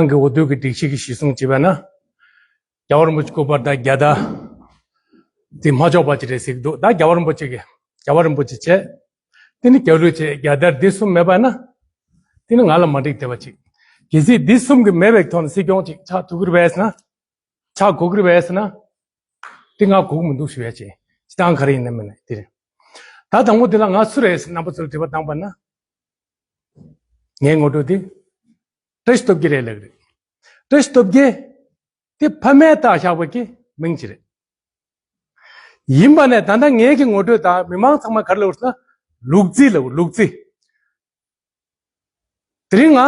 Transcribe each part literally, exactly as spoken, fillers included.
གི་འོ་དོད་ཀྱི་སྒྲིག་གཞི་གི་གཞི་བཟུང་བྱས་པ་ན། རྒྱལ་བ་རིན་པོ་ཆེ་སྐུ་པར་དང་རྒྱལ་དར་དེ་མ་ཆོག་པ་ཅིག་རེད་ཟེར་གྱི་འདུག་ད་རྒྱལ་བ་རིན་པོ་ཆེ་གི་རྒྱལ་བ་རིན་པོ་ཆེ་བྱས། དེ་ནི་རྒྱལ་གླུ་བྱས། རྒྱལ་དར་འདི་གསུམ་མེད་པ་ན། དེ་ནི་ང་ལ་མ་འགྲིག་བསྡད་པ་ཅིག་གལ་སྲིད་འདི་གསུམ་གྱི་མེད་པའི་ཐོག་ནས་སྲིད་སྐྱོང་ཅིག་ཆགས་ཐུབ་ཀྱི་རེད་པས་ཟེར་ན། ཆགས་དགོས་ཀྱི་རེད་པས་ཟེར་ན། དེ་ང་དགོས་ཀྱི་མི་འདུག་ཞུ་ཡ་ཅིག་སྤྱིར་བཏང་ག་རེ་ཡིན་ན་མིན་ན་དེ་རེད། ད་དང་པོ་དེ་ལ་ང་སུ་རེད་ཟེར་རྣམ་པ་ཚོར་དྲི་བ་བཏང་པ་ན། ངའི་ངོ་སྤྲོད་དེ། བཀྲ་ཤིས་སྟོབས་རྒྱལ་རེད་ལབ་ཀྱི་རེད། བཀྲ་ཤིས་སྟོབས་རྒྱལ་དེ་ཕ་མས་བཏགས་བཞག་པ་གི་མིང་ཅིག་རེད། ཡིན་པ་ནས་ད་ལྟ་ངའི་གི་ངོ་སྤྲོད་དང་མི་མང་ཚང་མ་ག་རེ་ལབ་ཟེར་ན། ལུག་རྫི་ལབ། ལུག་རྫི། དེ་རིང་ང་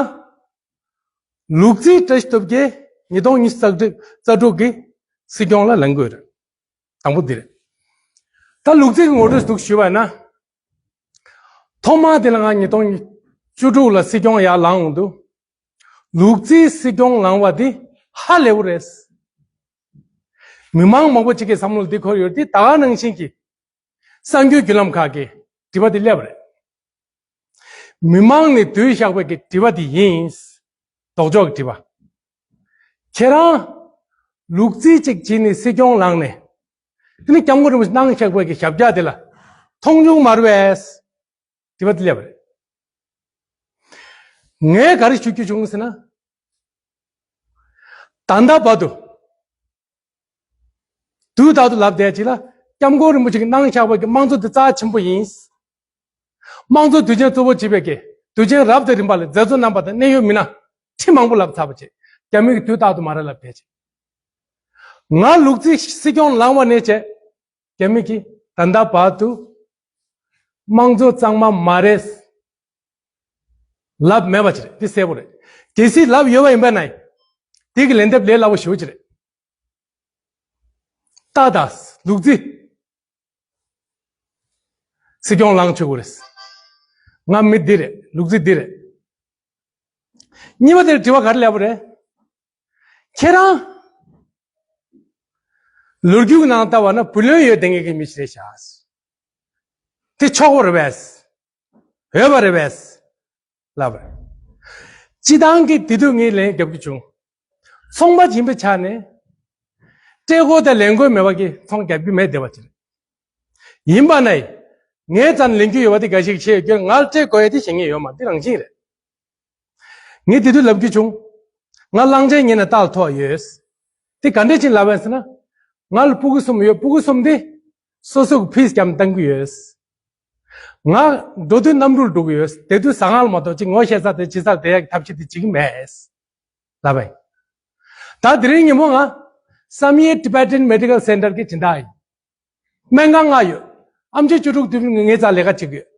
ལུག་རྫི་བཀྲ་ཤིས་སྟོབས་རྒྱལ་ཉིས་སྟོང་ཉི་ཤུ་རྩ་དྲུག་རྩ་དྲུག་གི་སྲིད་སྐྱོང་ལ་ལངས་དགོས་རེད། དང་པོ་འདི་རེད། ད་ལུག་རྫི་གི་ངོ་སྤྲོད་འདུག་ཞུས་པ་ན། ཐོག་མ་དེ་ལ་ང་ཉིས་སྟོང་བཅུ་དྲུག་ལ་སྲིད་སྐྱོང་ཡར་ལངས་འོང་དུས། ལུག་རྫིའི་སྲིད་སྐྱོང་ལངས་པ་འདི་ཧ་ལས་པོ་རེད། མི་མང་མང་པོ་ཅིག་གི་བསམ་བློ་འདི་འཁོར་ཡོད་དེ། ད་ག་ནང་བཞིན་གྱི་གསར་འགྱུར་བརྒྱུད་ལམ་ཁག་གི་དྲི་བ་འདི་སླེབས་པ་རེད། མི་མང་ནས་བསྡུས་བཞག་པའི་གི་དྲི་བ་འདི་ཡིན། ལྡོག་ཕྱོགས་ཀྱི་དྲི་བ། ཁྱེད་རང་ལུག་རྫི་གཅིག་བྱས་ནས་སྲིད་སྐྱོང་ལངས་ནས། དེ་ནི་སྐྱབས་མགོན་རིན་པོ་ཆེ་གནང་བཞག་པའི་གི་ཞབས་བཀྱག་དེ་ལ་མཐོང་ཆུང་མ་རེད་པས། དྲི་བ་དེ་སླེབས་པ་རེད། ངས་ག་རེ་ཞུ་རྒྱུ་བྱུང་ཟེར་ན། ད་ལྟ་བར་དུ་དུས་རྟག་ཏུ་ལབ་བསྡད་ཅིག་ལ། སྐྱབས་མགོན་རིན་པོ་ཆེ་གིས་གནང་བཞག་པའི་གི་དམངས་གཙོ་དེ་རྩ་ཆེན་པོ་ཡིན། དམངས་གཙོ་དུས་ཆེན་གཙོ་བོ་བྱེད་པའི་གི་དུས་ཆེན་རབ་དང་རིམ་པ་ལ་མཛད་གཙོ་རྣམ་པ་དང་གནད་ཡོད་མི་སྣ་ཁྲི་མང་པོ་ལབ་ཚར་བ་བྱས། རྒྱ་མི་གིས་དུས་རྟག་ཏུ་མ་རེད་ལབ་བསྡད་ཅིག་ང་ལུག་རྫི་སྲིད་སྐྱོང་ལངས་པ་ནས་བྱས། རྒྱ་མི་གིས་ད་ལྟ་བར་དུ་དམངས་གཙོ་གཙང་མ་མ་རེད་ལབ་མེད་པ་ཅིག་རེད། འདི་གསལ་པོ་རེད། གལ་སྲིད་ལབ་ཡོད་པ་ཡིན་པ་ན། དེ་གི་ལན་འདེབས་ལས་སླ་པོ་ཞེ་པོ་ཅིག་རེད། ཏག་ཏག་ལུག་རྫི་སྲིད་སྐྱོང་ལངས་ཆོག་གི་རེད། ང་མི་འདི་རེད། ལུག་རྫི་འདི་རེད། གཉིས་པ་དེར་དྲི་བ་ག་རེ་སླེབས་པ་རེད། ཁྱེད་རང་ལོ་རྒྱུས་ནང་ལྟ་བ་ན་བུ་ལོན་ཡོད་བསྡད་མཁན་གྱི་མི་ཞིག་རེད་ཤག་དེ་ཆོག་པ་རེད་པས། འོས་པ་རེད་པས་ལབ་པ་རེད། སྤྱིར་བཏང་གི་དེ་དུས་ངས་ལན་རྒྱབ་རྒྱུ་བྱུང་། ཚོང་པ་ཡིན་པའི་ཆ་ནས་སྤྲད་དགོས་དང་ལེན་དགོས་མེད་པ་གི་ཚོང་རྒྱག་རྒྱུ་མེད་བསྡད་པ་ཅིག་རེད། ཡིན་པ་ན་ངའི་རྩ་ནས་ལེན་རྒྱུ་ཡོད་པ་དེ་འགའ་ཞིག་བཤད་ཡོད་རྒྱུ། ང་ལ་སྤྲད་དགོས་ཡ་དེ་བཤད་མཁན་ཡོད་མ་རེད། དེ་རང་བཞིན་རེད། ངས་དེ་དུས་ལབ་རྒྱུ་བྱུང་། ང་གླང་ཆེན་ཉིན་ནས་རྟགས་ཐོག་ཡོད། དེ་ག་འདྲས་ཅིག་ལབ་པ་ཡིན་ཟེར་ན། ང་ལ་སྤུ་གུ་གསུམ་ཡོད། སྤུ་གུ་གསུམ་དེ་སོ་སོ་གི་ཕིས་བརྒྱབ་བཏང་གི་ཡོད། ང་འགྲོ་དུས་གནམ་གྲུར་འགྲོ་གི་ཡོད། དེ་དུས་ཟ་ཁང་ལ་མ་གཏོགས་ཅིག་ངོ་ཤེས་ས་དེ་ཇི་སར་བསྡད་ཡག་གི་ཐབས་ཤེས་དེ་བྱེད་ཀྱི་མེད་ལབ་པ་ཡིན། ད་དེ་རིང་ཉིན་མོ་ང་བསམ་ཡས་Tibetan Medical Center གི་སྦྱིན་བདག་ཡིན། སྨན་ཁང་ལྔ་ཡོད། ཨེམ་ཆི་བཅུ་དྲུག་དུས་ངའི་རྩར་ལས་ཀ་བྱེད་ཀྱི་ཡོད།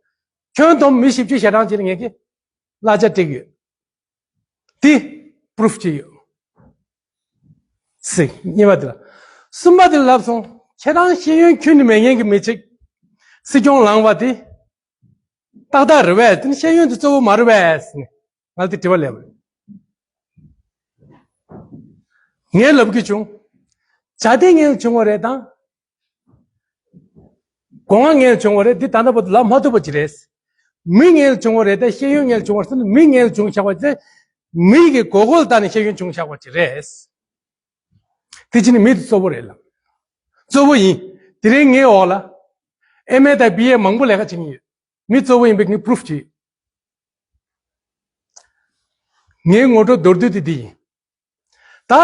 ཁྱོན་བསྡོམས་མི་བཞི་བཅུ་ཞེ་གྲངས་ཅིག་ལ་ངས་ཀྱི་གླ་ཆ་སྤྲད་ཀྱི་ཡོད། དེ་པུ་རུཕ་བྱས་ཡོད། ཟེར། གཉིས་པ་དེ་ལ། གསུམ་པ་དེ་ལ་ལབ་སོང་། ཁྱེད་རང་ཤེས་ཡོན་ཁྱོན་ནས་མེད་མཁན་གྱི་མི་ཅིག་སྲིད་སྐྱོང་ལངས་པ་དེ་ཏག་ཏག་རེད་པས། དེ་ནི་ཤེས་ཡོན་དེ་གཙོ་བོ་མ་རེད་པས་ཟེར་ནས་ང་ལ་དེ་དྲི་བ་སླེབས་པ་རེད། ངས་ལབ་ཀྱི་བྱུང་། བྱ་དེ་ངན་བྱུང་བ་རེད་དང་། སྒོ་ང་ངན་བྱུང་བ་རེད། འདི་ད་ལྟ་བར་དུ་ལབ་མ་ཐུབ་པ་ཅིག་རེད། མི་ངན་བྱུང་བ་རེད་དེ། ཤེས་ཡོན་ངན་བྱུང་བ་རེད་ཟེར་ན། མི་ངན་བྱུང་བཞག་པ་དེ་མི་གི་མགོ་སྐོར་བཏང་ནས་ཤེས་ཡོན་བྱུང་བཞག་པ་ཅིག་རེད། དེ་ཅི་ནི་མི་དེ་གཙོ་བོ་རེད་ལ། གཙོ་བོ་ཡིན། དེ་རིང་ངའི་འོག་ལ་ཨེམ་ཨེ་དང་བི་ཨེ་མང་པོ་ལས་ཀ་བྱེད་ཀྱི་ཡོད། མི་གཙོ་བོ་ཡིན་པའི་ངས་པུ་རུཕ་བྱེད། ངའི་ངོ་སྤྲོད་མདོར་བསྡུས་དེ་འདི་ཡིན། ད།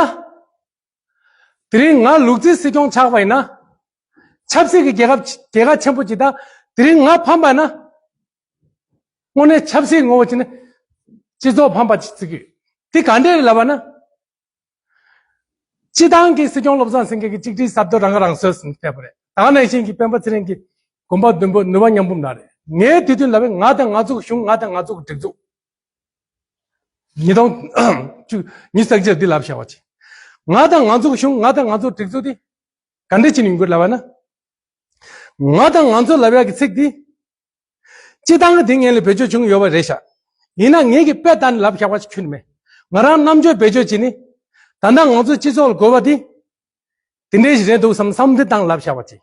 དེ་རིང་ང་ལུག་རྫི་སྲིད་སྐྱོང་ཆགས་པ་ཡིན་ན། ཆབ་སྲིད་ཀྱི་རྒྱལ་ཁབ་རྒྱལ་ཁ་ཆེན་པོ་ཅིག་དང་། དེ་རིང་ང་ཕམ་པ་ན། དངོས་གནས་ཆབ་སྲིད་ངོ་བོ་ཅིག་ནི་སྤྱི་ཚོགས་ཕམ་པ་ཅིག་བརྩི་གི་ཡོད། དེ་ག་འདྲས་རེད་ལབ་པ་ན། སྤྱི་བཏང་གི་སྲིད་སྐྱོང་བློ་བཟང་སེང་གེ་གི་གཅིག་སྒྲིལ་ཟབ་ཏོག་རང་ཁ་རང་གསོ་ཟེར་ནས་ཕེབས་པ་རེད། ད་ག་ནང་བཞིན་གྱི་སྤེན་པ་ཚེ་རིང་གི་གོམ་པ་མདུན་སྤོས་ནུས་པ་མཉམ་སྤུངས་ན་རེད། ངས་དེ་དུས་ལབ་པའི་ང་དང་ང་ཚོ་གི་གཞུང་། ང་དང་ང་ཚོ་གི་སྒྲིག་འཛུགས། ཉིས་སྟོང་བཅུ། ཉི་ཤུ་རྩ་གཅིག་འདི་ལབ་བཞག་པ་ཅིག་ང་དང་ང་ཚོ་གི་གཞུང་། ང་དང་ང་ཚོ་གི་སྒྲིག་འཛུགས་འདི་ག་འདྲས་ཅིག་ནས་ཡོང་གི་ལབ་པ་ན། ང་དང་ང་ཚོ་ལབ་ཡག་གི་ཚིག་འདི། སྤྱི་བཏང་གི་དེ་ངས་ལ་བེད་སྤྱོད་བྱུང་ཡོད་པ་རེད་ཤག་ཡིན་ན་ངས་ཀྱི་དཔེ་ལྟ་ནས་ལབ་བཞག་པ་ཞིག་ཁྱོན་ནས་མེད། ང་རང་རྣམ་དཔྱོད་བེད་སྤྱོད་བྱས་ནས། ད་ལྟ་ང་ཚོ་སྤྱི་ཚོགས་ལ་དགོས་པ་དེ། དེ་འདྲའི་ཞིག་རེད་འདུག་བསམ་བསམ་འདི་བཏང་ལབ་བཞག་པ་ཅིག་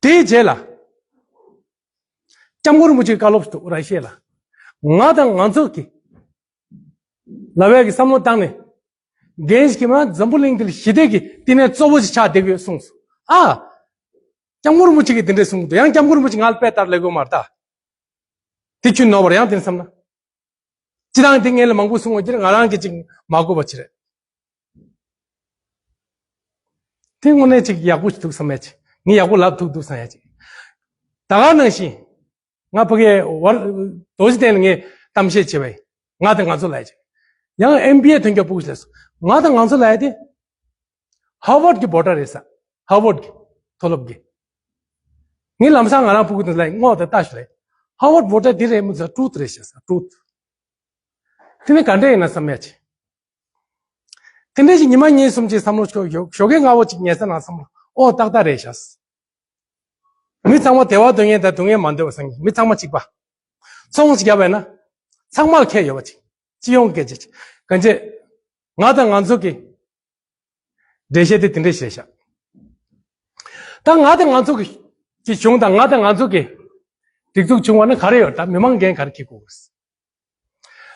དེའི་རྗེས་ལ། སྐྱབས་མགོན་རིན་པོ་ཆེའི་བཀའ་སློབ་སུ་འདུག་ར་ཤེས་ལ། ང་དང་ང་ཚོ་གི་ ལབ་ཡག་གི་བསམ་བློ་བཏང་ནས། རྒན་ཞིག་གིས་མ་འཛམ་བུ་གླིང་འདི་ལ་ཞི་བདེ་གི་བསྟི་གནས་གཙོ་བོ་ཞིག་ཆགས་བསྡད་ཀྱི་ཡོད་གསུངས་སོང་། ཨ། སྐྱབས་མགོན་རིན་པོ་ཆེ་གིས་དེ་འདྲས་གསུངས་འདུག་ཡང་སྐྱབས་མགོན་རིན་པོ་ཆེ་ང་ལ་དཔེ་ལྟར་ལས་དགོས་མ་རེད་ད། དེ་ཁྱོད་ནོར་བར་ཡང་དེ་བསམ་ན། སྤྱི་བཏང་དེ་ངས་ལ་མང་པོ་གསུང་བ་ཅིག་རེད། ང་རང་གིས་ཅིག་མ་གོ་བ་ཅིག་རེད། དེ་དངོས་གནས་ཅིག་ཡག་པོ་ཞིག་འདུག་བསམ་ཡ་ཅིག་ངས་ཡག་པོ་ལབ་ཐུབ་འདུག་བསམ་ཡ་ཅིག་ད་ག་ནང་བཞིན། ང་ཕ་གིའི་བར་རྡོ་རྗེ་གདན་ལ་ངས་གཏམ་བཤད་བྱས་པས། ང་དང་ང་ཚོ་ལ་ཡ་ཅིག་ཡང་ཨེམ་བི་ཨེ་ཐོན་རྒྱུ་ཕྲུ་གུ་ཞིག་ལ་སོང་། ང་དང་ང་ཚོ་ལ་ཡ་དེ། ཧར་ཝརཌ་གི་བྷོ་ཊར་རེད་ས། ཧར་ཝརཌ་གི་མཐོ་སློབ་གི་ངས་ལམ་སང་ང་རང་ཕྲུ་གུ་དེ་ལ་ངོ་དེ་ལྟ་ཞུ་ལེ། ཧར་ཝརཌ་བྷོ་ཊར་དེ་རེད་མི་ཚོ་ཊུ་རུཐ་རེད་ཤག་ས། ཊུ་རུཐ། དེ་ནི་ག་འདྲ་ཡིན་ན་བསམ་ཡ་ཅིག་དེ་འདྲ་ཞིག་ཉི་མ་གཉིས་གསུམ་ཅིག་བསམ་བློ་ཞོག་ཞོག་ཞོགས་ཀས་སྔ་པོ་ཅིག་ཉལ་ས་ནང་བསམ་བློ་ཨོ་ཏག་ཏག་རེད་ཤག་མི་ཚང་མ་བདེ་བ་འདོད་མཁན་དང་སྡུག་བསྔལ་མ་འདོད་པ་བསམ་མཁན། མི་ཚང་མ་གཅིག་པ། ཚོང་ཞིག་བརྒྱབ་པས་ན། ཚང་མར་ཁེ་ཡོད་པ་ཅིག་སྤྱི་ཡོངས་སྐད་ཆ་ཅིག་གང་བྱེད། ང་དང་ང་ཚོ་གི་འགྲེལ་བཤད་དེ་དེ་འདྲས་བྱས་ཤག་ད་ང་དང་ང་ཚོ་གི་གི་གཞུང་དང་ང་དང་ང་ཚོ་གི་སྒྲིག་འཛུགས་བྱུང་བ་ན་ག་རེ་ཡོད། ད་མི་མང་འགན་ག་རེ་འཁྱེར་དགོས།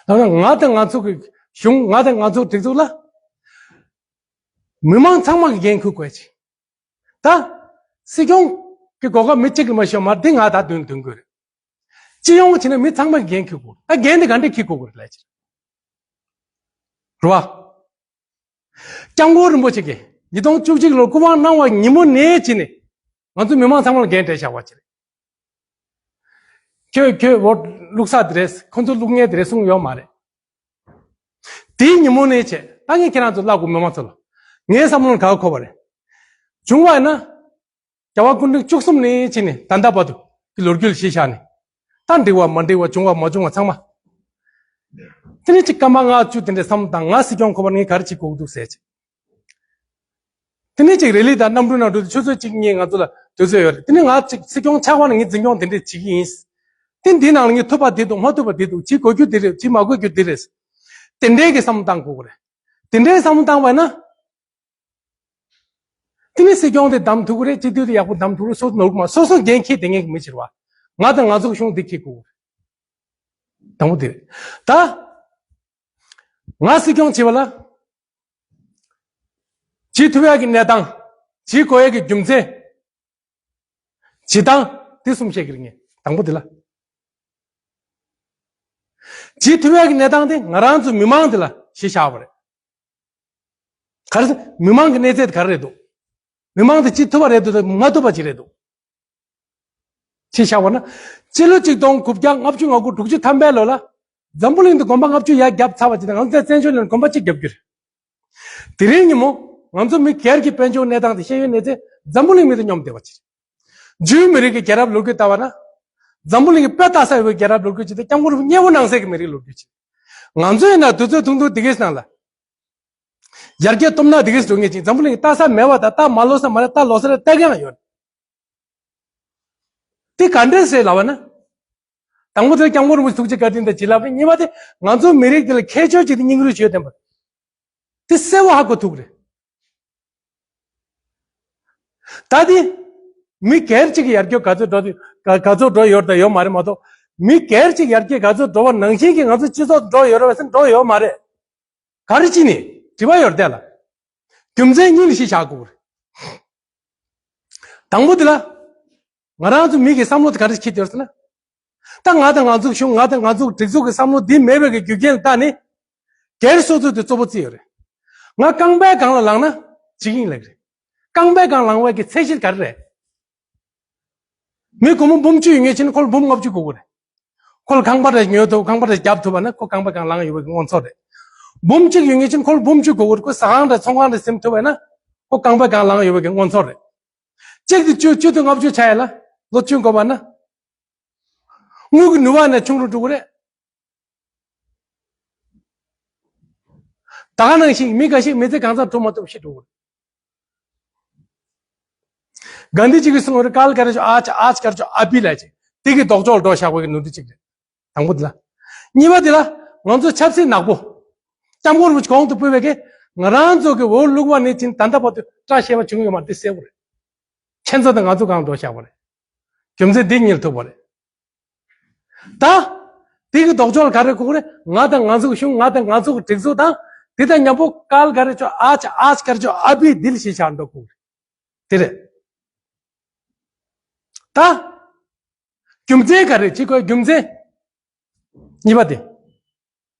ད་ང་དང་ང་ཚོ་གི་གཞུང་ང་དང་ང་ཚོ་སྒྲིག་འཛུགས་ལ་མི་མང་ཚང་མ་གི་འགན་འཁུར་དགོས་ཅིག་ད་སྲིད་སྐྱོང་གི་གོ་སྐབས་མི་གཅིག་གི་མ་ཤོར་མ་འདི་ང་ད་དོན་དོན་དགོས་རེད། སྤྱི་ཡོངས་བྱས་ན་མི་ཚང་མ་གི་འགན་འཁྱེར་དགོས། ད་འགན་འདི་ག་འདྲས་འཁྱེར་དགོས་དགོས་རེད་ལབ་ཅིག་རེད་བ། སྐྱབས་མགོན་རིན་པོ་ཆེ་གིས་ཉིས་སྟོང་བཅུ་གཅིག་ལོར་སྐུ་དབང་གནང་བ་ཉིན་མོ་ནས་བྱས་ནས་ང་ཚོ་མི་མང་ཚང་མ་ལ་འགན་སྤྲད་བཞག་པ་ཅིག་རེད། ཁྱོད་ཁྱོད་འོ་བླུག་ས་དེ་རེད། ཁོ་ཚོ་བླུག་མཁན་དེ་རེད་གསུངས་ཡོད་མ་རེད། དེའི་ཉིན་མོ་ནས་བྱས་ད་ངས་ཁྱེད་རང་ཚོ་བཀླག་དགོས། མི་མང་ཚོ་ལ་ངའི་བསམ་བློ་ལ་ག་གོ་བ་རེད། བྱུང་བ་ཡིན་ན། རྒྱལ་བ་སྐུ་ཕྲེང་བཅུ་གསུམ་ནས་བྱས་ནས་ད་ལྟ་བར་དུ་གི་ལོ་རྒྱུས་ལ་གཞི་བཞག་ནས། ད་འགྲིག་བ་མ་འགྲིག་བ་བྱུང་བ་མ་བྱུང་བ་ཚང་མ། དེ་ནས་ཅིག་སྐར་མ་ལྔ་བཅུ་དེ་འདྲའི་བསམ་བློ་བཏང་། ང་སྲིད་སྐྱོང་ཁོ་པར་ངས་ག་རེ་བྱེད་དགོས་འདུག་ཟེར་ཅིག་དེ་ནས་ཅིག་རེ་ལི་དང་གནམ་གྲུ་ནང་འགྲོ་དུས་ཆུ་ཚོད་གཅིག་གཉིས་ང་ཚོ་ལ་དུས་ཚོད་ཡོད་རེད། དེ་ནས་ང་ཅིག་སྲིད་སྐྱོང་ཆགས་པ་ན་ངས་འཛིན་སྐྱོང་དེ་འདྲས་བྱེད་ཀྱི་ཡིན། དེ་འདི་ནང་ལ་ངས་ཐུབ་པ་འདི་འདུག་མ་ཐུབ་པ་འདི་འདུག་བྱེད་དགོས་རྒྱུ་འདི་རེད། བྱེད་མ་དགོས་རྒྱུ་འདི་རེད། དེ་འདྲའི་གི་བསམ་བློ་བཏང་དགོས་ཀྱི་རེད། དེ་འདྲའི་བསམ་བློ་བཏང་བ་ན། དེ་ནི་སྲིད་སྐྱོང་དེ་བདམས་ཐུབ་ཀྱི་རེད། སྤྱི་འཐུས་དེ་ཡག་པོ་བདམས་ཐུབ་ཀྱི་རེད། སོ་སོ་ནོར་གི་མ་སོ་སོ་འགན་འཁྱེར་བསྡད་མཁན་གྱི་མི་ཕྱིར་བ། ང་དང་ང་ཚོ་གི་གཞུང་འདི་འཁྱེར་དགོས་ཀྱི་རེད། དང་པོ་དེ་རེད། ད་ང་སྲིད་སྐྱོང་བྱེད་པ་ལ་བྱེད་ཐུབ་ཡག་གི་གནས་སྟངས། བྱེད་དགོས་ཡག་གི་རྒྱུ་མཚན། བྱེད་སྟངས་དེ་གསུམ་བཤད་ཀྱི་རེད། ངས་དང་པོ་དེ་ལ། བྱེད་ཐུབ་ཡག་གི་གནས་སྟངས་དེ་ང་རང་ཚོ་མི་མང་དེ་ལ་གཞི་བཞག་པ་རེད། ག་རེ་ཟེར། མི་མང་གི་གནས་ཚད་དེ་ག་རེ་རེད་འདུག་མི་མང་དེ་བྱེད་ཐུབ་པ་རེད་འདུག་དང་མ་ཐུབ་པ་ཅིག་རེད་འདུག་ཅེས་བཞག་པ་ན། སྤྱི་ལོ་ཆིག་སྟོང་དགུ་བརྒྱ་ལྔ་བཅུ་ང་དགུ་དྲུག་ཅུ་ཐམ་པའི་ལོ་ལ། འཛམ་བུ་གླིང་དུ་གོམ་པ་ལྔ་བཅུ་ཡར་བརྒྱབ་ཚར་བ་ཅིག་དང་། ང་ཚོས་བཙན་བྱོལ་ནང་གོམ་པ་གཅིག་བརྒྱབ་རྒྱུ་རེད། དེ་རིང་ཉིན་མོ་ང་ཚོ་མི་སྒེར་གྱི་དཔལ་འབྱོར་གནས་སྟངས་དེ་ཤེས་ཡོན་གནས་ཚད་འཛམ་བུ་གླིང་མི་དང་མཉམ་བསྡད་པ་ཅིག་རེད། འཇུའི་མི་རིགས་ཀྱི་རྒྱལ་རབས་ལོ་རྒྱུས་ལྟ་བ་ན། འཛམ་བུ་གླིང་གི་དཔེ་ལྟ་ས་ཡོད་པའི་རྒྱལ་རབས་ལོ་རྒྱུས་ཅིག་དང་། སྐྱབས་མགོན་རིན་པོ་ཆེ་མཉེས་པོ་གནང་སའི་གི་མི་རིགས་ལོ་རྒྱུས་ཅིག་ང་ཚོ་ཡིན་ན་དུས་ཚོད་ཐུང་ཐུང་འདི་གའི་ནང་ལ། ཡར་རྒྱས་སྟོབས་ན་འདི་གའི་འགྲོ་ངེས་ཅིག་འཛམ་བུ་གླིང་གི་ལྟ་ས་མེད་པ་དང་། ལྟ་མ་ལོག་ས་མ་རེད། ལྟ་ལོག་ས་རེད། ལྟ་མཁན་ཡང་ཡོད། དེ་ག་འདྲས་རེད་ལབ་པ་ན། དང་པོ་དེ་སྐྱབས་མགོན་རིན་པོ་ཆེ་ཐུགས་རྗེ་བཀའ་དྲིན་དང་བྱིན་རླབས་རེད། གཉིས་པ་དེ་ང་ཚོའི་མི་རིགས་འདི་ལ་ཁྱད་ཆོས་ཅིག་དང་སྙིང་རུས་ཅིག་ཡོད་བསྡད་པ། དེ་གསལ་བོ་ཧ་གོ་ཐུབ་རེད། ད་དེ་མི་སྒེར་གཅིག་གི་ཡར་རྒྱས་ག་ཚོད་འགྲོ་དུས་ག་ག་ཚོད་འགྲོ་ཡོད་དང་ཡོད་མ་རེད་མ་གཏོགས། མི་སྒེར་གཅིག་ཡར་རྒྱས་ག་ཚོད་འགྲོ་བ་ནང་བཞིན་གྱི་ང་ཚོ་སྤྱི་ཚོགས་འགྲོ་ཡོད་རེད་པས་ཟེར་ན་འགྲོ་ཡོད་མ་རེད། ག་རེ་བྱས་ནས་དྲི་བ་ཡོད་རེད་དེ་ལ། རྒྱུ་མཚན་གཉིས་ལ་གཞི་བཞག་དགོས་རེད། དང་པོ་དེ་ལ། ང་རང་ཚོ་མི་གི་བསམ་བློ་དེ་ག་རེ་འཁྱེར་ཡོད་ཟེར་ན། ད་ང་དང་ང་ཚོ་གཞུང་། ང་དང་ང་ཚོ་སྒྲིག་འཛུགས་ཀྱི་བསམ་བློ་འདི་མེད་པའི་གི་རྒྱུ་རྐྱེན་ལ་བརྟེན་ནས། སྒེར་སོ་སོ་དེ་གཙོ་བོ་བརྩིས་ཡོད་རེད། ང་རྐང་པའི་སྒང་ལ་ལངས་ན་བྱེད་ཀྱི་ཡིན་ལབ་ཀྱི་རེད། རྐང་པའི་སྒང་ལངས་པའི་གི་ཚད་གཞི་ག་རེ་རེད། མི་སྒོར་མོ་འབུམ་གཅིག་ཡོད་མཁན་ཅིག་ཁོ་ལ་འབུམ་ལྔ་བཅུ་དགོས་ཀྱི་རེད། ཁོ་ལ་ཁང་པ་རེ་ཉོ་ཐུབ། ཁང་པ་རེ་བརྒྱབ་ཐུབ་པ་ན་ཁོ་རྐང་པའི་སྒང་ལངས་ཡོད་པའི་གི་མངོན་ཚོར་རེད། འབུམ་གཅིག་ཡོད་མཁན་ཅིག་ཁོ་ལ་འབུམ་བཅུ་དགོས་ཀྱི་རེད། ཁོ་ཟ་ཁང་རེ་ཚོང་ཁང་རེ་ཟིན་ཐུབ་པ་ན་ཁོ་རྐང་པའི་སྒང་ལངས་ཡོད་པའི་གི་མངོན་ཚོར་རེད། གཅིག་དེ་བཅུ། བཅུ་དེ་ལྔ་བཅུ་ཆགས་ཡ་ལ་ལོ་བཅུ་འགོར་བ་ན། དངུལ་གྱི་ནུས་པ་ནི་ཆུང་རུ་འགྲོ་གི་རེད། ད་ག་ནང་བཞིན་མི་འགའ་ཞིག་མི་ཚེ་གང་ཚང་སྒྲུབ་མ་ཐུབ་ཤི་འགྲོ་གི་རེད། གྷན་དྷི་ཇི་གིས་གསུངས་པ་རེད། काल कर जो आज, आज कर जो अभी ལབ་ཅིག་དེ་གི་ལྡོག་ཕྱོགས་འགྲོ་བཞག་པའི་གི་ནོར་འཁྲུལ་གཅིག་རེད། དང་པོ་དེ་ལ། གཉིས་པ་དེ་ལ། ང་ཚོ་ཆབ་སྲིད་ནག་པོ། སྐྱབས་མགོན་རིན་པོ་ཆེ་གོང་དུ་ཕུལ་བའི་གི་ང་རང་ཚོ་གི་འོག་བླུགས་པ་ནས་ཕྱིན་ད་ལྟ་བར་དུ་བཀྲ་ཤིས་པ་བྱུང་ཡོད་མ་རེད། དེ་གསལ་པོ་རེད། ཁྱེད་ཚོ་དང་ང་ཚོ་གང་འགྲོ་བཞག་པ་རེད། རྒྱུ་མཚན་འདི་གཉིས་ལ་ཐུག་པ་རེད། ད། དེ་གི་ལྡོག་ཕྱོགས་ལ་ག་རེ་གོ་གི་རེད། ང་དང་ང་ཚོ་གི་གཞུང་། ང་དང་ང་ཚོ་གི་སྒྲིག་འཛུགས་དང་། དེ་དང་མཉམ་པོ་ཀལ་ག་རེ་ཆོ་ཨ་ཆ་ཨ་ཆ་ག་རེ་ཆོ་ཨ་བི་དིལ་ཞེས་བྱ་འགྲོ་གོ་གི་རེད། དེ་རེད། ད་རྒྱུ་མཚན་ག་རེ་ཅི་གོ་རྒྱུ་མཚན། གཉིས་པ་དེ།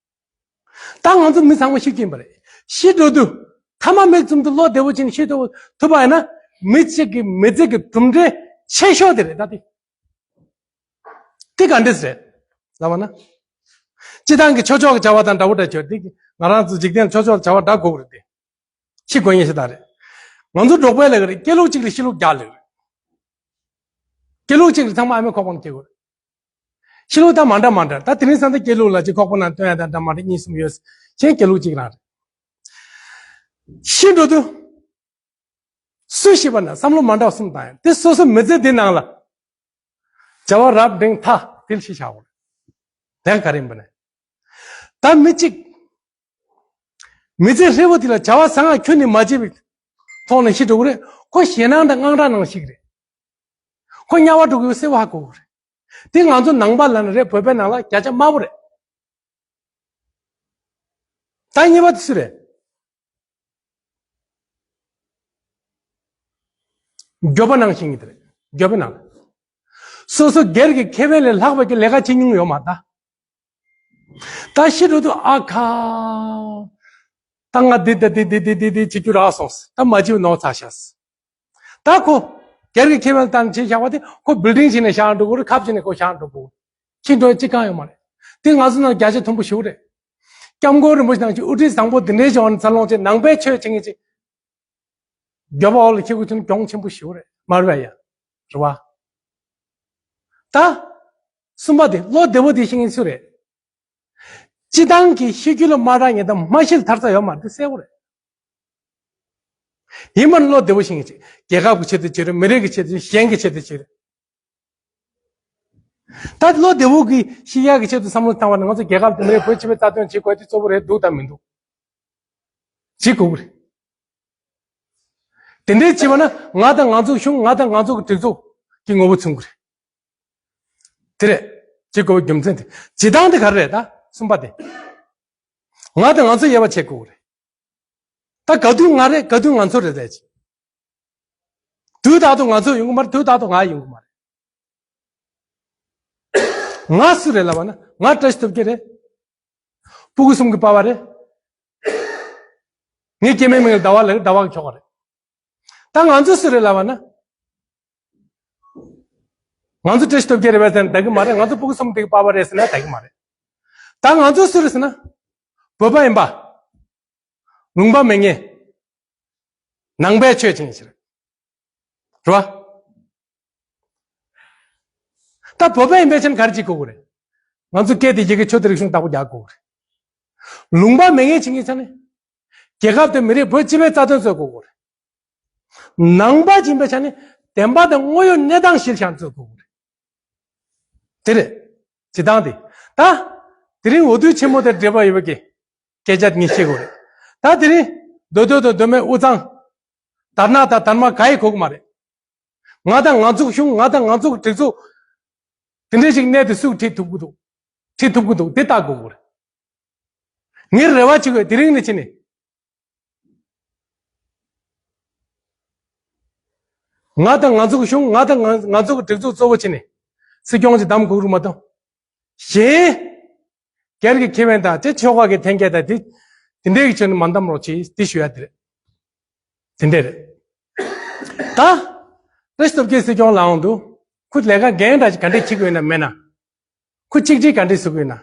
ད་ང་ཚོ་མི་ཚང་མ་ཤི་གི་ཡིན་པ་རེད། ཤི་འགྲོ་དུས་ཐ་མ་མིག་བཙུམ་དུས་བློ་བདེ་བོ་བྱས་ནས་ཤི་ཐུབ་ཐུབ་པ་ཡིན་ན། མི་གཅིག་གི་མི་ཚེ་གི་གྲུབ་འབྲས་ཆེ་ཤོས་དེ་རེད་ད་དེ། དེ་ག་འདྲས་རེད། ལབ་པ་ན། སྤྱི་བཏང་གི་ཆོས་ཕྱོགས་ཀྱི་བྱ་བ་དང་འདྲ་བོ་འདྲ་ཆོས་དེ་ང་རང་ཚོ་འཇིག་རྟེན་ཆོས་ཕྱོགས་བྱ་བ་འདྲ་དགོས་རེད་དེ། ཤི་དགོས་ངེས་ཤི་ད་རེད། ང་ཚོ་འབྲོག་པའི་ལས་ཀ་རེད། སྐྱེ་ལུགས་གཅིག་ལ་ཤི་ལུགས་བརྒྱ་ལས་རེད། སྐྱེ་ལུགས་གཅིག་ལ་ཚང་མ་ཨ་མའི་ཁོག་པ་ནས་སྐྱེ་དགོས་རེད། ཤི་ལུགས་དང་མ་འདྲ་མ་འདྲ། ད་དེ་རིང་སང་ད་སྐྱེ་ལུགས་ལ་ཅིག་ཁོག་པ་ནང་སྟོན་ཡ་དང་འདྲ་མ་འདྲ་གཉིས་གསུམ་ཡོད། གཞན་སྐྱེ་ལུགས་གཅིག་རང་རེད། ཤི་འགྲོ་དུས། སུ་ཤི་བ་ན་བསམ་བློ་མ་འདྲ་བ་གསུམ་བཏང་ཡ། དེ་སོ་སོ་མི་ཚེ་འདི་ནང་ལ་བྱ་བ་རབ་འབྲིང་ཐ་དིལ་ཤི་བྱ་བ་རེད། དེ་ག་རེ་ཡིན་པ་ནས། ད་མི་གཅིག་མི་ཚེ་ཧྲིལ་པོ་དེ་ལ་བྱ་བ་བཟང་ང་ཁྱོན་ནས་མ་བྱས་པའི་ཐོག་ནས་ཤི་འགྲོ་གི་རེད། ཁོ་ཞེད་སྣང་དང་དངངས་སྐྲག་ནང་ཤི་གི་རེད། ཁོ་དམྱལ་བ་འགྲོ་གི་ཡོད་གསལ་བོ་ཧ་གོ་གི་རེད། དེ་ང་ཚོ་ནང་པ་ལ་ནི་རེད། བོད་པའི་ནང་ལ་བརྒྱ་ཆ་དམའ་པོ་རེད། ད་གཉིས་པ་དེ་སུ་རེད། འགྱོད་པ་ནང་ཤི་གི་དེ་རེད། འགྱོད་པ་ནང་། སོ་སོ་སྒེར་གྱི་ཁེ་ཕན་ལས་ལྷག་པའི་གི་ལས་ཀ་བྱེད་མྱོང་ཡོད་མ་ད། ད་ཤི་འགྲོ་དུས་ཨ་ཁ། ད་ང་འདི་འདི་འདི་བྱེད་རྒྱུ་རག་སོང་། ད་མ་བྱེད་ནོར་ཚར་ཤག། ད་ཁོ་སྒེར་གྱི་ཁེ་ཕན་བཏང་བྱས་བཞག་པ་དེ་ཁོ་བིལ་ཌིང་བྱས་ནས་བཞག་འགྲོ་གི་རེད། ཁབ་བྱས་ནས་ཁོ་བཞག་འགྲོ་གི་རེད། ཤི་འགྲོ་ཅི་གང་ཡོད་མ་རེད། དེ་ང་ཚོ་ནང་བརྒྱ་ཆ་མཐོན་པོ་ཞེ་པོ་རེད། སྐྱབས་མགོན་རིན་པོ་ཆེ་ནང་བཞིན་དབུ་ཁྲིད་བཟང་པོ་འདི་འདྲའི་བྱུང་བ་ནས་འཚར་ལོངས་བྱས་ནང་པའི་ཆོས་བྱེད་མཁན་ཅིག་འགྱོད་པ་འོག་ལ་འཁྱེར་དགོས་ཚུལ་གྱོང་ཆེན་པོ་ཞེ་པོ་རེད། མ་རེད་པ་ཡ། རེད་བ། ད། གསུམ་པ་དེ་བློ་བདེ་བོ་དེ་ཤེས་མཁན་སུ་རེད། སྤྱི་བཏང་གི་ཤི་རྒྱུ་ལ་མ་རག་ཉེན་དང་མ་ཤི་ལ་ཐར་ས་ཡོད་མ་རེད། དེ་གསལ་བོ་རེད། ཡིན་པར་བློ་བདེ་བོ་ཤེས་མཁན་ཅིག་རྒྱལ་ཁབ་ཀྱི་ཆེད་དུ་བྱེད་རེད། མི་རིགས་ཀྱི་ཆེད་དུ། གཞན་གྱི་ཆེད་དུ་བྱེད་རེད། ད་བློ་བདེ་བོ་གི་ཤི་ཡག་གི་ཆེད་དུ་བསམ་བློ་བཏང་བ་ན་ང་ཚོ་རྒྱལ་ཁབ་དེ་མི་རིགས་བོད་སྤྱི་པའི་རྩ་དོན་བྱེད་དགོས་དེ་གཙོ་བོ་རེད་འདུག་དང་མི་འདུག་བྱེད་དགོས་ཀྱི་རེད། དེ་འདྲའི་བྱེད་པ་ན་ང་དང་ང་ཚོའི་གཞུང་། ང་དང་ང་ཚོ་གི་སྒྲིག་འཛུགས་ཀྱི་ངོ་བོ་མཚོན་གྱི་རེད། དེ་རེད། བྱེད་དགོས་པའི་རྒྱུ་མཚན་དེ། བྱེད་སྟངས་དེ་ག་རེ་རེད། ད་གསུམ་པ་དེ། ང་དང་ང་ཚོ་དབྱེ་བ་ཕྱེ་དགོས་ཀྱི་རེད། ད་ག་དུས་ང་རེད། ག་དུས་ང་ཚོ་རེད་ཟེར་ཅིག་དུས་རྟག་ཏུ་ང་ཚོ་ཡོང་གི་མ་རེད། དུས་རྟག་ཏུ་ང་ཡོང་གི་མ་རེད། ང་སུ་རེད་ལབ་པ་ན། ང་བཀྲ་ཤིས་སྟོབས་རྒྱལ་རེད། སྤུ་གུ་གསུམ་གྱི་པ་ཕ་རེད། ངའི་སྐྱེ་དམན་མིང་ལ་ཟླ་བ་ལབ། ཟླ་བ་གི་ཁྱོ་ག་རེད། ད་ང་ཚོ་སུ་རེད་ལབ་པ་ན། ང་ཚོ་བཀྲ་ཤིས་སྟོབས་རྒྱལ་རེད་པས་ཟེར་ན་འགྲིག་གི་མ་རེད། ང་ཚོ་སྤུ་གུ་གསུམ་དེ་གི་པ་ཕ་རེད་ཟེར་ན་འགྲིག་གི་མ་རེད། ད་ང་ཚོ་སུ་རེད་ཟེར་ན། བོད་པ་ཡིན་པ། ལུང་པ་མེད་མཁན། ནང་པའི་ཆོས་བྱེད་མཁན་ཞིག་རེད། རེད་བ། ད་བོད་པ་ཡིན་པའི་ཆ་ནས་ག་རེ་བྱེད་དགོས་ཀྱི་རེད། ང་ཚོ་སྐད་དེ་རྒྱལ་ཁའི་ཆོས་དང་རིག་གཞུང་བདག་པོ་རྒྱག་དགོས་ཀྱི་རེད། ལུང་པ་མེད་མཁན་བྱེད་མཁན་ཆ་ནས། རྒྱལ་ཁབ་དེ་མི་རིགས་བོད་སྤྱི་པའི་རྩ་དོན་རྩོད་དགོས་ཀྱི་རེད། ནང་པ་ཡིན་པའི་ཆ་ནས་བདེན་པ་དང་དངོས་ཡོད་གནས་སྟངས་གཞིར་བཞག་རྩོད་དགོས་ཀྱི་རེད། དེ་རེད། བྱེད་སྟངས་དེ། ད། དེ་རིང་འོས་བསྡུ་ཆེན་མོ་དང་འབྲེལ་བ་ཡོད་པའི་གི་སྐད་ཆ་ངས་བཤད་དགོས་རེད། ད་དེ་རིང་མདོ་སྟོད་དང་མདོ་སྨད་དབུས་གཙང་། དར་ནག་དང་དར་དམར་ག་ཡེ་གོ་གི་མ་རེད། ང་དང་ང་ཚོ་གི་གཞུང་། ང་དང་ང་ཚོ་གི་སྒྲིག་འཛུགས། དེ་འདྲ་ཞིག་གནས་དེ་སུས་ཁྲིད་ཐུབ་ཀྱི་འདུག་ཁྲིད་ཐུབ་ཀྱི་འདུག་དེ་བལྟ་དགོས་ཀྱི་རེད། ངས་རེ་བ་བྱེད་དགོས། དེ་རིང་ནས་བྱས་ནས། ང་དང་ང་ཚོ་གི་གཞུང་། ང་དང་ང་ང་ཚོ་གི་སྒྲིག་འཛུགས་གཙོ་བོ་བྱས་ནས། སྲིད་སྐྱོང་ཅིག་གདམ་དགོས་རུ་མ་གཏོགས། གཞན། སྒེར་གྱི་ཁེ་ཕན་དང་དེ་ཆོལ་ཁ་གི་འཐེན་འཁྱེར་དང་དེ། དེ་འདྲའི་གི་ཆེད་ནས་མ་གདམ་རོགས་བྱེད། དེ་ཞུ་ཡ་དེ་རེད། དེ་འདྲ་རེད། ད། བཀྲ་ཤིས་སྟོབས་རྒྱལ་སྲིད་སྐྱོང་ལངས་འདུག་ཁོ་ལས་ཀ་འགན་འདྲ་ཞིག་ག་འདྲས་འཁྱེར་གྱི་ཡོད་ན་མེད་ན། ཁོ་གཅིག་སྒྲིལ་ག་འདྲས་བཟོ་གི་ཡོད་ན།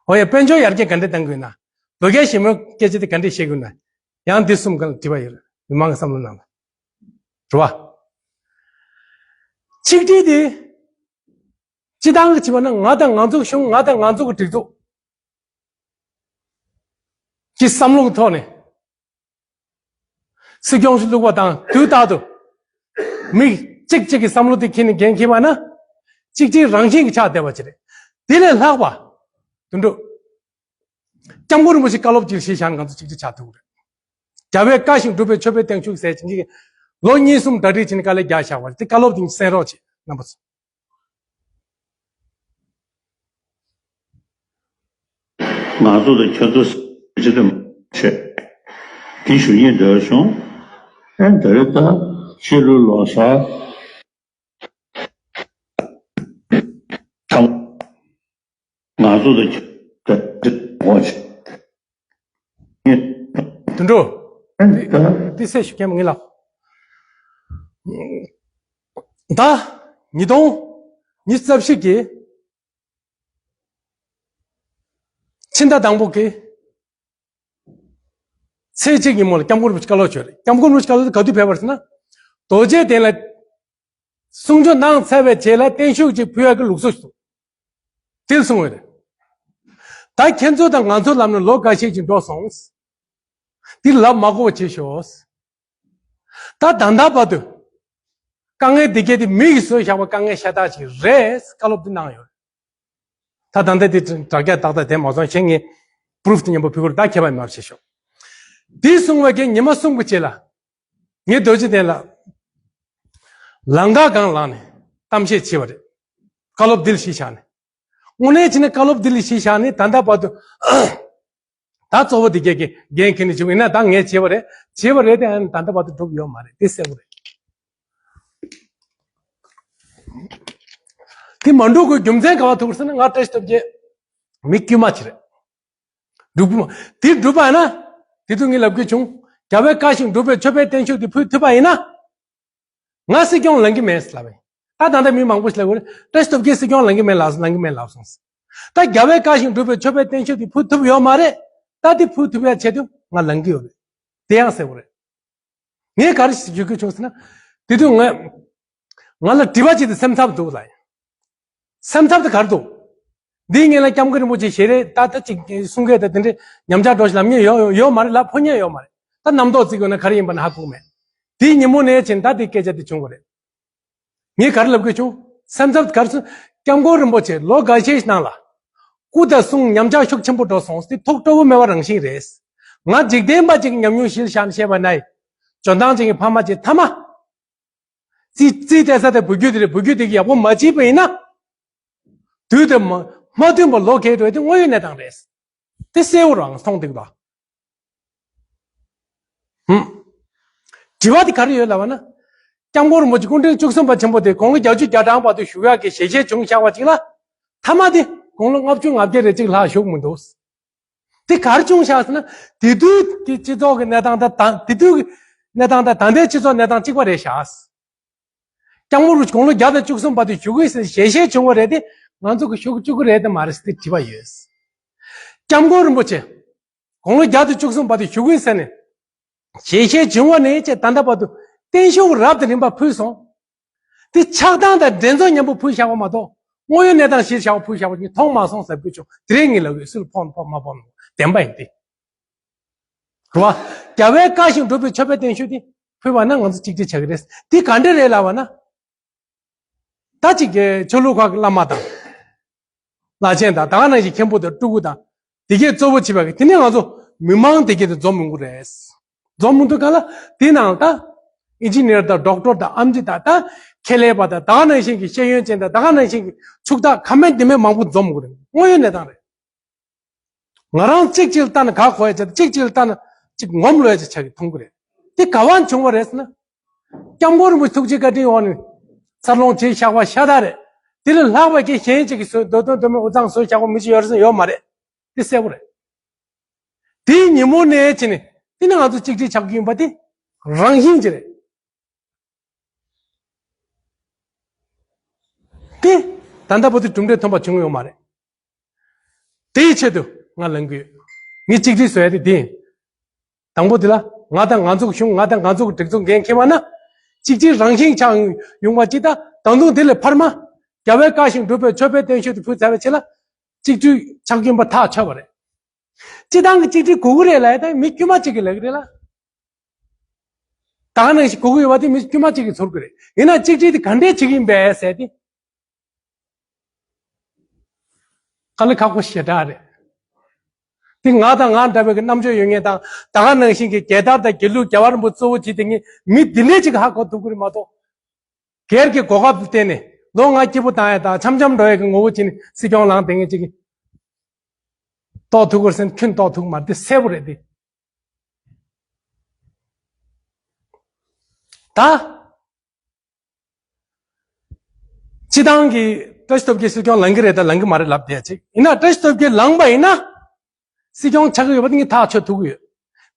འོ་ཡ། དཔལ་འབྱོར་ཡར་རྒྱས་ག་འདྲས་གཏང་གི་ཡོད་ན། ལོ་བརྒྱ་ཞེ་མོའི་སྐད་ཆ་དེ་ག་འདྲས་བཤད་གི་ཡོད་ན། ཡང་འདི་གསུམ་ག་ལ་དྲི་བ་ཡོད་རེད། མི་མང་གི་བསམ་བློ་ནང་ལ། རེད་བ། ཆིག་སྒྲིལ་དེ། སྤྱི་བཏང་གི་བྱས་པ་ན་ང་དང་ང་ཚོ་གི་གཞུང་། ང་དང་ང་ཚོ་གི་སྒྲིག་འཛུགས་ཀྱི་བསམ་བློ་གི་ཐོག་ནས། སྲིད་སྐྱོང་ཞིག་བླུགས་པ་དང་དུས་རྟག་ཏུ་མི་གཅིག་གཅིག་གི་བསམ་བློ་དེ་འཁྱེར་ནས་འགན་འཁྱེར་བ་ན་གཅིག་གཅིག་རང་བཞིན་གྱི་ཆགས་བསྡད་པ་ཅིག་རེད། དེ་ལས་ལྷག་པ་དུད་འགྲོ་སྐྱབས་མགོན་རིན་པོ་ཆེ་བཀའ་སློབ་ཅིག་བཞེས་བཞག་ན་ང་ཚོ་གཅིག་གཅིག་ཆགས་ཐུབ་ཀྱི་རེད། རྒྱལ་བས་བཀའ་བཞིན་སྒྲུབ་པའི་ཆོས་པའི་བརྟན་བཞུགས་ཟེར་བྱས་ཀྱི་ལོ་གཉིས་གསུམ་གྲ་སྒྲིག་བྱས་ནས་དཀའ་ལས་རྒྱག་བཞག་པ་རེད། དེ་བཀའ་སློབ་དེ་གསན་རོགས་བྱེད། རྣམ་པ་ཚོ། ང་ཚོ་དང་ཁྱེད་ཚོ་ཟེར་གྱི་དེ་མ་བྱེད། དེ་ཞུ་སྙིང་འདོད་བྱུང་། ཨེ་འདི་རེད། ད་ཕྱི་ལོ་ལོ་གསར་ད་ང་ཚོ་དང་ཁྱེད་ཚོ་ཟེར་གྱི་དེ་མ་བྱེད། དུད་འགྲོ། འདི་སེ་ཞུ་མཁན་མ་ངེས་ལགས། ད་ཉིས་སྟོང་ཉི་ཤུ་རྩ་བཞི་གི་ཕྱི་ཟླ་དང་པོ་གི་ཚེས་གཅིག་ཉིན་མོ་ལ་སྐྱབས་མགོན་རིན་པོ་ཆེ་བཀའ་སློབ་བྱོས་རེད། སྐྱབས་མགོན་རིན་པོ་ཆེ་བཀའ་སློབ་དེ་ག་དུས་ཕེབས་པ་རེད་ཟེར་ན། རྡོ་རྗེ་གདན་ལ་གསུང་ཆོས་གནང་ཚར་བའི་རྗེས་ལ་བརྟན་བཞུགས་ཅིག་ཕུལ་ཡག་གི་ལུགས་སྲོལ་ཞིག་འདུག་དེ་གསུངས་པ་རེད། ད་ཁྱེད་ཚོ་དང་ང་ཚོ་ལབ་ན་ལོ་འགའ་ཤས་ཅིག་འགྲོ་སོང་། འདི་ལབ་མ་དགོས་པ་བྱེད་ཤོག་ད་ད་ལྟ་བར་དུ་དཀའ་ངལ་འདི་གས་དེ་མི་ཡིས་བཟོས་བཞག་པ་དཀའ་ངལ་ཤ་སྟག་ཅིག་རེད། བཀའ་སློབ་འདི་གནང་ཡོད། ད་ད་ལྟ་འདི་དྲ་རྒྱ་ཏག་ཏག་དེ་མ་སོང་ཞེས་ངས་པུ་རུབ་དེ་མཉམ་པོ་ཕུལ་གོ་རེད། ད་ཁྱད་པར་མེད་པ་བྱེད་ཤོག་འདི་གསུངས་པའི་གི་ཉི་མ་གསུམ་གྱི་རྗེས་ལ་ངས་རྡོ་རྗེ་གདན་ལ་ལང་ཀ་སྒང་ལངས་ནས་གཏམ་བཤད་བྱས་པ་རེད། བཀའ་སློབ་འདི་ལ་གཞི་བཞག་ནས། དངོས་གནས་བྱས་ན་བཀའ་སློབ་འདི་ལ་གཞི་བཞག་ནས་ད་ལྟ་བར་དུ། ད་གཙོ་བོ་འདི་གས་ཀྱི་འགན་འཁྱེར་ནས་བྱུང་ཡིན་ན་ད་ངས་བྱས་པ་རེད། བྱས་པ་རེད་དེ་ཨ་ནི་ད་ལྟ་བར་དུ་འགྲུབ་ཡོད་མ་རེད། དེ་གསལ་པོ་རེད། དེ་མ་འགྲུབ་དགོས་རྒྱུ་མཚན་ག་བ་ཐུག་ཟེར་ན། ང་བཀྲ་ཤིས་སྟོབས་རྒྱལ་མི་དཀྱུས་མ་ཅིག་རེད། འགྲུབ་མ་དེ་འགྲུབ་པ་ཡིན་ན། དེ་དུས་ངས་ལབ་དགོས་བྱུང་། རྒྱལ་བའི་བཀའ་བཞིན་སྒྲུབ་པའི་མཆོད་པའི་བརྟན་བཞུགས་དེ་ཕུལ་ཐུབ་པ་ཡིན་ན། ང་སྲིད་སྐྱོང་ལངས་ཀྱི་མེད་ལབ་པས། ད་ད་ལྟ་མི་མང་པོ་ཞིག་ལབ་ཡོད་རེད། བཀྲ་ཤིས་སྟོབས་རྒྱལ་སྲིད་སྐྱོང་ལངས་ཀྱི་མེད་ལབ་ལངས་ཀྱི་མེད་ལབ་སོང་། ད་རྒྱལ་བའི་བཀའ་བཞིན་སྒྲུབ་པའི་མཆོད་པའི་བརྟན་བཞུགས་དེ་ཕུལ་ཐུབ་ཡོད་མ་རེད། ད་དེ་ཕུལ་ཐུབ་ཡ་ཆེད་དུ་ང་ལངས་ཀྱི་ཡོད་རེད། དེ་ཡང་གསལ་པོ་རེད། ངས་ག་རེ་ཞིག་བརྗོད་དགོས་བྱུང་ཟེར་ན། དེ་དུས་ང་ང་ལ་དྲི་བ་ཅིག་དེ་སེམས་འཚབ་འདུག་ལ། སེམས་འཚབ་དེ་ག་རེ་འདུག་འདིའི་སྔོན་ལ་སྐྱབས་མགོན་རིན་པོ་ཆེ་ཞལ་རས་ད་ལྟ་ཅིག་གསུང་སྐད་དང་དེ་འདྲའི་ཉམས་ཆག་འགྲོ་ཞིག་ལབ་མཁན་ཡོད་ཡོད་མ་རེད་ལ། ཕོ་ཉ་ཡོད་མ་རེད། ད་རྣམ་རྟོག་བརྩི་དགོས་ན་ག་རེ་ཡིན་པ་ན་ཧ་གོ་མེད། དེའི་ཉིན་མོ་ནས་བྱས་ད་དེ་སྐད་ཆ་དེ་བྱུང་བ་རེད། ངས་ག་རེ་ལབ་དགོས་བྱུང་། སེམས་འཚབ་ག་རེ་སོང་། སྐྱབས་མགོན་རིན་པོ་ཆེ་ལོ་འགའ་ཤས་ནང་ལ་སྐུ་དང་གསུང་ཉམས་ཆག་ཤུགས་ཆེན་པོ་འགྲོ་སོང་། དེ་ཐུགས་སྤྲོ་བོ་མེད་པ་རང་བཞིན་རེད། ང་འཇིག་རྟེན་པ་ཅིག་ཉམས་མྱོང་གཞིར་བཞག་ནས་བཤད་པ་ན། འཇོན་ཐང་ཅན་གྱི་ཕ་མ་ཅིག་མཐའ་མ། རྩིས་རྩིས་སྤྲད་ས་དེ་བུ་རྒྱུད་དེ་རེད། བུ་རྒྱུད་དེ་གི་ཡག་པོ་མ་བྱས་པ་ཡིན་ན། དུས་དེ་མ་མ་བསྟུན་པར་ལོག་གེ་འགྲོ་ཡ་དེ་དངོས་ཡོད་གནས་སྟངས་རེད། དེ་གསལ་པོ་རང་མཐོང་འདུག་ད། ཧུམ། དྲི་བ་དེ་ག་རེ་ཡོད་ལབ་པ་ན། སྐྱབས་མགོན་རིན་པོ་ཆེ་སྐུ་ཕྲེང་བཅུ་གསུམ་པ་ཆེན་པོ་དེ་དགུང་ལོ་བརྒྱད་ཅུ་གྱ་གྲངས་བར་དུ་བཞུགས་ཡག་གི་ཞལ་བཞེས་བྱུང་བཞག་པ་ཅིག་ལ། མཐའ་མ་དེ་དགུང་ལོ་ལྔ་བཅུ་ང་བརྒྱད་རེ་གཅིག་ལྷག་བཞུགས་མི་འདུག་དེ་ག་རེ་བྱུང་བཞག་ཟེར་ན། དེ་དུས་ཀྱི་སྤྱི་ཚོགས་ཀྱི་གནས་སྟངས་དང་ད་དེ་དུས་ཀྱི་གནས་སྟངས་དང་ད་ལྟའི་སྤྱི་ཚོགས་གནས་སྟངས་གཅིག་པ་རེད་བཞག་སྐྱབས་མགོན་རིན་པོ་ཆེ་དགུང་ལོ་བརྒྱ་དང་བཅུ་གསུམ་བར་དུ་བཞུགས་ཀྱི་ཟེར་ཞལ་བཞེས་བྱུང་བ་རེད་དེ། ང་ཚོ་གི་བཞུགས་བཅུག་གི་རེད་དམ་མ་རེད་ཟེར་དེ་དྲི་བ་ཡོད། སྐྱབས་མགོན་རིན་པོ་ཆེ་དགུང་ལོ་བརྒྱ་དང་བཅུ་གསུམ་བར་དུ་བཞུགས་ཀྱི་ཟེར་ནས་ཞལ་བཞེས་བྱུང་བ་ནས་བྱས་ད་ལྟ་བར་དུ་བརྟན་བཞུགས་རབ་དང་རིམ་པ་ཕུལ་སོང་། དེ་ཆགས་སྡང་དང་འགྲན་རྩོད་མཉམ་པོ་ཕུལ་བཞག་པ་མ་གཏོགས། དངོས་ཡོད་གནས་སྟངས་གཞིར་བཞག་པ་ཕུལ་བཞག་པ་ཉིད་མཐོང་མ་སོང་ཟེར་དགོས་བྱུང་། དེ་རིང་ངས་ལབ་ཡོད། སུ་ལ་ཕོག་ན་ཕོག་མ་ཕོག་ན་བདེན་པ་ཡིན་ཏེ། རེད་བ། རྒྱལ་བའི་བཀའ་བཞིན་སྒྲུབ་པའི་མཆོད་པའི་བརྟན་བཞུགས་དེ་ཕུལ་བ་ན་ང་ཚོ་གཅིག་སྒྲིལ་ཆགས་ཀྱི་རེད། དེ་ག་འདྲ་རེད་ལབ་པ་ན། ད་ཅིག་གི་ཆོས་ལུགས་ཁག་གི་བླ་མ་དང་། བླ་ཆེན་དང་ད་ག་ནང་བཞིན་མཁན་པོ་དང་སྤྲུལ་སྐུ་དང་། དེ་གས་གཙོ་བོ་བྱེད་པ་གི་དེ་ནས་ང་ཚོ་མི་མང་དེ་གས་དེ་འཛོམས་མི་འགུ་རེད། འཛོམས་མི་འདུག་ག་ལ། དེ་ནང་ད་ཨིན་ཇི་ནི་ཡར་དང་ཌོག་ཊར་དང་ཨེམ་ཆི་དང་ད་ཁེ་ལས་པ་དང་ད་ག་ནང་བཞིན་གི་ཤེས་ཡོན་ཅན་དང་ད་ག་ནང་བཞིན་གི་ཕྱུག་བདག་ཁ་མེད་འདི་མེད་མང་པོ་འཛོམས་མི་འགུ་རེད། དངོས་ཡོད་གནས་སྟངས་རེད། ང་རང་གཅིག་གཅིག་ལ་ལྟ་ན་ག་གོ་ཡ་ཆ་གཅིག་གཅིག་ལ་ལྟ་ན་གཅིག་ངོམ་ལོས་ཡ་ཆ་ཆགས་ཀྱི་མཐོང་གི་རེད། དེ་ག་བ་བྱུང་བ་རེད་ཟེར་ན། སྐྱབས་མགོན་རིན་པོ་ཆེ་ཐུགས་རྗེ་བཀའ་དྲིན་འོག་ནས་འཚར་ལོངས་བྱས་བཞག་པ་ཤ་སྟག་རེད། དེ་ལས་ལྷག་པའི་གི་གཞན་གཅིག་གི་བཟོས་མདོ་དོན་མདོ་སྨད་དབུས་གཙང་བཟོས་བཞག་པ་མི་གཅིག་ཡོད་རེད་ཟེར་ཡོད་མ་རེད། དེ་གསལ་པོ་རེད། དེའི་ཉིན་མོ་ནས་བྱས་ནས་དེ་ནི་ང་ཚོ་གཅིག་སྒྲིལ་ཆགས་ཀྱི་ཡིན་པ་དེ་རང་བཞིན་གྱིས་རེད། དེ་ད་ལྟ་བར་དུ་གྲུབ་འབྲས་ཐོན་པ་བྱུང་ཡོད་མ་རེད། དེའི་ཆེད་དུ་ང་ལངས་ཀྱི་ཡོད། ངས་གཅིག་སྒྲིལ་བཟོ་ཡ་དེ་འདི་ཡིན། དང་པོ་དེ་ལ་ང་དང་ང་ཚོ་གི་གཞུང་ང་དང་ང་ཚོ་གི་སྒྲིག་འཛུགས་འགན་འཁྱེར་བ་ན། གཅིག་སྒྲིལ་རང་བཞིན་ཆགས་ཡོང་བ་ཅིག་དང་། ད་དུང་དེ་ལས་འཕར་མ། རྒྱལ་བའི་བཀའ་བཞིན་སྒྲུབ་པའི་མཆོད་པའི་བརྟན་བཞུགས་དེ་ཕུལ་ཚར་བའི་ཆེད་ལ། གཅིག་སྒྲིལ་ཆགས་ཀྱིན་པ་ཐག་ཆོད་པ་རེད། སྤྱི་བཏང་གི་གཅིག་སྒྲིལ་དགོས་ཀྱི་རེད་ལབ་ཡ་ད་མི་དཀྱུས་མ་གཅིག་གིས་ལབ་ཀྱི་རེད་ལ། ད་ག་ནང་བཞིན་དགོས་ཀྱི་ཡོད་པ་དེ་མི་དཀྱུས་མ་གཅིག་གིས་ཚོར་གྱི་རེད། ཡིན་ན་གཅིག་སྒྲིལ་དེ་ག་འདྲས་བྱེད་ཀྱི་ཡིན་པས་ཟེར་ཏེ། དཀའ་ལས་ཁག་པོ་ཞེ་དྲག་རེད། དེ་ང་དང་ང་འདྲ་བའི་གི་རྣམ་དཔྱོད་ཡོད་མཁན་དང་། ད་ག་ནང་བཞིན་གྱི་རྒྱལ་དར་དང་དགེ་ལུགས་རྒྱལ་བ་རིན་པོ་ཆེ་གཙོ་བོ་བྱེད་དེ་ངས་མི་འདི་འདྲས་ཅིག་ཧ་གོ་ཐུབ་ཀྱི་རེད་མ་གཏོགས། སྒེར་གྱི་གོ་སྐབས་བརྟེན་ནས་ལོ་ལྔ་སྐྱིད་པོ་བཏང་ཡ་དང་འཆམ་འཆམ་འགྲོ་ཡ་གི་ངོ་བོ་བྱས་ནས་སྲིད་སྐྱོང་ལངས་བསྡད་མཁན་ཅིག་གིས། གཏོགས་ཐུབ་ཀྱི་རེད་ཟེར་ན་ཁྱོན་གཏོགས་ཐུབ་ཀྱི་མ་རེད། དེ་གསལ་པོ་རེད་དེ། ད། སྤྱི་བཏང་གི་བཀྲ་ཤིས་སྟོབས་རྒྱལ་སྲིད་སྐྱོང་ལངས་ཀྱི་རེད་དང་ལངས་ཀྱི་མ་རེད་ལབ་བསྡད་ཅིག་ཡིན་ན། བཀྲ་ཤིས་སྟོབས་རྒྱལ་ལངས་པ་ཡིན་ན། སྲིད་སྐྱོང་ཆགས་ཀྱི་ཡོད་པ་དེ་ངས་ཐག་ཆོད་ཐུབ་ཀྱི་ཡོད།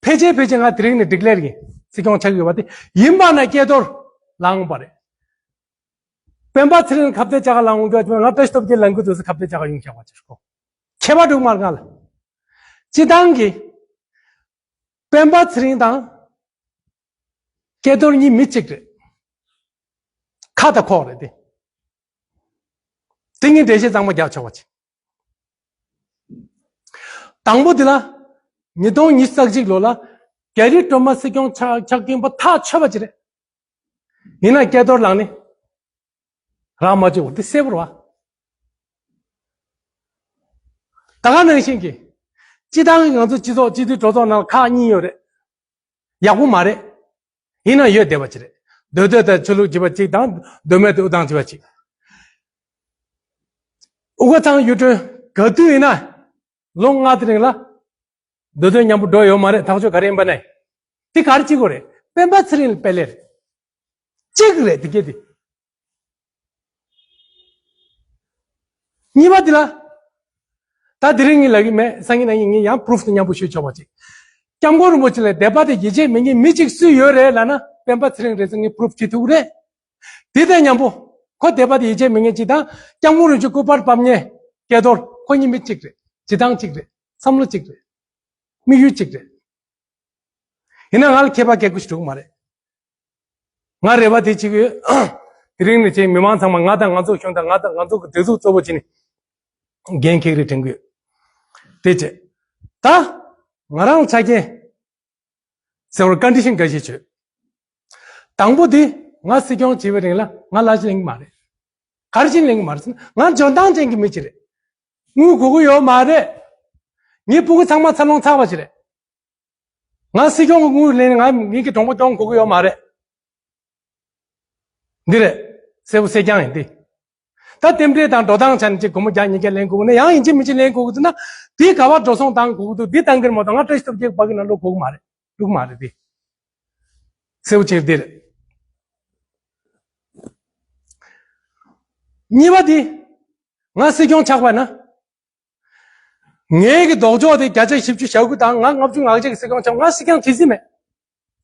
ཕལ་ཆེར་ཕལ་ཆེར་ང་དེ་རིང་ནས་ཌི་ཀི་ལེར་ཡིན། སྲིད་སྐྱོང་ཆགས་ཀྱི་ཡོད་པ་དེ་ཡིན་པ་ན་སྐལ་རྡོར་ལངས་པ་རེད། སྤེན་པ་ཚེ་རིང་ཁ་གཏད་བཅག་ག་ལངས་འོང་རྒྱུ་ང་བཀྲ་ཤིས་སྟོབས་རྒྱལ་ལངས་ཀྱི་འདུག་ཟེར་ཁ་གཏད་བཅག་ག་ཡོང་བཞག་པ་ཅིག་གོ། ཁྱད་པར་འདུག་མ་རེད་ང་ལ། སྤྱི་བཏང་གི་སྤེན་པ་ཚེ་རིང་དང་སྐལ་རྡོར་གཉིས་མི་གཅིག་རེད། ཁ་དང་ཁོག་རེད་དེ། དེ་གཉིས་འགྲེལ་བཤད་གཙང་མ་རྒྱག་ཆོག་པ་ཅིག་དང་པོ་དེ་ལ། ཉིས་སྟོང་ཉི་ཤུ་རྩ་གཅིག་ལོ་ལ་རྒྱ་རི་སྒྲོལ་མ་སྲིད་སྐྱོང་ཆགས་ཆགས་ཀྱིན་པ་ཐག་ཆོད་པ་ཅིག་རེད། ཡིན་ན་སྐལ་རྡོར་ལངས་ནས་རང་མ་བཅོས་པ་འདི་གསལ་པོ་རེད་བ། ད་ག་ནང་བཞིན་གྱི། སྤྱི་བཏང་གི་ང་ཚོ་སྤྱི་ཚོགས་སྤྱི་འཐུས་གྲོས་ཚོགས་ནང་ལ་ཁག་གཉིས་ཡོད་རེད། ཡག་པོ་མ་རེད། ཡིན་ན་ཡོད་བསྡད་པ་ཅིག་རེད། མདོ་སྟོད་དང་ཆོས་ལུགས་བརྗེ་པ་གཅིག་དང་མདོ་སྨད་དུ་དབུ་ཐང་བརྗེ་པ་གཅིག་དབུ་དཀར་ཚང་གཡུ་སྒྲོན་ག་དུས་ཡིན་ན། ལོ་ལྔ་དེ་རིང་ལ། མདོ་སྟོད་མཉམ་པོ་འགྲོ་ཡོད་མ་རེད། ཐག་གཅོད་ག་རེ་ཡིན་པ་ནས། དེ་ག་རེ་བྱེད་དགོས་རེད། སྤེན་པ་ཚེ་རིང་ལ་དཔེ་ལེར། གཅིག་རེད་དེ་གས་དེ། གཉིས་པ་དེ་ལ། ད་དེ་རིང་ངས་ལབ་ཀྱི་མེད། སང་ཉིན་གནངས་ཉིན་ངས་ཡང་པུ་རུབ་དེ་མཉམ་པོ་ཞུས་ཆོག་པ་ཅིག་སྐྱབས་མགོན་རིན་པོ་ཆེ་ལ་དད་པ་དང་ཡིད་ཆེས་མེད་མཁན་མི་གཅིག་སུ་ཡོད་རེད་ལབ་ན་སྤེན་པ་ཚེ་རིང་རེད་ཟེར་ངས་པུ་རུབ་བྱེད་ཐུབ་ཀྱི་རེད། དེ་དང་མཉམ་པོ། ཁོ་དད་པ་དང་ཡིད་ཆེས་མེད་མཁན་གཅིག་དང་སྐྱབས་མགོན་རིན་པོ་ཆེ་སྐུ་པར་ཕབ་མཁན་སྐལ་རྡོར་ཁོ་གཉིས་མི་གཅིག་རེད། བྱེད་སྟངས་གཅིག་རེད། བསམ་བློ་གཅིག་རེད། དམིགས་ཡུལ་གཅིག་རེད། ཡིན་ན་ང་ལ་ཁྱད་པར་གལ་ཁུ་ཞིག་འགྲོ་གི་མ་རེད། ང་རེ་བ་དེ་གཅིག་ཡོད། དེ་རིང་ནས་ཅིག་མི་མང་ཚང་མ་ང་དང་ང་ཚོ་གཞུང་དང་ང་དང་ང་ཚོ་གི་སྒྲིག་འཛུགས་གཙོ་བོ་བྱས་ནས་འགན་འཁྱེར་རེ་དྲན་གི་ཡོད། དེ་བྱས། ད། ང་རང་ཆ་རྐྱེན་ཟེར་བར་ཀོན་ཌི་ཤན་འགའ་ཤས་བྱོས། དང་པོ་དེ་ང་སྲིད་སྐྱོང་བྱེད་པའི་རིང་ལ་ང་ལ་ཅི་ལེན་གི་མ་རེད། ག་རེ་ཅི་ལེན་གི་མ་རེད་ཟེར་ན་ང་འཇོན་ཐང་ཅན་གྱི་མི་ཅིག་རེད། དངུལ་དགོས་ཀྱི་ཡོད་མ་རེད། ངའི་སྤུ་གུ་ཚང་མ་འཚར་ལོངས་ཚར་བ་ཅིག་རེད། ང་སྲིད་སྐྱོང་གི་དངུལ་ལེན་ང་ངེད་ཀྱི་གྲོང་པ་སྐྱོང་དགོས་ཀྱི་ཡོད་མ་རེད། འདི་རེད། གསལ་པོ་གསལ་རྐྱང་ཡིན་ཏེ། ད་རྟེན་འབྲེལ་དང་འགྲོ་སྟངས་ཆ་ནས་ཅིག་སྒོར་མོ་བརྒྱ་ཉིས་བརྒྱ་ལེན་དགོས་ན་ཡང་ཡིན་གཅིག་མིན་གཅིག་ལེན་དགོས་ཀྱི་འདུག་ན། དེའི་ག་བ་འགྲོ་སོང་བཏང་དགོས་ཀྱི་འདུག་འདི་བཏང་གི་རེད་མ་གཏོགས་ང་བཀྲ་ཤིས་སྟོབས་རྒྱལ་ཕ་གི་ནང་ལོག་དགོས་ཀྱི་མ་རེད། འགྲོ་གི་མ་རེད་དེ། གསལ་པོ་ཆེ་འདི་རེད། གཉིས་པ་དེ། ང་སྲིད་སྐྱོང་ཆགས་པ་ན། ངའི་གི་ལྡོག་ཕྱོགས་དེ་བརྒྱ་ཆ་བཞི་བཅུ་ཞེ་དགུ་དང་ང་ལྔ་བཅུ་ང་གཅིག་གི་སྲིད་སྐྱོང་ཆགས་ང་སྲིད་སྐྱོང་བྱེད་རྩིས་མེད།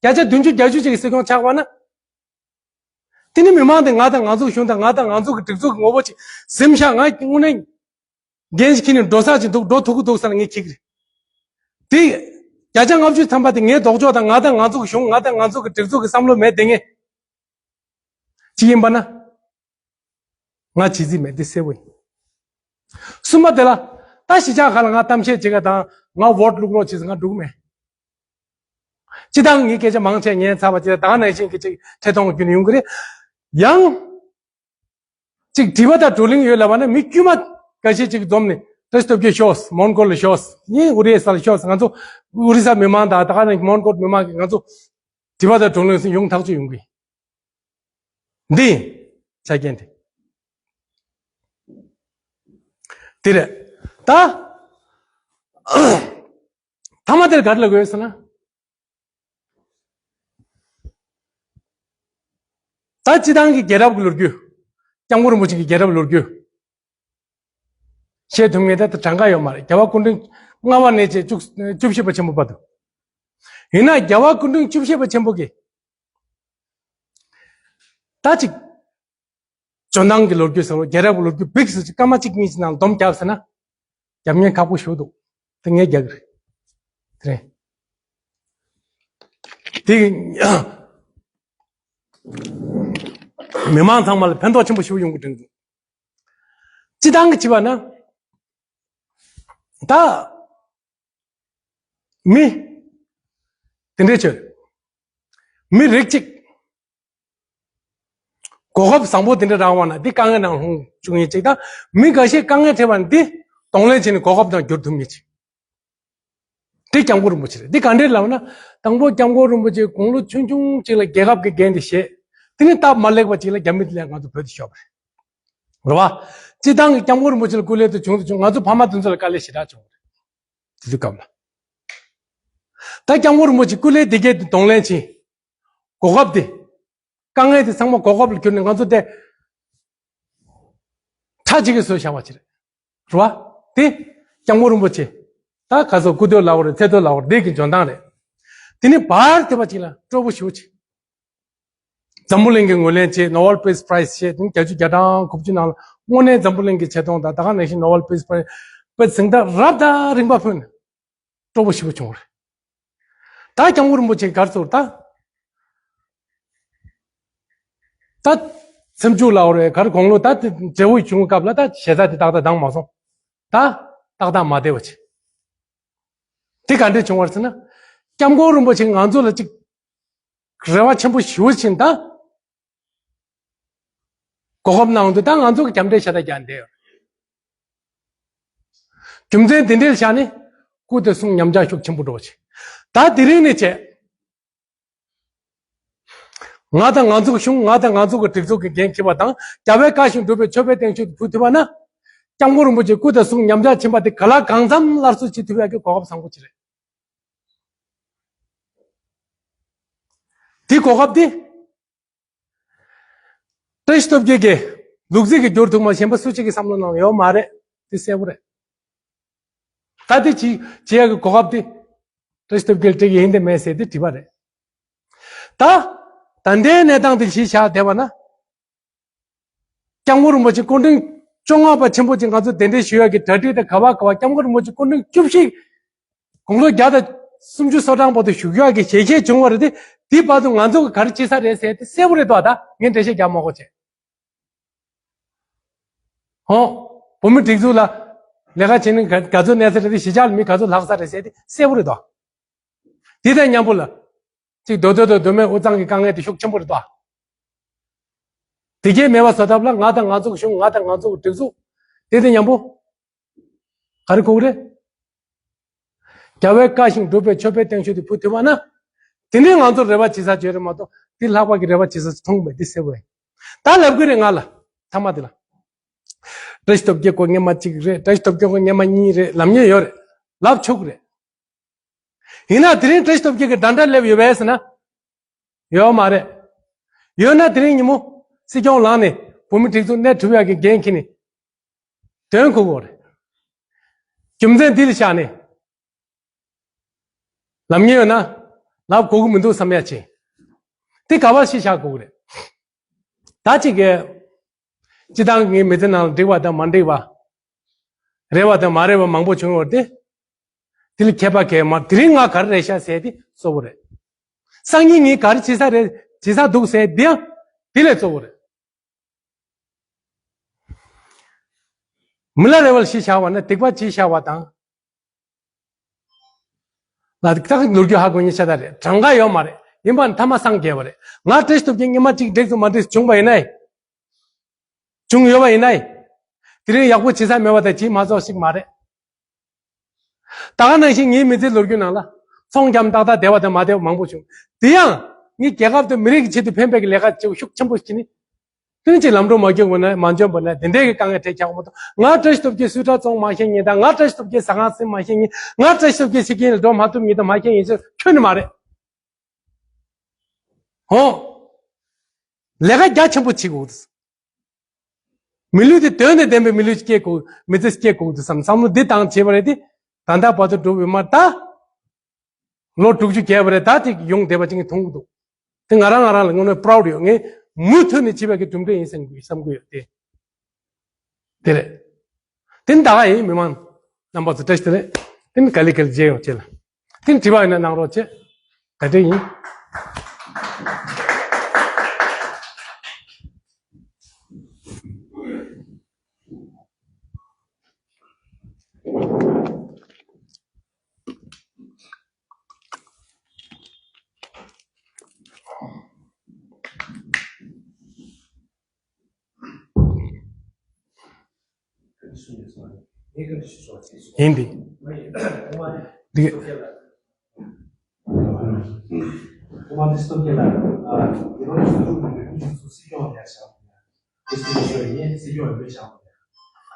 བརྒྱ་ཆ་བདུན་ཅུ་བརྒྱད་ཅུ་ཅིག་གི་སྲིད་སྐྱོང་ཆགས་པ་ན། དེ་ནི་མི་མང་དེ་ང་དང་ང་ཚོ་གཞུང་དང་ང་དང་ང་ཚོ་གི་སྒྲིག་འཛུགས་ཀྱི་ངོ་བོ་ཅིག་ཟིན་ཤག་ང་དངོས་གནས་འགན་ཞིག་འཁྱེར་ནས་འགྲོ་ས་ཅིག་འདུག་འགྲོ་ཐུབ་ཀྱི་འདུག་ཟེར་ནས་ངས་འཁྱེར་གི་རེད། དེ་བརྒྱ་ཆ་ལྔ་བཅུ་ཐམ་པ་དེ་ངའི་ལྡོག་ཕྱོགས་དང་ང་དང་ང་ཚོ་གི་གཞུང་ང་དང་ང་ཚོ་གི་སྒྲིག་འཛུགས་ཀྱི་བསམ་བློ་མེད་དེ་ངས་ཅིག་ཡིན་པ་ན། ང་བྱེད་རྩིས་མེད་འདི་གསལ་པོ་ཡིན། གསུམ་པ་དེ་ལ། ད་གཞིས་ཆགས་ཁག་ལ་ང་གཏམ་བཤད་བྱེད་ག་དང་ང་ཝོ་ཊི་བླུག་རོགས་བྱེད་ཟེར་ང་འགྲོ་གི་མེད། སྤྱི་བཏང་ངའི་སྐད་ཆ་མང་ཆེ་ཉན་ཚར་བ་བྱས་ད་ནང་བཞིན་གྱི་ཅིག་ཐད་གཏོང་རྒྱུ་ནས་ཡོང་གི་རེད། ཡང་། ཅིག་དྲི་བ་དང་བགྲོ་གླེང་ཡོད་ལབ་པ་ན་མི་དཀྱུས་མ་འགའ་ཤས་ཅིག་འཛོམས་ནས་བཀྲ་ཤིས་སྟོབས་རྒྱལ་ཤོག་མོན་གྷོ་ལ་ཤོག་ཡིན་ཨོ་རི་ས་ལ་ཤོག་ང་ཚོ་ཨོ་རི་ས་མི་མང་དང་ད་ག་ནང་མོན་གྷོ་མི་མང་གིས་ང་ཚོ་དྲི་བ་དང་བགྲོ་གླེང་ཡོང་ཐག་ཆོད་ཡོང་གི། འདི་ཡིན། ཆ་རྐྱེན་དེ། དེ་རེད། ད། ཐ་མ་དེར་ག་རེ་ལབ་དགོས་ཟེར་ན། ད་སྤྱི་བཏང་གི་རྒྱལ་རབས་ཀྱི་ལོ་རྒྱུས། སྐྱབས་མགོན་རིན་པོ་ཆེ་གི་རྒྱལ་རབས་ལོ་རྒྱུས། བཤད་ཐུབ་མཁན་ད་ལྟ་གྲངས་ཀ་ཡོད་མ་རེད། རྒྱལ་བ་སྐུ་ཕྲེང་ལྔ་པ་ནས་བྱས་བཅུ་བཅུ་བཞི་པ་ཆེན་པོ་བར་དུ། ཡིན་ན་རྒྱལ་བ་སྐུ་ཕྲེང་བཅུ་བཞི་པ་ཆེན་པོ་གིས། ད་ཅིག་འཇོན་ཐང་གི་ལོ་རྒྱུས་ཟེར་བ་རྒྱལ་རབས་ཀྱི་ལོ་རྒྱུས་བིག་ཟེར་ཅིག་སྐར་མ་གཅིག་གཉིས་ཅིག་ནང་སྡོམ་རྒྱབ་ཟེར་ན། རྒྱབ་མཁན་ཁག་པོ་ཞེ་པོ་འདུག་དེ་ངས་རྒྱག་གི་རེད། དེ་རེད། དེ་མི་མང་ཚང་མ་ལ་ཕན་ཐོགས་ཆེན་པོ་ཞེ་པོ་ཡོང་གི་དྲན་འདུག་སྤྱི་བཏང་གི་བྱས་པ་ན། ད། མི། དེ་འདྲའི་ཆོས། མི་རིགས་གཅིག་གོ་སྐབས་བཟང་པོ་དེ་འདྲ་རག་པ་ན་འདི་དཀའ་ངལ་ནང་ལྷུང་བཅུག་མཁན་གཅིག་དང་མི་འགའ་ཤས་དཀའ་ངལ་འཕྲད་པ་ན་འདི་གདོང་ལེན་བྱས་ནས་གོ་སྐབས་ནང་བསྒྱུར་ཐུབ་མཁན་གཅིག་འདི་སྐྱབས་མགོན་རིན་པོ་ཆེ་རེད། འདི་ག་འདྲས་ལབ་ན་དང་པོ་སྐྱབས་མགོན་རིན་པོ་ཆེ་དགུང་ལོ་ཆུང་ཆུང་གཅིག་ལ་རྒྱལ་ཁབ་ཀྱི་འགན་དེ་བཞེས། དེ་ནས་སྟབས་མ་ལེགས་པ་གཅིག་ལ་རྒྱ་མི་དེ་ལས་ང་ཚོ་བོད་དུ་ཤོར་བ་རེད། རེད་བ། སྤྱི་བཏང་གི་སྐྱབས་མགོན་རིན་པོ་ཆེ་ལ་སྐུ་ལས་དུ་བྱུང་དུ་བྱུང་ང་ཚོ་ཕ་མ་དེ་ཚོ་ལ་དཀའ་ལས་ཞེ་དྲག་བྱུང་བ་རེད། དེ་དུས་སྐབས་ལ། ད་སྐྱབས་མགོན་རིན་པོ་ཆེ་སྐུ་ལས་དེ་གའི་གདོང་ལེན་བྱེད། གོ་སྐབས་དེ། དཀའ་ངལ་དེ་ཚང་མ་གོ་སྐབས་ལ་གྱུར་ནས་ང་ཚོ་དེ་ཁྲ་གཅིག་གིས་བཟོས་བཞག་པ་ཅིག་རེད། རེད་བ། དེ་སྐྱབས་མགོན་རིན་པོ་ཆེ། ད་ག་ཚོད་སྐུ་ཐོག་ལ་འོ་རེད། ཚེ་ཐོག་ལ་འོ་རེད། འདི་གི་འཇོན་ཐང་རེད། དེ་ནི་བར་དེ་བ་ཅིག་ལ་སྤྲོ་པོ་ཞེ་པོ་ཅིག་འཛམ་བུ་གླིང་གི་ངོས་ལེན་བྱས། Nobel Peace Prize བྱས། དེ་ནི་བརྒྱད་ཅུ་གྱ་གྲངས་དགུ་བཅུ་ནང་ལ་དངོས་གནས་འཛམ་བུ་གླིང་གི་ཆེ་མཐོང་དང་། ད་ག་ནང་བཞིན་Nobel Peace Prize དཔེ་གཟེངས་རྟགས་རབ་དང་རིམ་པ་ཕུལ་ནས་སྤྲོ་པོ་ཞེ་པོ་བྱུང་བ་རེད། ད་སྐྱབས་མགོན་རིན་པོ་ཆེ་ག་རེ་ཟེར། ད་ད་སེམས་ཤུགས་ལ་འོ་རེད། ག་རེ་དགུང་ལོ་ད་དེ་བགྲེས་པོ་བྱུང་སྐབས་ལ་ད་ཞེ་ས་དེ་ཏག་ཏག་འདང་མ་སོང་། ད་ཏག་ཏག་མ་བདེ་བ་བྱས། དེ་ག་འདྲས་བྱུང་བ་རེད་ཟེར་ན། སྐྱབས་མགོན་རིན་པོ་ཆེ་ང་ཚོ་ལ་ཅིག་རེ་བ་ཆེན་པོ་ཞེ་པོ་བྱིན། ད་གོ་སྐབས་གནང་དུས་ད་ང་ཚོ་གི་རྒྱབ་འདྲེ་ཤ་སྟག་རྒྱག་བསྡད་ཡོད། རྒྱུ་མཚན་དེ་འདྲའི་ཆ་ནས་སྐུ་དེ་གསུང་ཉམས་ཆག་ཤུགས་ཆེན་པོ་འགྲོ་བ་བྱས། ད་དེ་རིང་ནས་བྱས། ང་དང་ང་ཚོ་གི་གཞུང་། ང་དང་ང་ཚོ་གི་སྒྲིག་འཛུགས་ཀྱི་འགན་འཁྱེར་བ་དང་། རྒྱལ་བའི་བཀའ་བཞིན་སྒྲུབ་པའི་མཆོད་པའི་རྟེན་མཆོག་ཏུ་ཕུལ་ཐུབ་པ་ན། སྐྱབས་མགོན་རིན་པོ་ཆེ་སྐུ་དང་གསུང་ཉམས་ཆག་ཕྱིན་པ་དེ་ག་ལ་གང་འཚམ་སླར་གསོ་བྱེད་ཐུབ་ཡག་གི་གོ་སྐབས་བཟང་པོ་ཅིག་རེད། དེ་གོ་སྐབས་དེ། བཀྲ་ཤིས་སྟོབས་རྒྱལ་གྱིས་ལུག་རྫི་གིས་བསྒྱུར་ཐུབ་མ། གཞན་པ་སུ་གཅིག་གི་བསམ་བློ་ནང་ཡོད་མ་རེད། དེ་གསལ་པོ་རེད། ད་དེ་ཅི་བྱེད་ཡག་གི་གོ་སྐབས་དེ་བཀྲ་ཤིས་སྟོབས་རྒྱལ་སྤྲད་ཀྱི་ཡིན་དེ་མེད་ཟེར་དེ་དྲིས་པ་རེད། ད་ད་ལྟའི་གནས་སྟངས་དེ་གཞི་བཞག་བསྡད་པ་ན། སྐྱབས་མགོན་རིན་པོ་ཆེ་སྐུ་ཕྲེང་བཅོ་ལྔ་པ་ཆེན་པོ་ཅིག་ང་ཚོ་གདན་འདྲེན་ཞུ་ཡག་གི་གྲ་སྒྲིག་དང་། ག་བ་ག་བ་སྐྱབས་མགོན་རིན་པོ་ཆེ་སྐུ་ཕྲེང་བཅུ་བཞི། དགུང་ལོ་བརྒྱ་དང་སུམ་ཅུ་སོ་གྲངས་བར་དུ་བཞུགས་ཡག་གི་ཞལ་བཞེས་བྱུང་བ་རེད་དེ། དེ་བར་དུ་ང་ཚོ་གི་ག་རེ་བྱེད་ས་རེད་ཟེར་དེ་གསལ་པོ་རེད་དོ། ད་ངས་འགྲེལ་བཤད་རྒྱག་མ་དགོས་བྱས། ཧོ། བོད་མི་སྒྲིག་འཛུགས་ལ་ལས་ཀ་བྱེད་ནི་ག་ག་ཚོད་གནས་ཚུལ་རེད་དེ། གཞིས་ཆགས་ལ་མི་ག་ཚོད་ལྷག་ས་རེད་ཟེར་དེ་གསལ་པོ་རེད་དོ། དེ་དང་མཉམ་པོ་ལ། གཅིག་མདོ་སྟོད་དང་མདོ་སྨད་དབུས་གཙང་གི་དཀའ་ངལ་དེ་ཤུགས་ཆེན་པོ་རེད་དོ། དེ་གས་མེད་པ་བཟོ་ཐབས་ལ་ང་དང་ང་ཚོ་གི་གཞུང་། ང་དང་ང་ཚོ་གི་སྒྲིག་འཛུགས། དེ་དང་མཉམ་པོ། ག་རེ་དགོས་རེད། རྒྱལ་བའི་བཀའ་བཞིན་སྒྲུབ་པའི་མཆོད་པའི་རྟེན་མཆོག་དེ་ཕུལ་ཐུབ་པ་ན། དེ་ནས་ང་ཚོར་རེ་བ་བྱེད་ས་ཅིག་ཡོད་རེད་མ་གཏོགས། དེ་ལྷག་པ་གི་རེ་བ་བྱེད་ས་ཅིག་མཐོང་མེད། དེ་གསལ་པོ་ཡིན། ད་ལབ་གི་རེད་ང་ལ། མཐའ་མ་དེ་ལ། བཀྲ་ཤིས་སྟོབས་རྒྱལ་སྐོར་སྔོན་མ་གཅིག་རེད། བཀྲ་ཤིས་སྟོབས་རྒྱལ་སྐོར་སྔོན་མ་གཉིས་རེད། ལབ་མཁན་ཡོད་རེད། ལབ་ཆོག་གི་རེད། ཡིན་ན་དེ་རིང་བཀྲ་ཤིས་སྟོབས་རྒྱལ་གྱི་འདྲ་འདྲ་སླེབས་ཡོད་པས་ཟེར་ན། ཡོད་མ་རེད། ཡོད་ན་དེ་རིང་ཉིན་མོ་སྲིད་སྐྱོང་ལངས་ནས་བོད་མི་སྒྲིག་འཛུགས་གནས་ཐུབ་ཡག་གི་འགན་འཁྱེར་ནས་དོན་གོ་གི་རེད། རྒྱུ་མཚན་འདི་ལ་བཞག་ནས་ལབ་མཁན་ཡོད་ན་ལབ་དགོས་ཀྱི་མི་འདུག་བསམ་ཡག་ཅིག། དེ་ག་བ་ཞིག་བཞག་དགོས་ཀྱི་རེད། ད་ཅིག་གི། སྤྱི་བཏང་གི་མི་ཚེ་ནང་ལ་འགྲིག་པ་དང་མ་འགྲིག་པ། རེད་པ་དང་མ་རེད་པ་མང་པོ་བྱུང་ཡོད་དེ། དེ་ལ་མཁས་པ་མཁས་མ། དེ་རིང་ང་ག་རེ་རེད་ཤག་ཟེར་དེ་གཙོ་བོ་རེད། སང་ཉིན་ངས་ག་རེ་བྱེད་ས་རེད། བྱེད་ས་འདུག་ཟེར་དེ་ཡང་དེ་ལས་གཙོ་བོ་རེད། མི་ལ་རེ་བ་ལ་གཞི་བཞག་པ་ན་སྡིག་པ་གཅིག་བཞག་པ་དང་། ལ་ཏག་ཏག་ལོ་རྒྱུས་ཧ་གོ་མཁན་ཤ་སྟག་རེད། གྲངས་ཀ་ཡོད་མ་རེད། ཡིན་པ་ནི་ཐ་མ་སངས་རྒྱས་པ་རེད། ང་བཀྲ་ཤིས་སྟོབས་རྒྱལ་སྔོན་མ་གཅིག་འགྲིག་སོང་མ་འགྲིག་སོང་བྱུང་བ་ཡིན་ནའི། བྱུང་ཡོད་པ་ཡིན་ནའི། དེ་རིང་ཡག་པོ་བྱེད་ས་མེད་པ་དང་བྱེད་མ་ཆོག་ཞིག་མ་རེད། ད་ག་ནང་བཞིན་ངའི་མི་ཚེའི་ལོ་རྒྱུས་ནང་ལ་ཚོང་རྒྱག་ཏག་ཏག་བདེ་བ་དང་མ་བདེ་བ་མང་པོ་བྱུང་། དེ་ཡང་ངས་རྒྱལ་ཁབ་དང་མི་རིགས་ཀྱི་ཆེད་དུ་ཕན་པའི་ལས་ཀ་བྱེད་ཤུགས་ཆེན་པོ་བྱས་ནས། དོན་གྱི་ལམ་འགྲོ་མ་བསྐྱོད་པ་ན་མ་འཇོན་པ་ན་དེ་འདྲའི་གི་དཀའ་ངལ་འཕྲད་ཆགས་མ་གཏོགས། ང་བཀྲ་ཤིས་སྟོབས་རྒྱལ་སུས་ཊར་བཙོང་མ་ཤེས་མཁན་དང་། ང་བཀྲ་ཤིས་སྟོབས་རྒྱལ་ཟ་ཁང་ཟིན་མ་ཤེས་མཁན། ང་བཀྲ་ཤིས་སྟོབས་རྒྱལ་ཕྱི་རྒྱལ་ལ་འགྲོ་མ་ཐུབ་མཁན་དང་མ་ཤེས་མཁན་ཚོ་ཁྱོན་ནས་མ་རེད། ཧོ། ལས་ཀ་རྒྱ་ཆེན་པོ་བྱེད་དགོས། མི་ལུས་དེ་དོན་དང་ལྡན་པའི་མི་ལུས་སྐྱེ་དགོས། མི་ཚེ་སྐྱེ་དགོས་དུས་བསམ་བསམ་བློ་འདི་བཏང་བྱས་པ་རེད་དེ། ད་ལྟ་བར་དུ་འགྲོ་བའི་མ་ད། ལོ་དྲུག་ཅུ་བརྒལ་བ་རེད། ད་ཅིག་ཡོང་བསྡད་པ་ཅིག་མཐོང་གི་འདུག། དེ་ང་རང་ང་རང་ལ་དངོས་གནས་པ་རའུ་ཌི་ཡོད། ངས་མུ་མཐུད་ནས་བྱས་པའི་གི་གྲུབ་འབྲས་ཡིན་བསམ་གི་བསམ་གི་ཡོད་དེ། དེ་རེད། དེ་ནི་ད་ག་ཡིན། མི་མང་རྣམ་པ་ཚོ་བཀྲ་ཤིས་བདེ་ལེགས། དེ་ནི་ག་ལེ་ག་ལེ་མཇལ་ཡོང་བྱས་ལ། དེ་ནི་དྲི་བ་ཡིན་ན་གནང་རོགས་བྱེད། ག་འདྲ་ཡིན། ཡིན་ཏེ། འདི།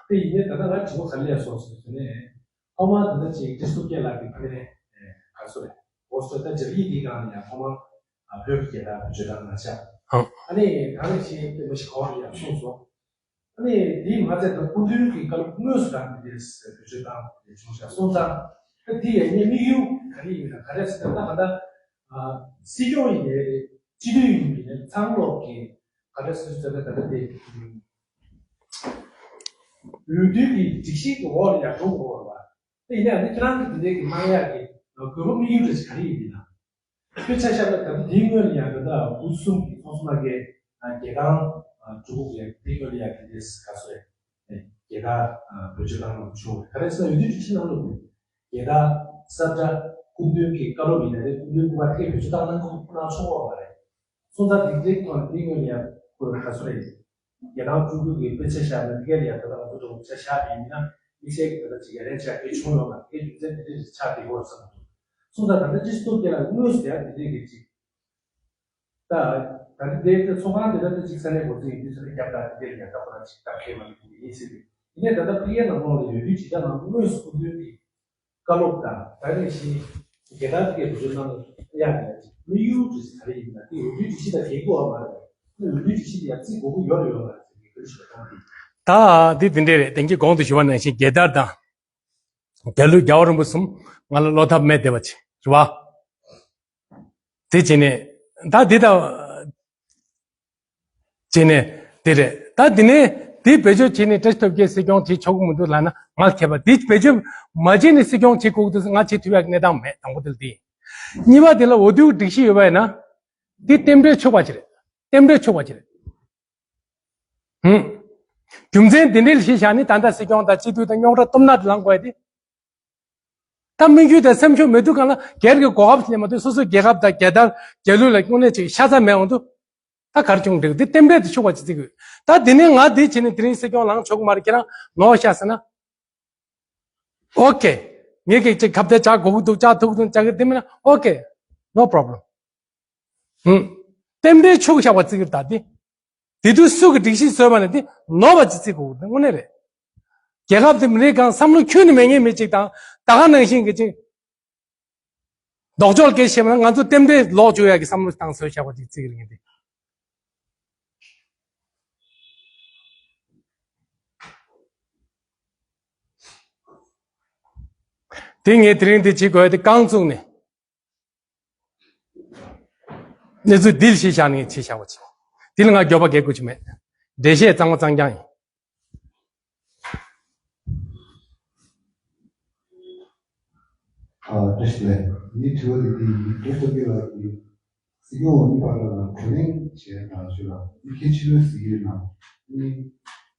དེ་ཡིན་ནའི་ད་ལྟ་ང་དྲི་བ་ག་རེ་སླེབས་སོང་ཟེར་ནས། ཐོག་མར་ད་ལྟ་ཅིག་བཀྲ་ཤིས་སྟོབས་རྒྱལ་ལགས་ཀྱིས་ཕ་གི་ནས་ག་རེ་ཟེར་རེད། འོ་སོ་ད་སྦྱར་ཡིག་འདིའི་སྒང་ནས་ཡང་ཐོག་མར་བོད་ཀྱི་རྒྱལ་དར་བེད་སྤྱོད་བཏང་གནང་ཤག་ཨང་། ཨ་ནི་ད་ནས་བྱས་ཏེ་མ་གཞི་གོང་ལ་ཡང་གསུངས་སོང་། ཨ་ནི་དེའི་མ་ཚད་ད་སྐུ་མདུན་གྱི་བཀའ་སློབ་དངོས་སུ་ད་འདི་འདྲས་བེད་སྤྱོད་བཏང་བྱུང་ཤག་སོང་ཙང་ད་འདི་ཡང་ངའི་དམིགས་ཡུལ་ག་རེ་ཡིན་མིན་ད་ག་རེ་ཟེར་ན་ད་ད་སྲིད་སྐྱོང་ཡིན་ནའི་རེད། སྤྱི་འཐུས་ཡིན་པའི་ནས་ཚང་ལོག་གི་ག་རེ་ཟེར་ཟེར་ན་ད་ལྟ་དེ་འོས་བསྡུ་གི་སྒྲིག་གཞི་གི་འོག་ལ་ཡར་འགྲོ་དགོས་པ་དེ་ཡིན་ན་ཡང་ཁྱེད་རང་གི་དེ་འདྲའི་གི་གནང་ཡག་གི་དགོས་པ་དམིགས་ཡུལ་རེ་ཞིག་ག་རེ་ཡིན་མིན་ན། དཔེ་ཆ་བཞག་ན་ད་ལྟ་དེའི་སྔོན་ལ་ཡང་ད་ལྟ་དབུས་གསུམ་གྱི་ཚོགས་གཙོ་མ་གི་རྒྱལ་ཁང་འབྲུག་གི་དེའི་སྔོན་ལ་ཡང་དེ་འདྲའི་ག་ཚོད་རེད། རྒྱལ་དར་བེད་སྤྱོད་བཏང་གནང་བྱུང་བ་རེད། ག་རེ་ཟེར་ན་འོས་བསྡུ་སྒྲིག་གཞི་ནང་ལ་རྒྱལ་དར་ས་བཀྲ་སྐུ་མདུན་གྱི་བཀའ་སློབ་ཡིན་ན་རེད། སྐུ་མདུན་སྐུ་པར་ཐད་བེད་སྤྱོད་བཏང་གནང་ཁོ་གནང་ཆོག་གི་ཡོད་མ་རེད། སོང་ཙང་དེ་འདྲའི་ཐོག་ནས་དེའི་སྔོན་ལ་ཡང་ཁོས་ག་ཚོད་རེད། རྒྱལ་ཐང་སྤྲུལ་སྐུ་གི་དཔེ་ཆ་བཞག་ན་དེ་ག་ལ་ཡང་ད་ལྟ་ང་ཚོ་འགྲོ་ཆ་བཞག་པ་ཡིན་ན་དམིགས་བསལ་གྱི་ད་ལྟ་ཅིག་ཡ་ལན་ཆགས་དེ་བྱུང་ཡོད་མ་རེད། རྒྱུ་མཚན་དེ་འདྲ་ཞིག་ཆགས་བསྡད་ཡོད་བསམ་འདུག་སོང་ཙང་ད་ལྟ་སྤྱི་ཚོགས་དེ་ལ་དངོས་སུ་ཡང་དེ་འདྲའི་གི་ཅིག་ད་ད་ལྟ་དེ་ཚོགས་ཁང་དེ་ད་ལྟ་ཅིག་ས་གནས་འགོ་འཛིན་ཡིན་དུས་ས་གནས་རྒྱབ་དང་དེ་འདྲ་ཡང་ད་ཁོ་རང་ཅིག་ད་ཁེལ་མ་ཐུབ་ཡིན་སྲིད་དེ་ཡིན་ནའི་ད་ལྟ་ཕ་གིའི་ནང་ལོགས་ལ་ཡོད་དུས་ཇི་ལྟར་ནང་དངོས་སུ་སྐུ་མདུན་གྱི་བཀའ་སློབ་དང་ད་རེས་བཞིན་རྒྱལ་དར་དེ་གའི་བཟོ་གནང་ཡག་གི་དམིགས་ཡུལ་དེ་ག་རེ་ཡིན་ན་དེ་འོས་བསྡུའི་སྒྲིག་གཞི་དང་འགལ་གྱི་ཡོད་མ་རེད། འོས་བསྡུའི་སྒྲིག་གཞི་དེ་ཡང་བརྩི་དགོས་ཀྱི་ཡོད་རེད་ཡོད་མ་རེད་ཟེར་གྱི་འགྲེལ་བཤད་གཏོང་གི། ད་དེ་དེ་འདྲས་རེད། དེང་གི་གོང་དུ་ཞུ་བ་ནང་བཞིན་རྒྱལ་དར་དང་རྒྱལ་གླུ་རྒྱལ་བ་རིན་པོ་གསུམ་ང་ལ་བློ་ཐབས་མེད་བསྡད་པ་ཅིག་རེད་བ། དེ་བྱས་ནས་ད་འདི་ལྟ་བྱས་ནས་འདི་རེད། ད་འདི་ནས་འདི་བེད་སྤྱོད་བྱས་ནས་བཀྲ་ཤིས་སྟོབས་རྒྱལ་སྲིད་སྐྱོང་བྱེད་ཆོག་གི་མི་འདུག་ལབ་ན་ང་ལ་ཁྱད་པར། འདི་བེད་སྤྱོད་མ་བྱས་ནས་སྲིད་སྐྱོང་བྱེད་དགོས་ཀྱི་འདུག་ང་བྱེད་ཐུབ་ཡག་གི་གནས་སྟངས་མེད། དང་པོ་དེ་ལ་དེ་ཡིན། གཉིས་པ་དེ་ལ་འོས་བསྡུའི་སྒྲིག་གཞི་ཡོད་པ་ཡིན་ན་འདི་རྟེན་འབྲེལ་ཆོག་པ་ཅིག་རེད། རྟེན་འབྲེལ་ཆོག་པ་ཅིག་རེད། ཧུམ། རྒྱུ་མཚན་དེ་འདྲའི་གཞི་བཞག་ནས་ད་ལྟ་སྲིད་སྐྱོང་དང་སྤྱི་འཐུས་དང་རྙོག་དྲ་གཏུབ་ན་དེ་ལངས་དགོས་ཡ་དེ། ད་དམིགས་ཡུལ་དང་སེམས་ཤུགས་མེད་དུས་གང་ལ་སྒེར་གྱི་གོ་སྐབས་ལེན་མ་གཏོགས་སོ་སོའི་རྒྱལ་ཁབ་དང་རྒྱལ་དར་རྒྱལ་གླུ་ལ་དངོས་གནས་ཅིག་ཤ་ཚ་མེད་འོང་དུས། ད་གར་བྱུང་འགྲིག་འདི་རྟེན་འབྲེལ་དུ་ཆུག་པ་ཅི་བརྩི་དགོས། ད་འདི་ནས་ང་འདི་བྱས་ནས་དེ་རིང་སྲིད་སྐྱོང་ལངས་ཆོག་གི་མ་རེད། ཁྱེད་རང་ནོར་ཤག་ཟེར་ན། ཨོ་ཀེ། ངས་ཀྱི་ཅིག་ཁ་གཏད་བཅག་དགོས་ཀྱི་འདུག་བཅག་ཐུབ་ཀྱི་འདུག་བཅག་གི་འདི་མིན་ན་ཨོ་ཀེ། ནོ་པོ་རོབ་ལེམ། ཧུམ། རྟེན་འབྲེལ་ཆུག་བཞག་པ་བརྩི་གི་རེད་ད་འདི། དེ་དུས་སུ་གི་སྒྲིག་གཞི་བཟོས་པ་ནས་དེ་ནོར་བ་ཅིག་བརྩི་དགོས་དེ་དངོས་གནས་རེད། རྒྱལ་ཁབ་དེ་མི་རིགས་གང་བསམ་བློ་ཁྱོན་ནས་མེད་མཁན་མི་གཅིག་དང་ད་ག་ནང་བཞིན་གི་ཅིག་ལྡོག་ཕྱོགས་སྐད་བཤད་པ་ན་ང་ཚོ་རྟེན་འབྲེལ་ལོག་བཅུག་ཡག་གི་བསམ་བློ་བཏང་བཟོས་བཞག་པ་ཅིག་བརྩི་གི་རེད་ངས་དེ། དེ་ངས་དེ་རིང་དེ་བྱེད་དགོས་དེ་རྐང་བཙུགས་ནས། གནས་ཚུལ་འདི་ལ་གཞི་བཞག་ནས་ཆེ་བཞག་པ་བྱས། འདི་ལ་ང་འགྱོད་པ་གལ་དགོས་ཀྱི་མེད། འགྲེལ་བཤད་གཙང་མ་གཙང་རྐྱང་ཡིན། ཨ་བཀྲ་ཤིས་བདེ་ལེགས། ངའི་དྲི་བ་དེ་འདི་ཡིན། བཀྲ་ཤིས་སྟོབས་རྒྱལ་ལགས་ཀྱིས་སྲིད་སྐྱོང་འོས་མི་བར་ལ་བགྲོ་གླེང་བྱས་གནང་ཞུ་ལ་འདི་གལ་ཆེ་ཤོས་ཟེར་གྱི་ཡོད་ན། ཨ་ནི་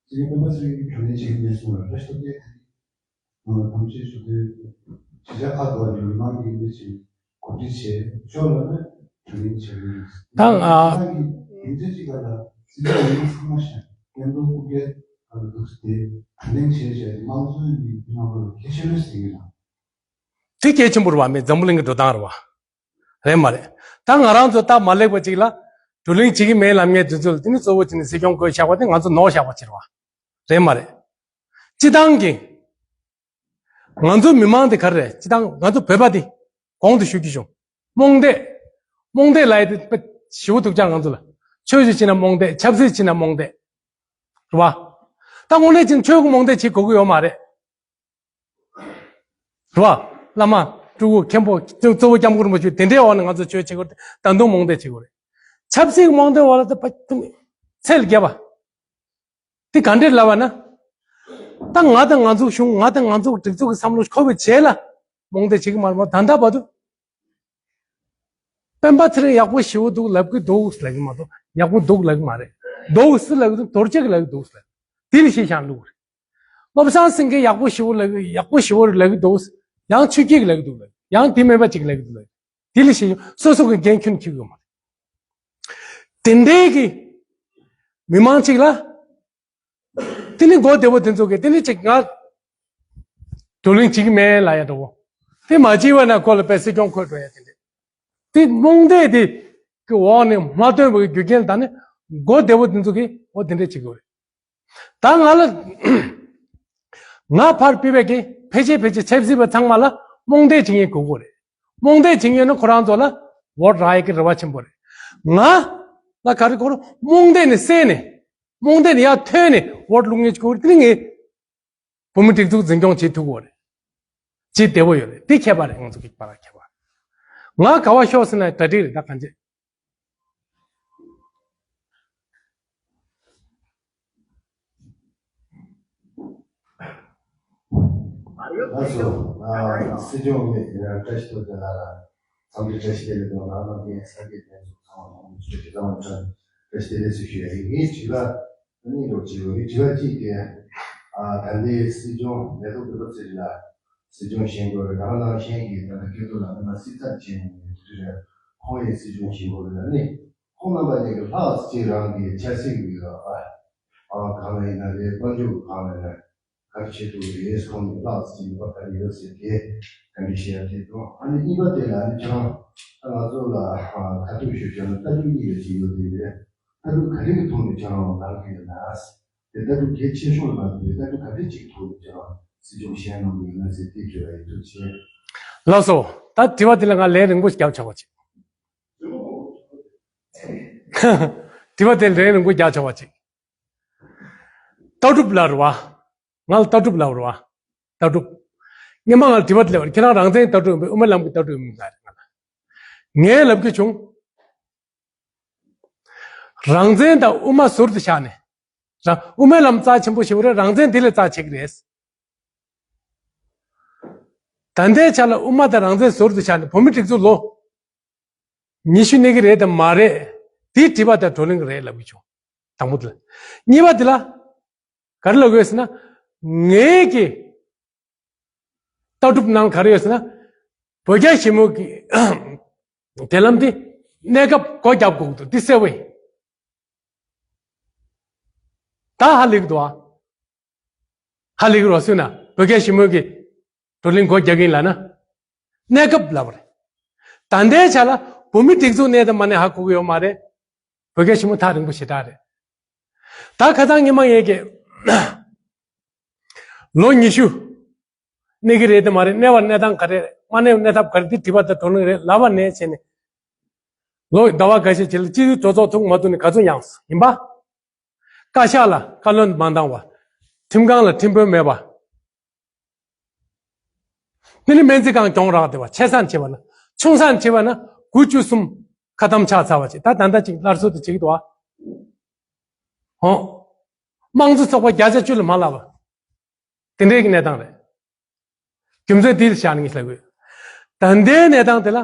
སྲིད་སྐྱོང་སྤེན་པ་ཚེ་རིང་གིས་བགྲོ་གླེང་བྱེད་ཀྱི་མེད་གསུངས་ལ་བཀྲ་ཤིས་སྟོབས་རྒྱལ་དེ་ཐམས་ཅད་ཞུ་དུས་གཞིས་ཆགས་ཁག་ཏུ་མི་མང་གི་འདི་བྱེད་གོ་སྒྲིག་བྱེད་ཆོག་ལ་ནི་བགྲོ་གླེང་བྱེད་ཀྱི་ཡོད། ད་ང་ཁྱེད་རང་གི་འདི་འདྲ་ཅིག་ལ་སྲིད་སྐྱོང་འོས་མི་ཚང་མ་ཞིག་སྐད་འབོད་སྐུ་སྒེར་ལ་འདུག་སྟེ་བགྲོ་གླེང་བྱེད་བྱས་དམངས་གཙོའི་མི་དམངས་ལ་ཁྱད་ཆོས་ལོས་ཟེར་གྱི་ན། དེ་གལ་ཆེན་པོ་རེད་བ། མི་འཛམ་བུ་གླིང་གི་འགྲོ་སྟངས་རེད་བ། རེད་མ་རེད། ད་ང་རང་ཚོ་སྟབས་མ་ལེགས་པ་ཅིག་ལ་བགྲོ་གླེང་བྱེད་ཀྱི་མེད་ལབ་མཁན་དེ་ཚོ་ལ་དེ་ནི་གཙོ་བོ་བྱས་ནས་སྲིད་སྐྱོང་བསྐོས་བཞག་པ་དེ་ང་ཚོ་ནོར་བཞག་པ་ཅིག་རེད་བ། རེད་མ་རེད། སྤྱི་བཏང་གི་ང་ཚོ་མི་མང་དེ་ག་རེ་རེད། སྤྱི་བཏང་ང་ཚོ་བོད་པ་དེ་གོང་དུ་ཞུ་རྒྱུ་བྱུང་། རྨོངས་དད། རྨོངས་དད་ལབ་ཡ་དེ་དཔེ་ཞེ་པོ་འདུག་ཅག་ང་ཚོ་ལ། ཆོས་ཞུ་བྱེད་ན་རྨོངས་དད། ཆབ་སྲིད་བྱེད་ན་རྨོངས་དད། རེད་བ། ད་དངོས་གནས་བྱས་ན་ཆོས་ཀྱི་རྨོངས་དད་བྱེད་དགོས་ཀྱི་ཡོད་མ་རེད། རེད་བ། བླ་མ། སྤྲུལ་སྐུ། མཁན་པོ། གཙོ་བོ་སྐྱབས་མགོན་རིན་པོ་ཆེ་དེ་འདྲའི་འོག་ནས་ང་ཚོ་ཆོས་བྱེད་དགོས་རེད། ད་དུང་རྨོངས་དད་བྱེད་དགོས་རེད། ཆབ་སྲིད་ཀྱི་རྨོངས་དད་འོག་ལ་ད་ཕ་ཚད་ལ་བརྒལ་བ། དེ་ག་འདྲས་ལབ་པ་ན། ད་ང་དང་ང་ཚོའི་གཞུང་ང་དང་ང་ཚོའི་སྒྲིག་འཛུགས་ཀྱི་བསམ་བློ་འཁོར་བའི་རྗེས་ལ་རྨོངས་དད་བྱེད་ཀྱི་མ་རེད་མོ། ད་ལྟ་བར་དུ། སྤེན་པ་ཚེ་རིང་ཡག་པོ་ཞེ་པོ་འདུག་ལབ་ཀྱི་འདུག་ལབ་ཀྱི་མ་གཏོགས་ཡག་པོ་འདུག་ལབ་ཀྱི་མ་རེད། འདུག་སེ་ལབ་ཀྱི་འདུག་རྡོ་རྗེ་གིས་ལབ་ཀྱི་འདུག་ལབ། དེ་ལ་གཞི་བཞག་བླུགས་རེད། བློ་བཟང་སེང་གེ་ཡག་པོ་ཞེ་པོ་ལབ་ཀྱི་ཡག་པོ་ཞེ་པོ་ལབ་ཀྱི་འདུག་ཡང་ཆོས་སྐྱིད་ཀྱིས་ལབ་ཀྱི་འདུག་ལབ། ཡང་དེ་མིན་པ་ཅིག་ལབ་ཀྱི་འདུག་ལབ། དེ་ལ་གཞི་བཞག་སོ་སོ་གི་འགན་ཁྱོན་འཁྱེར་གྱི་ཡོད་མ་རེད། དེ་འདྲའི་གི་མི་མང་ཅིག་ལ། དེ་ནི་མགོ་བདེ་པོ་དེ་ཚོ་གིས་དེ་ནི་ཅིག་ང་བགྲོ་གླེང་བྱེད་ཀྱི་མེད་ལབ་ཡ་འདྲ་བོ། དེ་མ་བྱས་པ་ན་ཁོ་ལ་དཔེ་སྲིད་སྐྱོང་འཁོད་འགྲོ་ཡ་དེ་འདྲ། དེ་རྨོངས་དད་དེ་གི་འོག་ནས་མ་ཐོན་པའི་རྒྱུ་རྐྱེན་དང་ནི་མགོ་བདེ་པོ་དེ་ཚོ་གིས་འོ་དེ་འདྲ་བྱེད་ཀྱི་ཡོད་རེད། ད་ང་ལ་ང་ཕར་ཕུད་པའི་གི་ ཕལ་ཆེར་ཕལ་ཆེར་ཆབ་སྲིད་པ་ཚང་མ་ལ་རྨོངས་དད་བྱེད་མཁན་དགོས་ཀྱི་རེད། རྨོངས་དད་བྱེད་མཁན་ཡོད་ན་ཁོ་རང་ཚོ་ལ་འོ་རག་ཡག་གི་རེ་བ་ཆེན་པོ་རེད། ང་ལ་ག་རེ་དགོས་རེད། རྨོངས་དད་ནས་བསལ་ནས། རྨོངས་དད་ནས་ཡར་ཐོན་ནས་འོ་བླུག་མཁན་ཅིག་དགོས་རེད། དེ་ནི་ངས་བོད་མི་སྒྲིག་འཛུགས་འཛིན་སྐྱོང་བྱེད་ཐུབ་ཀྱི་རེད། བྱེད་བདེ་པོ་ཡོད་རེད། དེ་ཁྱད་པར་རེད། ང་ཚོ་གི་བར་ལ་ཁྱད་པར། ང་ག་བ་ཤོག་ཟེར་ན་གྲ་སྒྲིག་རེད། ད་གང་བྱེད། ལགས་སོ། ཨ། སྲིད་སྐྱོང་ནས་བཀྲ་ཤིས་རྡོ་རྗེ་ལགས་ལ་འཚམས་འདྲི་བཀྲ་ཤིས་བདེ་ལེགས་དང་། རང་རྣམ་པའི་ས་དགེ་ལྷན་ཚོགས་ཚང་མ་ལ་ཚོགས་ཀྱི་ཚང་མ་བཀྲ་ཤིས་བདེ་ལེགས་ཞུ་ཡ་ཡིན། ངའི་དྲི་བ་གཉིས་ལོག་བྱེད་དགོས། དྲི་བ་གཅིག་དེ། ཨ། ད་ལྟའི་སྲིད་སྐྱོང་མེ་ཏོག་ལུས་པ་ཚེ་རིང་ལགས་སྲིད་སྐྱོང་བཞེངས་དགོས་རེད། ད་ག་ནང་བཞིན་གྱི་ད་ལྟ་སྐལ་རྡོར་ལགས་སྔོན་མ་སྲིད་ཚབ་བྱས་ནས་དེ་དུས་རེད། ཁོང་ཡང་སྲིད་སྐྱོང་བཞེངས་དགོས་རེད། ཨ་ནི་ཁོང་རྣམ་པ་གཉིས་ཀྱི་ལྷག་ཅིག་རང་གི་ཆབ་སྲིད་ཀྱི་ཨ་ཨ་གང་ལ་ཡིན་ན་རེད། དཔལ་འབྱོར་གང་ལ་ཡིན་ན་ག་རེ་བྱེད་ཐུབ་རེད། ཁོང་གཉིས་ལྷག་ཅིག་ནུས་པ་ག་རེ་ཡོད་ཟེར་དེ་ག་འདྲ་བཤད་ཡ་དེ་དང་། ཨ་ནི་གཉིས་པ་དེ་ལ་ཨ་ནི་ཁྱེད་རང་ད་ང་ཚོ་ལ་ཨ་ཁ་ཐུག་ཞུ་བྱས་ན་ལྟ་གྲུབ་གཉིས་ལ་ཅིག་ཡོད་དེ་རེད། ལྟ་གྲུབ་ག་རེ་གི་ཐོག་ནས་ཁྱེད་རང་ལངས་ཀྱི་ཡོད་ན། དེ་ལྟ་གྲུབ་གལ་ཆེ་ཤོས་ལ་མ་གཏོགས་པའི་ལྟ་གྲུབ་ག་རེ་ཅིག་ཐོག་ནས་ཁྱེད་རང་སྲིད་སྐྱོང་བཞེངས་གནང་གི་ཡོད་ན་ཟེར་དེ་དྲི་བ་ཡིན། ཐུགས་རྗེ་ཆེ། ལགས་སོ། ད་དྲི་བ་དེ་ལ་ང་ལན་རིང་པོ་རྒྱབ་ཆོག་པ་ཅིག་དྲི་བ་དེ་ལན་རིང་པོ་རྒྱབ་ཆོག་པ་ཅིག་ལྟ་གྲུབ་ལབ་རེད་བ། ང་ལ་ལྟ་གྲུབ་ལབ་རེད་བ། ལྟ་གྲུབ། སྔོན་མ་ང་ལ་དྲི་བ་དེ་སླེབས་པ་རེད། ཁྱེད་རང་རང་བཙན་ལྟ་གྲུབ་ཡིན་པས་དབུ་མའི་ལམ་གྱི་ལྟ་གྲུབ་ཡིན་པ་རེད། ང་ལ་ངས་ལབ་རྒྱུ་བྱུང་། རང་བཙན་དང་དབུ་མ་ཟུར་དུ་བཞག་ནས། རང་དབུ་མའི་ལམ་རྩ་ཆེན་པོ་ཞེ་པོ་རེད། རང་བཙན་དེ་ལས་རྩ་ཆེ་གི་རེད། ད་ལྟའི་ཆ་ལ་དབུ་མ་དང་རང་བཙན་ཟུར་དུ་བཞག་ནས་བོད་མི་སྒྲིག་འཛུགས་ལོ་ཉི་ཤུ་གནས་ཀྱི་རེད་དམ་མ་རེད། དེའི་དྲི་བ་དང་བགྲོ་གླེང་རེད་ལབ་ཀྱི་བྱུང་། དང་པོ་དེ་ལ། གཉིས་པ་དེ་ལ་ག་རེ་ལབ་དགོས་ཟེར་ན། ངས་ཀྱི་ལྟ་གྲུབ་ནང་ག་རེ་ཡོད་ཟེར་ན། བོད་རྒྱ་ཞི་མོལ་གྱི་འབྲེལ་ལམ་དེ་གནས་སྐབས་སྒོ་རྒྱབ་དགོས་འདུག་འདི་གསལ་བོ་ཡིན། ད་ཧ་ལས་ཀྱི་འདུག་ཨ། ཧ་ལས་ཀྱི་རོ་སུ་ན་བོད་རྒྱ་ཞི་མོལ་གྱི་བགྲོ་གླེང་སྒོ་རྒྱག་གིན་ལ་ན། གནས་སྐབས་ལབ་པ་རེད། ད་ལྟའི་ཆ་ལ་བོད་མི་སྒྲིག་འཛུགས་གནས་དང་མ་གནས་ཧ་གོ་གི་ཡོད་མ་རེད། བོད་རྒྱ་ཞི་མོལ་ཐག་རིང་པོ་ཞེ་དྲག་རེད། ད་ཁ་སང་ཉི་མ་ངས་ཀྱི་ལོ་ཉི་ཤུ་གནས་ཀྱི་རེད་དེ་མ་རེད། གནས་པར་གནས་སྟངས་ག་རེ་རེད། མ་གནས་པར་གནས་ཐབས་ག་རེ། འདི་དྲི་བ་དང་བགྲོ་གླེང་རེད་ལབ་པ་ནས་བྱས་ནས། ལོ་ཟླ་བ་འགའ་ཤས་ཅིག་ལ་སྤྱི་འཐུས་གྲོས་ཚོགས་ཐུག་མ་ཐུག་ནས་ག་ཚོད་ཡངས་སོང་ཡིན་པ། བཀའ་ཤག་ལ་བཀའ་བློན་མ་འདང་བ། ཁྲིམས་ཁང་ལ་ཁྲིམས་དཔོན་མེད་པ། འདི་ནི་སྨན་རྩིས་ཁང་གྱོང་རག་བསྡད་པ། ཆེ་སར་བྱས་པ་ན། ཆུང་སར་བྱས་པ་ན་དགུ་བཅུ་གསུམ་ཁ་གཏམ་ཆགས་ཚར་བ་ཅིག་ད་ད་ལྟ་ཅིག་སླར་གསོ་དེ་བྱེད་ཀྱི་འདུག་ཨ། ཧོ། དམངས་གཙོ་ཚོགས་པ་བརྒྱ་ཆ་བཅུ་ལས་མ་ལྷག་པ། དེ་འདྲའི་གི་གནས་སྟངས་རེད། རྒྱུ་མཚན་དེ་བཞག་ནས་ངས་ལབ་དགོས། ད་ལྟའི་གནས་སྟངས་དེ་ལ་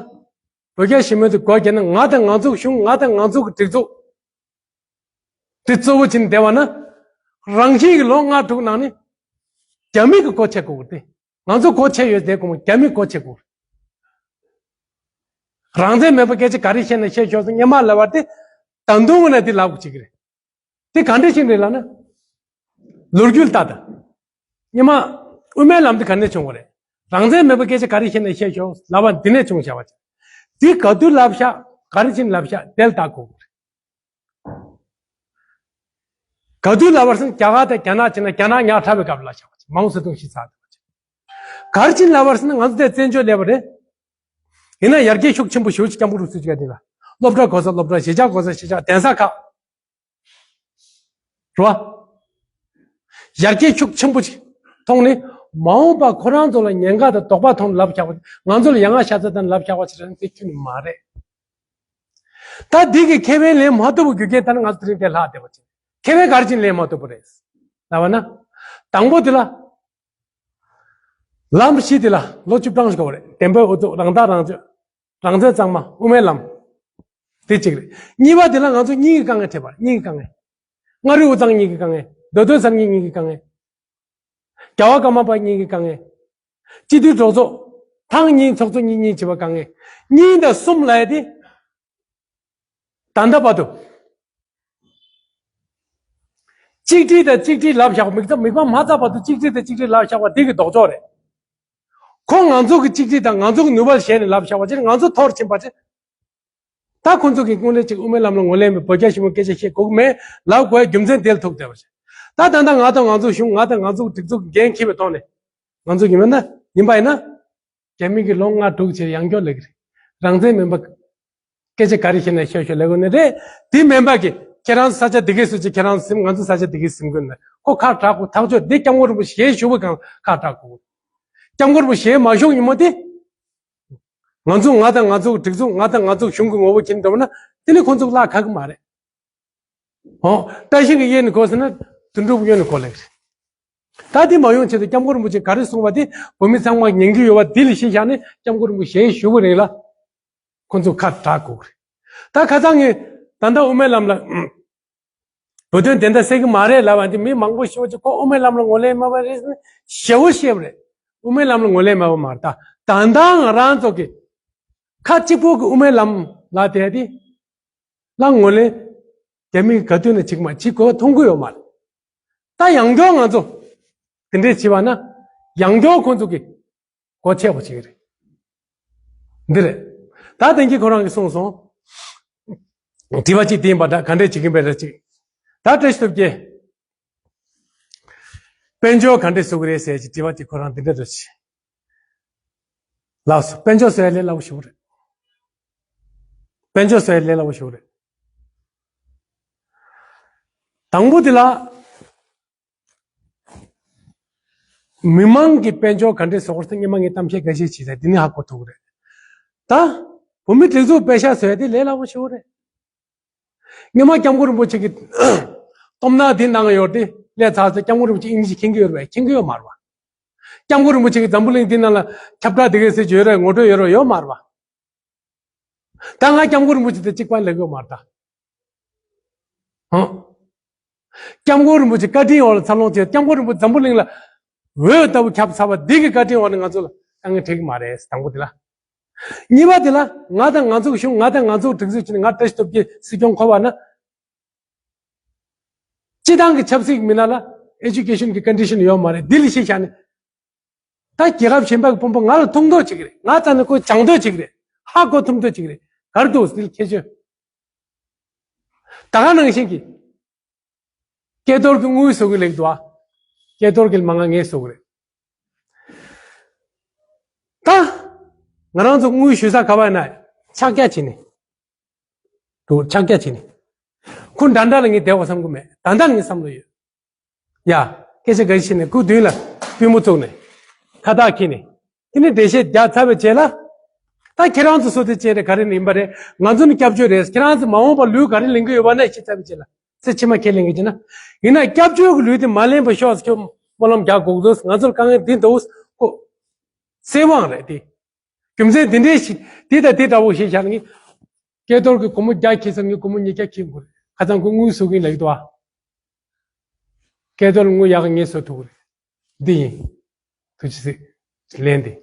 བོད་རྒྱ་ཞི་མོལ་དེ་སྒོ་རྒྱག་ན། ང་དང་ང་ཚོའི་གཞུང་། ང་དང་ང་ཚོའི་སྒྲིག་འཛུགས་དེ་གཙོ་བོ་བྱས་ནས་བསྡད་པ་ན། རང་བཞིན་གྱི་ལོ་ལྔ་དྲུག་ནང་ནས་རྒྱ་མི་གི་སྒོ་ཕྱེ་དགོས་ཀྱི་རེད། ང་ཚོ་སྒོ་ཕྱེ་ཡོད་དེ་གོང་རྒྱ་མི་སྒོ་ཕྱེ་དགོས། རང་བཙན་མེད་པའི་སྐད་ཆ་ག་རེ་བཤད་ན་བཤད་ཤོག་ཟེར་སྔོན་མ་ལབ་པ་དེ་ད་དུང་ང་ན་དེ་ལབ་དགོས་ཀྱི་རེད། དེ་ག་འདྲ་ཞིག་རེད་ལབ་ན། ལོ་རྒྱུས་ལ་ལྟ་དང་། སྔོན་མ་དབུ་མའི་ལམ་དེ་ག་ནས་བྱུང་བ་རེད། རང་བཙན་མེད་པའི་སྐད་ཆ་ག་རེ་བཤད་ན་བཤད་ཤོག་ལབ་པ་འདི་ནས་བྱུང་བཞག་པ་ཅིག་འདི་ག་དུས་ལབ་ཤག་ག་རེ་བྱས་ནས་ལབ་ཤག་དེ་ལ་ལྟ་དགོས་རེད། ག་དུས་ལབ་པ་རེད་ཟེར་ན། རྒྱ་གར་དང་རྒྱ་ནག་བྱས་ན་རྒྱ་ནག་ཉག་ཕྲ་བའི་སྐབས་ལ་ལབ་ཤག་པ་ཅིག་མའོ་ཙེ་ཏུང་ཤི་ཚར་བ་ཅིག་ག་རེ་བྱས་ནས་ལབ་པ་རེད་ཟེར་ན། ང་ཚོ་དེ་བཙན་བྱོལ་སླེབས་པ་རེད། ཡིན་ན་ཡར་རྒྱས་ཤུགས་ཆེན་པོ་ཞེ་པོ་ཅིག་སྐྱབས་མགོན་རིན་པོ་ཆེ་གིས་དེ་ལ་སློབ་གྲྭ་དགོས་ས་སློབ་གྲྭ། གཞིས་ཆགས་དགོས་ས་གཞིས་ཆགས། གདན་ས་ཁག་རེད་བ། ཡར་རྒྱས་ཤུགས་ཆེན་པོ་ཅིག་ཐོག་ནས་མ་འོངས་པ་ཁོ་རང་ཚོ་ལ་ཉེན་ཁ་དང་དོགས་པ་མཐོང་ལབ་བཞག་པ། ང་ཚོ་ལ་ཡ་ང་ཤ་ཚ་དང་ལབ་བཞག་པ་ཞིག་རེད་ན་དེ་ཁྱོན་ནས་མ་རེད། ད་འདི་གི་ཁེ་ཕན་ལེན་མ་ཐུབ་པའི་རྒྱུ་རྐྱེན་ད་ནི་ང་ཚོ་དེ་རིང་དེ་ལྷག་བསྡད་པ་ཅིག་ཁེ་ཕན་ག་རེ་བྱས་ནས་ལེན་མ་ཐུབ་པ་རེད་ལབ་ན། དང་པོ་དེ་ལ། ལམ་བཞི་དེ་ལ་ལོ་བཅུ་གྲངས་ཤིག་འགོར་བ་རེད། བདེན་པའི་འུ་ཚུགས། རང་ཐག་རང་གཅོད། རང་བཙན་གཙང་མ། དབུ་མའི་ལམ། དེ་གཅིག་རེད། གཉིས་པ་དེ་ལ་ང་ཚོ་གཉིས་ཀྱི་དཀའ་ངལ་འཕྲད་པ། གཉིས་ཀྱི་དཀའ་ངལ། མངའ་རིས་དབུས་གཙང་གཉིས་ཀྱི་དཀའ་ངལ། མདོ་སྟོད་གསར་རྙིང་གཉིས་ཀྱི་དཀའ་ངལ། རྒྱལ་བ་ཀརྨ་པ་གཉིས་ཀྱི་དཀའ་ངལ། སྤྱི་འཐུས་གྲོས་ཚོགས་ཐེངས་གཉིས་ཚོགས་གཙོ་གཉིས་གཉིས་བྱེད་པ་དཀའ་ངལ། གཉིས་དང་གསུམ་ལབ་ཡ་དེ། ད་ལྟ་བར་དུ། གཅིག་སྒྲིལ་དང་གཅིག་སྒྲིལ་ལབ་བཞག་པ། མིག་ཚ་མིག་མ་མ་ཚ་བར་དུ་གཅིག་སྒྲིལ་དང་གཅིག་སྒྲིལ་ལབ་བཞག་པ་འདི་གི་ལྡོག་ཕྱོགས་རེད། ཁོ་ང་ཚོ་གི་གཅིག་སྒྲིལ་དང་ང་ཚོ་གི་ནུས་པ་ཞེད་ནས་ལབ་བཞག་པ་ཅིག་ང་ཚོ་འཐོར་ཕྱིན་པ་ཅིག་ད་ཁོ་ཚོ་གི་དངོས་གནས་ཅིག་དབུ་མའི་ལམ་ལ་ངོས་ལེན་མེད། བོད་རྒྱ་ཞི་མོལ་སྐད་ཆ་བཤད་དགོས་ཀྱི་མེད་ལབ་དགོས་ཡ་རྒྱུ་མཚན་དེ་ལ་ཐུག་བསྡད་པ་ཅིག་ད་ད་ལྟ་ང་དང་ང་ཚོ་གཞུང་། ང་དང་ང་ཚོ་གི་སྒྲིག་འཛུགས་ཀྱི་འགན་འཁྱེར་བའི་ཐོག་ནས། ང་ཚོ་ཡིན་པ་ན་ཡིན་པ་ཡིན་ན། རྒྱ་མི་གི་ལོ་ལྔ་དྲུག་ཅིག་ཡང་སྐྱོར་ལབ་ཀྱི་རེད། རང་བཙན་མིན་པ། སྐད་ཆ་ག་རེ་བཤད་ན་ཤོད་ཤོད་ལབ་དགོས་ནི་རེད། དེ་མིན་པ་གི་ཁྱེད་རང་ས་ཆ་དེ་གས་སུ་ཅིག་ཁྱེད་རང་ཟིན། ང་ཚོ་ས་ཆ་དེ་གས་ཟིན་དགོས་ནི། ཁོ་ཁ་གྲག་གོ། ཐག་ཆོད་དེ་སྐྱབས་མགོན་རིན་པོ་ཆེ་ཞུ་བ་གང་ཁ་གྲག་གོ། སྐྱབས་མགོན་རིན་པོ་ཆེ་མ་ཞུགས་ཉིན་མོ་དེ། ང་ཚོ་ང་དང་ང་ཚོ་སྒྲིག་འཛུགས། ང་དང་ང་ཚོ་གཞུང་གི་ངོ་བོ་ཁྱེར་འགྲོ་ན། དེ་ནི་ཁོ་ཚོ་ལ་ཁག་གི་མ་རེད། ཨོ། བཀྲ་ཤིས་ཀྱི་གཡས་ནས་གོ་ཟེར་ན་དོན་གྲུབ་གཡོན་ནས་གོ་ལེགས་རེད། ད་དེ་མ་ཡོང་ཆེད་དུ་སྐྱབས་མགོན་རིན་པོ་ཆེ་ག་རེ་གསུངས་པ་དེ་བོད་མི་ཚང་མ་ཉན་གྱི་ཡོད་པ་དེ་ལ་གཞི་བཞག་ནས་སྐྱབས་མགོན་རིན་པོ་ཆེ་ཞུ་བ་རེད་ལ། ཁོ་ཚོ་ཁ་གྲག་དགོས་རེད། ད་ཁ་སང་ངས་ད་ལྟ་དབུ་མའི་ལམ་ལ་བོད་དོན་བདེན་མཐའ་གསལ་གྱི་མ་རེད་ལབ་པ་དེ། མི་མང་པོ་ཞེ་པོ་ཅིག་ཁོ་དབུ་མའི་ལམ་ལ་ངོས་ལེན་མེད་པ་རེད་ཟེར་ནས་ཞེ་པོ་བཤད་པ་རེད། དབུ་མའི་ལམ་ལ་ངོས་ལེན་མེད་པ་མ་རེད། ད་ད་ལྟ་ང་རང་ཚོ་གི་ཁ་གཅིག་པོ་གི་དབུ་མའི་ལམ་ལ་དེ་དེ་ལ་ངོས་ལེན་རྒྱ་མི་ག་དུས་ནས་བྱེད་མ་བྱེད་དགོས་མཐོང་གི་ཡོད་མ་རེད། ད་ཡང་སྐྱར་ང་ཚོ་དེ་འདྲས་བྱེད་པ་ན་ཡང་སྐྱར་ཁོང་ཚོ་གི་སྒོ་ཕྱེ་བ་བྱེད་ཀྱི་རེད། འདི་རེད། ད་དེང་གི་ཁོ་རང་གིས་གསུངས་སོང་། དྲི་བ་གཅིག་དེ་ཡིན་པ་འདྲ། ག་འདྲས་བྱེད་ཀྱིན་པའི་རེད་ཅིག་ད་བཀྲ་ཤིས་སྟོབས་རྒྱལ། དཔལ་འབྱོར་ག་འདྲས་བཟོ་གི་རེད་ཟེར་གྱི་དྲི་བ་དེ་ཁོ་རང་འདི་འདྲ་རེད། ལགས་སོ། དཔལ་འབྱོར་བཟོ་ཡ་ལས་སླ་པོ་ཞེ་པོ་རེད། དཔལ་འབྱོར་བཟོ་ཡ་ལས་སླ་པོ་ཞེ་པོ་རེད། དང་པོ་དེ་ལ། མི་མང་གི་དཔལ་འབྱོར་ག་འདྲས་བཟོ་དགོས་ཟེར་སྔོན་མ་ངས་གཏམ་བཤད་འགའ་ཤས་བྱས་ཙང་དེ་ནས་ཧ་གོ་ཐུབ་ཀྱི་རེད། ད་བོད་མི་སྒྲིག་འཛུགས་པེ་ཤག་བཟོ་ཡ་དེ་ལས་སླ་པོ་ཞེ་པོ་རེད། སྔོན་མ་སྐྱབས་མགོན་རིན་པོ་ཆེ་གིས་སྟོབས་ནག་དེ་གནང་ཡོད་དེ་སླེབས་ཚར་ཚེ་སྐྱབས་མགོན་རིན་པོ་ཆེ་ཨིན་ཇི་མཁྱེན་གྱི་ཡོད་རེད་པས། མཁྱེན་གྱི་ཡོད་མ་རེད་པ། སྐྱབས་མགོན་རིན་པོ་ཆེ་གིས་འཛམ་བུ་གླིང་འདི་ནང་ལ་ཁྱབ་བསྒྲགས་དེ་གས་ཟེར་གྱི་ཡོད་རེད། ངོ་སྤྲོད་ཡོད་རེད་ཡོད་མ་རེད་པ། ད་ང་སྐྱབས་མགོན་རིན་པོ་ཆེ་དང་གཅིག་པ་ལབ་ཀྱི་ཡོད་མ་རེད་ད། ཧང་། སྐྱབས་མགོན་རིན་པོ་ཆེ་བཀའ་དྲིན་འོག་ལ་འཚར་ལོངས་བྱས། སྐྱབས་མགོན་རིན་པོ་ཆེ་འཛམ་བུ་གླིང་ལ་འོད་ལྟ་བུ་ཁྱབ་ཚར་བ་འདི་གི་བཀའ་དྲིན་འོག་ནས་ང་ཚོ་ལ་དཀའ་ངལ་འཕྲད་ཀྱི་མ་རེད། དང་པོ་དེ་ལ། གཉིས་པ་དེ་ལ་ང་དང་ང་ཚོ་གི་གཞུང་། ང་དང་ང་ཚོ་གི་སྒྲིག་འཛུགས་བྱས་ནས་ང་བཀྲ་ཤིས་སྟོབས་རྒྱལ་སྲིད་སྐྱོང་འཁོར་བ་ན། སྤྱི་བཏང་གི་ཆབ་སྲིད་མི་སྣ་ལ་ཨེ་ཇུ་ཀེ་ཤན་གྱི་ཀོན་ཌི་ཤན་ཡོད་མ་རེད། འདི་ལ་གཞི་བཞག་ནས། ད་རྒྱལ་ཁབ་གཞན་པ་གི་དཔོན་པོ་ང་ལ་ཐུག་མདོག་བྱེད་ཀྱི་རེད། ང་རྩ་ནས་ཁོ་སྦྱང་མདོག་བྱེད་ཀྱི་རེད། ཧ་གོ་ཐུབ་མདོག་བྱེད་ཀྱི་རེད། ག་རེ་འདུག་ཟེར་ཁྱད་ཆོས། ད་ག་ནང་བཞིན་གྱི། སྐལ་རྡོར་གྱིས་དངུལ་བཟོ་གི་ལེགས་འདུག་ཨ། སྐལ་རྡོར་གྱིས་མ་ང་ངས་བཟོ་གི་རེད། ད། ང་རང་ཚོ་དངུལ་ཞུ་ས་ག་པར་ན་ཕྱག་རྒྱ་བྱེད་ནི། འདུག་ཕྱག་རྒྱ་བྱེད་ནི། ཁོ་འདྲ་འདྲ་ལ་ངས་བསྡད་པ་བསམ་གི་མེད། ད་ལྟ་ངའི་བསམ་བློ་ཡོད། ཡ། སྐད་ཆ་འགའ་ཤས་བཤད་ནས་སྐུ་མདུན་ལ་པུས་མོ་བཙུགས་ནས། ཁ་བཏགས་འཁྱེར་ནས། དེ་ནས་འགྲེལ་བཤད་རྒྱག་ཚར་བའི་རྗེས་ལ། ད་ཁྱེད་རང་ཚོ་བཟོ་དེ་བྱས་ནས་ག་རེ་ཡིན་པ་རེད། ང་ཚོ་ནི་སྐྱབས་བཅོལ་རེད། ཁྱེད་རང་ཚོ་མ་འོངས་པར་ལུས་ག་རེ་ལེན་གི་ཡོད་པ་ན་ཤེས་ཚར་བའི་རྗེས་ལ། ཚེ་ཕྱི་མ་ཁས་ལེན་གི་བྱས་ན། ཡིན་ན་སྐྱབས་བཅོལ་གྱི་ལུས་དེ་མ་ལེན་པར་ཤོག་ཟེར། ཁྱོད་སྨོན་ལམ་རྒྱག་དགོས་འདུག་ང་ཚོར་དཀའ་ངལ་འདི་འདུག་ཁོ། སེམས་དབང་རེད་དེ། རྒྱུ་མཚན་འདི་འདྲའི་ཞིག་འདི་དང་འདི་འདྲ་བོ་ཞིག་བཞག་ནས། སྐལ་རྡོར་གྱིས་སྒོར་མོ་བརྒྱ་འཁྱེར་ཚར། ངས་སྒོར་མོ་ཉིས་བརྒྱ་འཁྱེར་དགོས་རེད། ཁ་སང་ཁོ་དངུལ་བཟོ་གིན་ལེགས་འདུག་ཨ། སྐལ་རྡོར་དངུལ་ཡག་ག་ངས་བཟོ་ཐུབ་ཀྱི་རེད། འདི་ཡིན། ཐུགས་རྗེ་ཆེ། ལན་འདི།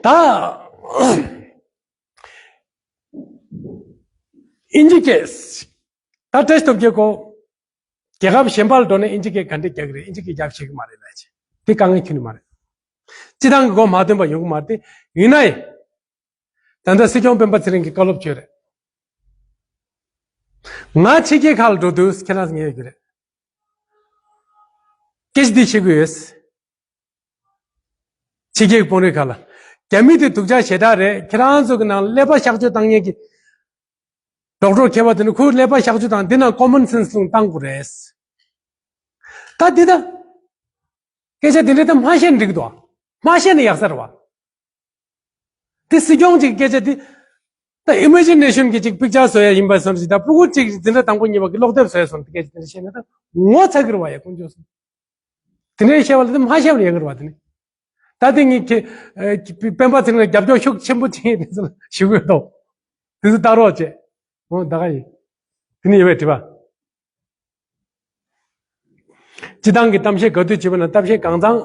ད། ཨིན་ཇི་སྐད། ད་བཀྲ་ཤིས་སྟོབས་རྒྱལ་ཁོ། རྒྱལ་ཁབ་གཞན་པ་ལ་འགྲོ་ནས་ཨིན་ཇི་སྐད་ག་འདྲས་རྒྱག་གི་རེད། ཨིན་ཇི་སྐད་རྒྱབ་ཤེས་ཀྱི་མ་རེད་ལབ་བྱས། དེ་དཀའ་ངལ་ཁྱོན་ནས་མ་རེད། སྤྱི་བཏང་གི་གོ་མ་ཐོན་པ་ཡོང་གི་མ་རེད་དེ། ཡིན་ན་ཡང་། ད་ལྟ་སྲིད་སྐྱོང་སྤེན་པ་ཚེ་རིང་གིས་བཀའ་སློབ་བྱས་རེད། ང་ཕྱི་རྒྱལ་ཁག་ལ་འགྲོ་དུས་ཁྱེད་རང་ཚོ་ངེས་ཡོད་ཀྱི་རེད། སྐད་ཆ་འདི་བཤད་ཀྱི་ཡོད། ཕྱི་རྒྱལ་གྱི་དཔོན་རིགས་ཁག་ལ། རྒྱ་མི་དེ་སྡུག་ཅག་ཞེ་དྲག་རེད། ཁྱེད་རང་ཚོ་གི་ནང་ཀླད་པ་གཤག་བཅོས་བཏང་མཁན་གྱི་ཌོག་ཊར་མཁས་པ་དེ་ནི་ཁོའི་ཀླད་པ་གཤག་བཅོས་དང་འདི་ནང་ཀོ་མོན་སེན་སི་ལུང་བཏང་དགོས་རེད། ད་འདི་ད། སྐད་ཆ་འདི་འདྲ་ད་མ་བཤད་ན་འགྲིག་གི་འདུག་མ་བཤད་ན་ཡག་ས་རེད་བ། དེ་སྲིད་སྐྱོང་གཅིག་སྐད་ཆ་དེ། ད་ཨི་མེ་ཇི་ནེ་ཤན་གྱི་གཅིག་པིག་ཅར་བཟོ་ཡ་ཡིན་པ་སོང་ཞིག་ད་ཕྲུ་གུ་གཅིག་འཛིན་གྲྭ་དང་པོ་གཉིས་པ་གི་ཀློག་དེབ་བཟོ་ཡ་སོང་དེ་སྐད་ཆ་དེ་འདྲ་བཤད་ན་ད་ངོ་ཚ་གི་རེད་བ་ཡ། དཀོན་མཆོག་གསུམ། དེ་འདྲའི་བཤད་པ་ལ་དེ་མ་བཤད་པ་ལ་ཡག་གི་རེད་བ། དེ་ནི། ད་དེ་ངས་ཁྱེད། སྤེན་པ་ཚེ་རིང་ལ་རྒྱབ་སྐྱོར་ཤུགས་ཆེན་པོ་བྱེད་དེ་ཚོ་ཞུ་གི་ཡོད་དོ། དེ་ཚོ་ལྟ་རོགས་བྱེད། འོ་ད་ག་ཡིན། དེ་ནི་ཡོད་པའི་དྲི་བ། སྤྱི་བཏང་གི་གཏམ་བཤད་ག་དུས་བྱེད་པ་ན་གཏམ་བཤད་གང་ཚང་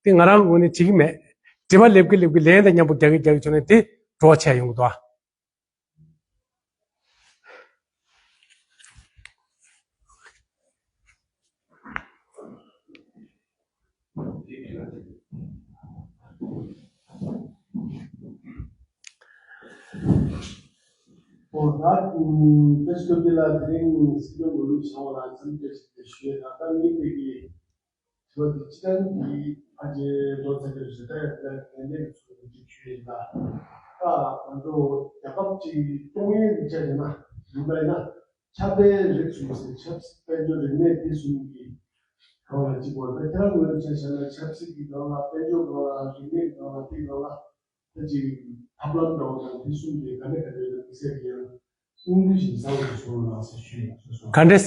དེ་ང་རང་ངོས་ནས་བྱེད་ཀྱི་མེད། དྲི་བ་སླེབས་ཀྱི་སླེབས་ཀྱི་ལན་དང་མཉམ་པོ་རྒྱག་གི་རྒྱག་གི་བྱུང་ན་དེ་བྲོ་བ་ཆེ་ཡོང་གི་འདུག་ཨ། ང་ཨུམ་བཀྲ་ཤིས་སྟོབས་རྒྱལ་ལགས། དེ་རིང་སྲིད་སྐྱོང་མི་ལུགས་བྱ་བ་ལ་འཚམས་འདྲི་ཞུ་ཡས་དང་། ད་ངེད་འདི་གི་དྲི་བ་འདི་སྤྱི་བཏང་གི་ཕལ་ཆེར་འགྲོ་ཚར་གྱི་རེད། ད་ཡང་ད་ངེད་འདི་གི་ཚོགས་འདུ་ཞུ་ཡས་ད། ད་ང་ཚོ་རྒྱལ་ཁབ་ཅིག་སྐྱོང་ཡས་ཀྱི་ཆ་བཞག་ན་ཡིན་པ་ཡིན་ན། ཆབ་དཔལ་རིག་གསུམ་ཟེར། ཆབ་སྲིད་དཔལ་འབྱོར་རིག་གནས་འདི་གསུམ་གྱི་སྒང་ལ་གཅིག་པ། ད་ཁྱེད་རང་ངོས་ནས་ཆ་བཞག་ན་ཆབ་སྲིད་ཀྱི་སྒང་ལ། དཔལ་འབྱོར་སྒང་ལ། རིག་གནས་ཀྱི་སྒང་ལ། དེའི་སྒང་ལ་ད་ཅིག་ཐབས་ལམ་འདྲ་བོ་དང་དེ་གསུམ་གྱི་ག་འདྲ་ག་འདྲ་ཡོད་ན། དམིགས་བསལ་གྱི་ཡང་སྙིང་བསྡུས་ཤིག་གསར་དུ་བྱུང་ལ་ཟེར་ཞུ་ཡིན་སོ་སོ། ག་འདྲས།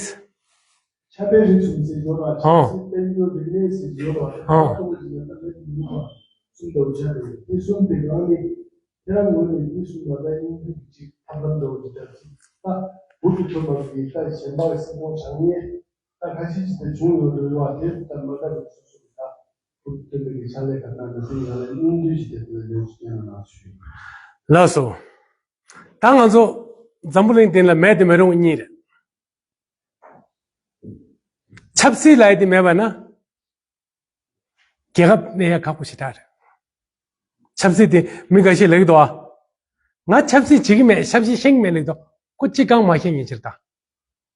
ཆབ་དཔལ་རིག་གསུམ་ཟེར་ཡོད་པ། ཨང་། ཆབ་སྲིད་དཔལ་འབྱོར་རིག་གནས་ཟེར་ཡོད་པ། ཨང་། ཁོང་གི་ནང་ལ་ལས་ཡིན་པ་གསུམ་འདྲ་བོ་ཆགས་ཡོད། དེ་གསུམ་དེ་གང་ནས་ཁྱེད་རང་ངོས་ནས་འདི་གསུམ་ལ་ད་སྙིང་བསྡུས་ཀྱི་ཅིག་ཐབས་ལམ་འདྲ་བོ་ཅིག་ད་ཅིག་ད་འུ་ཐུག་ཐུབ་པ་གི་ད་གཞན་པ་གི་སྲིད་སྐྱོང་བྱང་ཉེས་ད་ཁ་ཤས་ཅིག་ད་བྱུང་ཡོད་འགྲོ་ཡོད་པ། དེ་ད་མ་ད་གི་སོ་སོ་གི་ད་འུ་ཐུག་ཐུབ་པའི་གི་ཕྱག་ལས་ག་ད་འདི་ཚོའི་ནང་ལ་སྙིང་བསྡུས་ཅིག་དེ་ཚོ་ཡོང་ཅིག་ཡང་ན་ཞུ། ལགས་སོ། ད་ང་ཚོ་འཛམ་བུ་གླིང་སྟེང་ལ་མེད་དེ་མི་རུང་གཉིས་རེད། ཆབ་སྲིད་ལབ་ཡས་དེ་མེད་པ་ན། རྒྱལ་ཁབ་གནས་ཡ་ཁག་པོ་ཞེ་དྲག་རེད། ཆབ་སྲིད་དེ་མི་འགའ་ཤས་ལབ་ཀྱི་འདུག་ཨ། ང་ཆབ་སྲིད་བྱེད་ཀྱི་མེད། ཆབ་སྲིད་ཤེས་ཀྱི་མེད་ལབ་ཀྱི་འདུག་ཁོ་ཅི་གང་མ་ཤེས་མཁན་ཅིག་རེད་ད།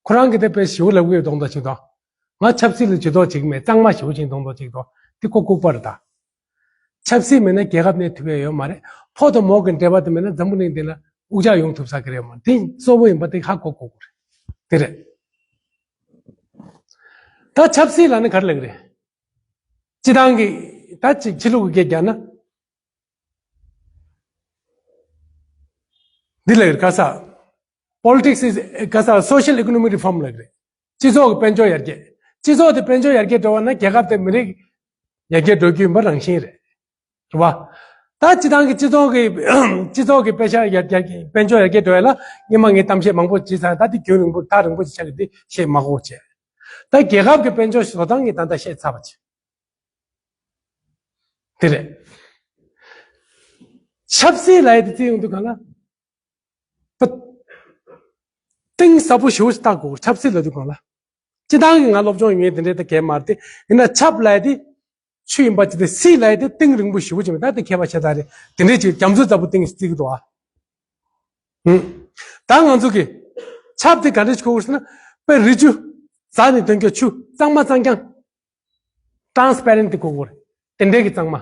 ཁོ་རང་གིས་དེ་དཔེ་ཞེ་པོ་ལབ་ཀྱི་ཡོད་མདོག་མདོག་ཅིག་འདུག་ང་ཆབ་སྲིད་ལ་ཇུས་གཏོགས་བྱེད་ཀྱི་མེད། གཙང་མ་ཞེ་པོ་ཅིག་མདོག་མདོག་ཅིག་འདུག་དེ་ཁོ་ལྐུགས་པ་རེད་ད། ཆབ་སྲིད་མེད་ན་རྒྱལ་ཁབ་གནས་ཐུབ་ཡ་ཡོད་མ་རེད། ཕོ་དང་མོ་གི་འབྲེལ་བ་དེ་མེད་ན་འཛམ་བུ་གླིང་འདི་ལ་དབུགས་ཆག་ཡོང་ཐུབ་ས་གི་རེད་མ་རེད། དེ་གཙོ་བོ་ཡིན་པ་དེ་ཧ་གོ་དགོས་ཀྱི་རེད། དེ་རེད། ད་ཆབ་སྲིད་ལབ་ན་ག་རེ་ལབ་ཀྱི་རེད། སྤྱི་བཏང་གི་ད་ཅིག་ཕྱི་ལུགས་ཀྱི་སྐད་རྒྱག་ན། འདི་ལ་ག་ས། Politics is ག་ས་social economic reform ལབ་རེད། སྤྱི་ཚོགས་ཀྱི་དཔལ་འབྱོར་ཡར་རྒྱས། སྤྱི་ཚོགས་དེ་དཔལ་འབྱོར་ཡར་རྒྱས་འགྲོ་བ་ན་རྒྱལ་ཁབ་དེ་མི་རིགས་ཡར་རྒྱས་འགྲོ་རྒྱུ་ཡིན་པ་རང་བཞིན་རེད། རེད་བ། ད་སྤྱི་བཏང་གི་སྤྱི་ཚོགས་ཀྱི་སྤྱི་ཚོགས་ཀྱི་དཔལ་ཤ་ཡར་རྒྱས་དཔལ་འབྱོར་ཡར་རྒྱས་འགྲོ་ཡ་ལ་སྔོན་མ་ངས་གཏམ་བཤད་མང་པོ་བྱས་ཚར། ད་དེ་རྒྱུན་རིང་པོ་ཐག་རིང་པོ་ཞིག་ཆགས་ཀྱི་འདི་བཤད་མ་དགོས་བྱས། ད་རྒྱལ་ཁབ་ཀྱི་དཔལ་འབྱོར་བཟོ་སྟངས་ཀྱི་ད་ལྟ་བཤད་ཚར་བ་བྱས། དེ་རེད། ཆབ་སྲིད་ལབ་ཡས་དེ་བརྩི་ཡོང་དུས་གང་ལ། པ། གཏིང་ཟབ་པོ་ཞེ་པོ་ཞིག་བལྟ་དགོས། ཆབ་སྲིད་ལབ་དུས་གང་ལ། སྤྱི་བཏང་གི་ང་སློབ་སྦྱོང་ཡོད་མཁན་དེ་འདྲའི་ད་གས་མ་རེད་དེ། ཡིན་ན་ཆབ་ལབ་ཡས་དེ་ཆུ་ཡིན་པ་ཅིག་དེ། སྲིད་ལབ་ཡས་དེ་གཏིང་རིང་པོ་ཞེ་པོ་ཅིག་མེད། ད་དེ་མཁས་པ་ཤ་སྟག་རེད། དེ་འདྲའི་ཅིག་རྒྱ་མཚོ་ལྟ་བུ་གཏིང་ཞིག་བརྩི་གི་འདུག་ཨ། ཧུམ། ད་ང་ཚོ་གི་ཆབ་དེ་ག་འདྲ་ཞིག་གོ་དགོས་ཟེར་ན། དཔེ་རི་ཆུ་འཛག་ནས་ཐོན་རྒྱུ་ཆུ་གཙང་མ་གཙང་རྐྱང་། transparent དེ་གོ་དགོས་རེད། དེ་འདྲའི་གི་གཙང་མ།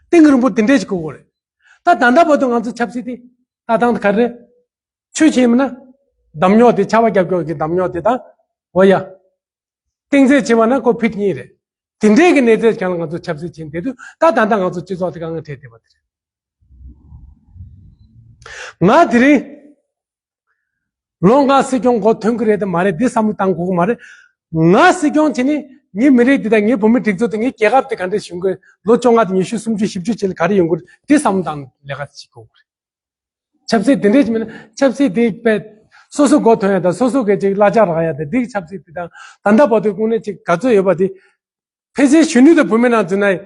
གཏིང་རིང་པོ་དེ་འདྲའི་ཞིག་གོ་དགོས་རེད། ད་ད་ལྟ་བར་དུ་ང་ཚོ་ཆབ་སྲིད་དེ་ལྟ་སྟངས་དེ་ག་རེ་རེད། ཆུ་ཆེན་མིན་ན་འདམ་རྙོག་དེ། ཆར་པ་རྒྱབ་རྒྱུ་གི་འདམ་རྙོག་དེ་དང་། འོ་ཡ། གཏིང་ཚད་ཆེ་བ་ན་ཁོ་ཕིཊ་གཉིས་རེད། དེ་འདྲའི་གི་གནས་ཚད་ཀྱང་ལ་ང་ཚོ་ཆབ་སྲིད་བྱེད་བསྡད་དུས། ད་ད་ལྟ་ང་ཚོ་སྤྱི་ཚོགས་དེ་དཀའ་ངལ་འཕྲད་བསྡད་པ་དེ་རེད། ང་དེ་རིང་ལོ་ལྔ་སྲིད་སྐྱོང་འགོ་ཐོན་གི་རེད་དམ་མ་རེད། འདི་བསམ་བློ་བཏང་དགོས་ཀྱི་མ་རེད། ང་སྲིད་སྐྱོང་བྱས་ནས་ངའི་མི་རིགས་འདི་དང་ངའི་བོད་མི་སྒྲིག་འཛུགས་དེ། ངའི་རྒྱལ་ཁབ་དེ་ག་འདྲས་བྱུང་གི། ལོ་བཅོ་ལྔ་དང་ཉི་ཤུ་སུམ་ཅུ་བཞི་བཅུ་ཅིག་ལ་ག་རེ་ཡོང་གི་རེད། འདི་བསམ་བློ་བཏང་ལས་ཀ་བྱེད་དགོས་ཀྱི་རེད། ཆབ་སྲིད་དེ་འདྲས་ཅིག་མིན་ན། ཆབ་སྲིད་དེ་དཔེ་སོ་སོ་འགོ་ཐོན་ཡ་དང་། སོ་སོ་གི་ཅིག་གླ་ཆ་རག་ཡ་དང་། འདི་གི་ཆབ་སྲིད་དེ་དང་། ད་ལྟ་བར་དུ་དངོས་གནས་ཅིག་ག་ཚོད་ཡོད་པ་དེ། ཕལ་ཆེར་གཞོན་ནུ་དང་བུད་མེད་ནང་འཛུལ་ན་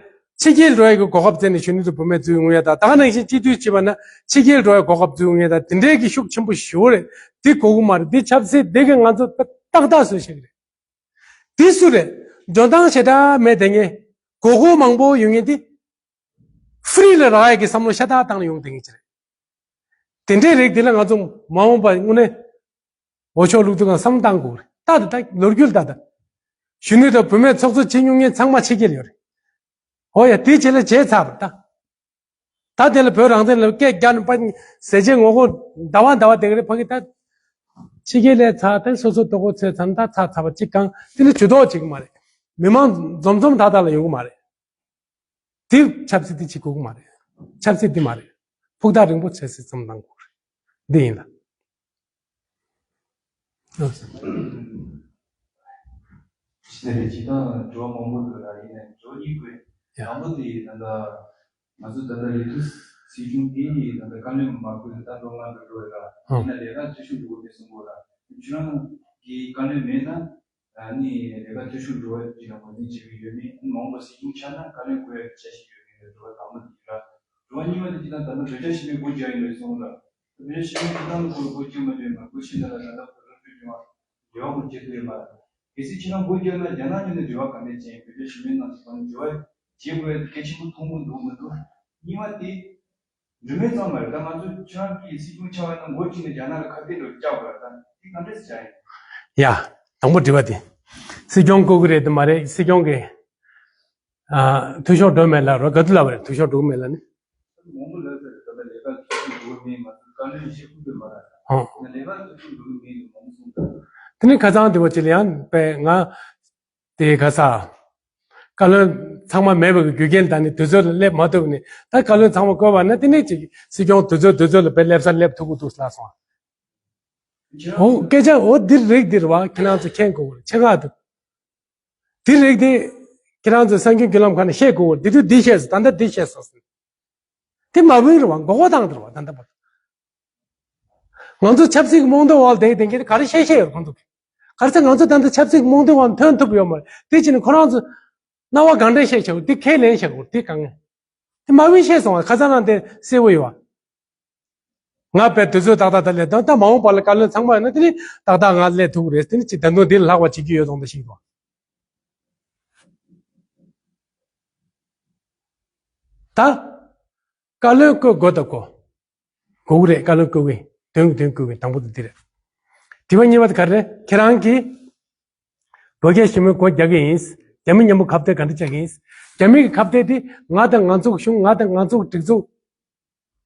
ཕྱི་རྒྱལ་འགྲོ་ཡ་གི་གོ་སྐབས་བཙལ་ནས་གཞོན་ནུ་དང་བུད་མེད་འཛུལ་ཡོང་ཡ་དང་། ད་ག་ནང་བཞིན་སྤྱི་འཐུས་བྱེད་པ་ན་ཕྱི་རྒྱལ་འགྲོ་ཡ་གོ་སྐབས་འཛུལ་ཡོང་ཡ་དང་། དེ་འདྲའི་གི་ཤུགས་ཆེན་པོ་ཞེ་པོ་རེད། འདི་དགོས་ཀྱི་མ་རེད། འདི་ཆབ་སྲིད་འདི་གིས་ང་ཚོ་ཏག་ཏག་བཟོས་བཞག་གི་རེད། འདི་སུ་རེད། འཇོན་ཐང་ཞེ་དྲག་མེད་དེ། ངས་མགོ་སྐོར་མང་པོ་ཡོང་མཁན་འདི། ཧྥི་རི་ལ་རག་ཡ་གི་བསམ་བློ་ཤ་སྟག་བཏང་ནས་ཡོང་བསྡད་མཁན་ཅིག་རེད། དེ་འདྲའི་རིགས་དེ་ལ་ང་ཚོ་མ་འོངས་པ་དངོས་གནས་འོས་ཤོག་བླུག་དུས་སྒང་བསམ་བློ་བཏང་དགོས་རེད། ད་ད་ལོ་རྒྱུས་ལ་ད་ད། གཞོན་ནུ་དང་བུད་མེད་ཚོགས་གཙོ་བྱེད་མྱོང་མཁན་ཚང་མ་ཕྱི་རྒྱལ་ཡོད་རེད། འོ་ཡ། དེ་བྱས་ལ་བྱས་ཚར་བ་ད། ད་དེ་ལ་བོད་རང་བཙན་ལ་སྐད་རྒྱག་ནས་ཕ་ཟས་བཅད་ངོ་རྒོལ་ཟླ་བ་ཟླ་བ་དེ་ག་རེ་ཕ་གི་ད། ཕྱི་རྒྱལ་ལ་ཚར་ད། སོ་སོ་ལྟོ་གོས་འཚོལ་ཚར་ད། ཚར་ཚར་བ་གཅིག་གང་དེ་ནི་ཇུས་གཏོགས་བྱེད་ཀྱི་མ་རེད། མི་མང་འཛོམས་འཛོམས་ཐག་ཐག་ལ་ཡོང་གི་མ་རེད། དེ་ཆབ་སྲིད་དེ་བྱེད་དགོས་ཀྱི་མ་རེད། ཆབ་སྲིད་འདི་མ་རེད། ཕུགས་ཐག་རིང་པོ་ཆབ་སྲིད་བསམ་བློ་བཏང་དགོས་རེད། འདི་ཡིན་ལ། ཞེས་ནས་ཇི་ལྟར་འགྲོ་བ་མང་པོ་འདུག་ལ། ཡིན་ནའི་འགྲོ་གཉིས་དགོས། ཡ། དང་པོ་དེ་ད་ལྟ་ང་ཚོ་ད་ལྟ་ལས་དུས་སྲིད་གཞུང་དེ་ཡིས་ད་ལྟ་བཀའ་བློན་མ་བསྐོས་ད་ལོ་ལྔ་འགྲོ་འགྲོ་ཡོད་ལ། ཨང་། ཡིན་ན་ལས་ཀ་འཐུས་ཤོར་འགྲོ་གི་རེད་གསུང་གི་ཡོད་ལ། ཁྱེད་རང་གི་བཀའ་བློན་མེད་ན། ཨ་ནི་ལས་ཀ་འཐུས་ཤོར་འགྲོ་བ་ཅིག་ལ་ངོས་འཛིན་བྱེད་ཀྱི་ཡོད་མེད། ཨ་ནི་མ་འོངས་པ་སྲིད་སྐྱོང་ཆགས་ན་བཀའ་བློན་བསྐོ་ཡག་གི་འཆར་གཞི་ཡོད་མེད་ལ་འགྲོ་བ་དང་པོ་དེ་ལ། འགྲོ་བ་གཉིས་པ་དེ་ཅི་ལྟར་ད་ལྟ་བོད་རྒྱ་ཞི་མོལ་སྒོ་རྒྱག་ཡིན་པའི་སོང་ལ། བོད་རྒྱ་ཞི་མོལ་ཅི་ལྟར་སྒོ་སྒོ་རྒྱག་མ་རྒྱག་མ་སྒོ་ཕྱེ་ན་ལ་ད་ལྟ་བོད་རང་སྐྱོང་ལྗོངས་འབྲེལ་བ་མང་པོ་བྱེད་ཐུབ་ཡོད་མ་རེད། གལ་སྲིད་ཁྱེད་རང་སྒོ་རྒྱག་ན་རྒྱ་ནག་གཉིས་ནས་འབྲེལ་བ་ག་འདྲས་བྱས། བོད་རྒྱ་ཞི་མོལ་ནང་ཞིག་གང་འབྲེལ་བ་བྱེད་དགོས་ཡ་གལ་ཆེན་པོ་མཐོང་གི་འདུག་མི་འདུག་གཉིས་པ་དེ། འགྲིག་མིན་ཙམ་མ་རེད། ད་ང་ཚོ་ཁྱེད་རང་གིས་སྲིད་སྐྱོང་ཆགས་པ་ཡིན་ན་འགོ་ཁྲིད་ནས་རྒྱ་ནག་ལ་ཁ་གཏད་འགྲོ་བཅག་དགོས་ར། ད་འདི་ག་འདྲས་བྱ་ཡིན། ཡ། དང་པོ་དྲི་བ་དེ། སྲིད་སྐྱོང་བསྐོ་གི་རེད་དམ་མ་རེད། སྲིད་སྐྱོང་གི་ཨ། འཐུས་ཤོར་འགྲོ་མེད་ལབ་རོགས། ག་དུས་ལབ་པ་རེད། འཐུས་ཤོར་འགྲོ་གི་མེད་ལབ་ནི། མང་པོ་ལབ་ཟེར། ད་ལྟ་ལས་ཀ་འཐུས་ཤོར་འགྲོ་གི་མེད་མ་ཟེར། བཀའ་བློན་བཞེས་ཁུལ་དུ་མ་ར། ཧང་། ང་ལས་ཀ་འཐུས་ཤོར་འགྲོ་གི་མེད་ལ་མང་པོ་གསུངས་ད། དེ་ནི་ཁ་སང་དེ་བ་ཅི་ལ་ཡང་པས་ང་། དེ་ག་ས། བཀའ་བློན་ཚང་མ་མེད་པའི་རྒྱུ་རྐྱེན་དང་ནི་དུས་ཚོད་ལ་སླེབས་མ་ཐུབ་ནི། ད་བཀའ་བློན་ཚང་མ་བསྐོས་པ་ན་དེ་ནི་ཅིག་སྲིད་སྐྱོང་དུས་ཚོད་དུས་ཚོད་ལ་དཔེ་སླེབས་ས་སླེབས་ཐུབ་ཀྱི་འདུག་ལབ་སོང་། འོ་སྐད་ཆ་འོ་འདིར་རིགས་འདིར་བ་ཁྱེད་རང་ཚོ་མཁྱེན་དགོས་ཀྱི་རེད། ཆེ་ཁག་འདུག་དེ་རིགས་དེ་ཁྱེད་རང་ཚོ་གསར་འགྱུར་བརྒྱུད་ལམ་ཁག་ནས་བཤད་དགོས་ཀྱི་རེད། དེ་དུས་འདི་བཤད་སོང་། ད་ལྟ་འདི་བཤད་སོང་ཟེར། དེ་མ་བུན་རེད་བ། མགོ་སྐོར་བཏང་དེ་རེད་བ། ད་ལྟ་བར་དུ། ང་ཚོ་ཆབ་སྲིད་ཀྱི་རྨོངས་དད་འོག་བསྡད་བསྡད་མཁན་དེ་ག་རེ་བཤད་བཤད་ཡོད་རེད་ཁོང་ཚོ་གིས། ག་རེ་ཟེར་ང་ཚོ་ད་ལྟ་ཆབ་སྲིད་ཀྱི་རྨོངས་དད་འོག་ཐོན་ཐུབ་ཡོད་མ་རེད། དེ་བྱས་ནས་ཁོ་རང་ཚོ་སྣང་བ་གང་འདྲ་བཤད་བྱ་དགོས། དེ་ཁས་ལེན་བྱ་དགོས། དེ་གང་ངེས། དེ་མ་བུན་བཤད་སོང་བ། ཁ་སང་ནང་དེ་གསལ་པོ་ཡོད་བ། ང་དཔེ་དུས་ཚོད་ཏག་ཏག་ད་སླེབས་དང་། ད་མ་འོངས་པ་ལ་བཀའ་བློན་ཚང་མ་ཡོད་ན་དེ་ནི་ཏག་ཏག་ང་སླེབས་ཐུབ་ཀྱི་རེད། དེ་ནི་ཅི་ད་དུང་དེ་ལ་ལྷག་པ་བྱེད་རྒྱུ་ཡོད་དང་འདྲ་ཞིག་འདུག་ད་བཀའ་བློན་བསྐོ་དགོས་དང་བསྐོ་དགོས་ཀྱི་རེད། བཀའ་བློན་བསྐོ་གི་དོན་གྱི་དོན་བསྐོ་གི་དང་པོ་དེ་འདི་རེད། དྲི་བ་གཉིས་པ་དེ་ག་རེ་རེད། ཁྱེད་རང་གིས་བོད་རྒྱ་ཞི་མོལ་སྒོ་རྒྱག་གི་ཡིན། རྒྱ་མི་མཉམ་པོ་ཁ་གཏད་ག་འདྲ་བྱ་གི་ཡིན། རྒྱ་མི་གི་ཁ་གཏད་དེ་ང་དང་ང་ཚོ་གི་གཞུང་། ང་དང་ང་ཚོ་གི་སྒྲིག་འཛུགས།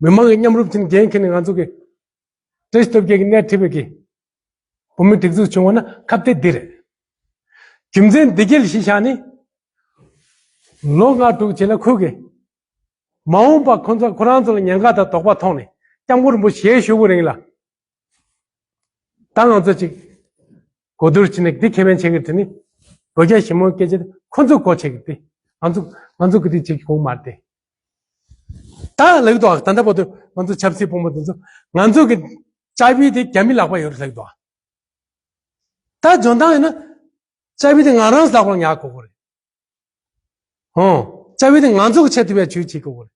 མི་མང་གི་མཉམ་རུབ་ཅིག་འགན་འཁྱེར་ནས་ང་ཚོ་གི་བཀྲ་ཤིས་སྟོབས་རྒྱལ་གྱིས་སྣེ་ཁྲིད་པའི་གི་བོད་མི་སྒྲིག་འཛུགས་བྱུང་བ་ན་ཁ་གཏད་འདི་རེད། རྒྱུ་མཚན་འདི་གལ་གཞི་བཞག་ནས་ལོ་ལྔ་དྲུག་རྗེས་ལ་ཁོས་གི་མ་འོངས་པ་ཁོ་ཚོ་ཁོ་རང་ཚོ་ལ་ཉེན་ཁ་དང་དོགས་པ་མཐོང་ནས་སྐྱབས་མགོན་རིན་པོ་ཆེ་ཞུ་དགོས་རིང་ལ། ད་ང་ཚོ་ཅིག་གོ་བསྡུར་བྱས་ནས་འདི་ཁེ་ཕན་བྱེད་ཀྱི་དེ་ནི་བོད་རྒྱ་ཞི་མོལ་སྐད་ཆ་དེ་ཁོ་ཚོས་གོ་བྱེད་ཀྱི་དེ། ང་ཚོ་ང་ཚོ་གི་དེ་བྱེད་ཀྱི་གོ་མ་རེད་དེ། ད་ལེགས་འདུག་ད་ལྟ་བར་དུ་ང་ཚོ་ཆབ་སྲིད་དཔོན་པོ་དེ་ཚོ་ང་ཚོ་གི་ལྕགས་ཕུད་དེ་རྒྱ་མི་ལག་པ་ཡོད་རེད་ལེགས་འདུག་ད་འཇོན་ཐང་ཡོད་ན་ལྕགས་ཕུད་དེ་ང་རང་ལག་པར་ཉར་དགོས་ཀྱི་རེད། ཧོ། ལྕགས་ཕུད་དེ་ང་ཚོ་གི་ཆེད་དུ་བས་ཇུས་བྱེད་དགོས་ཀྱི་རེད།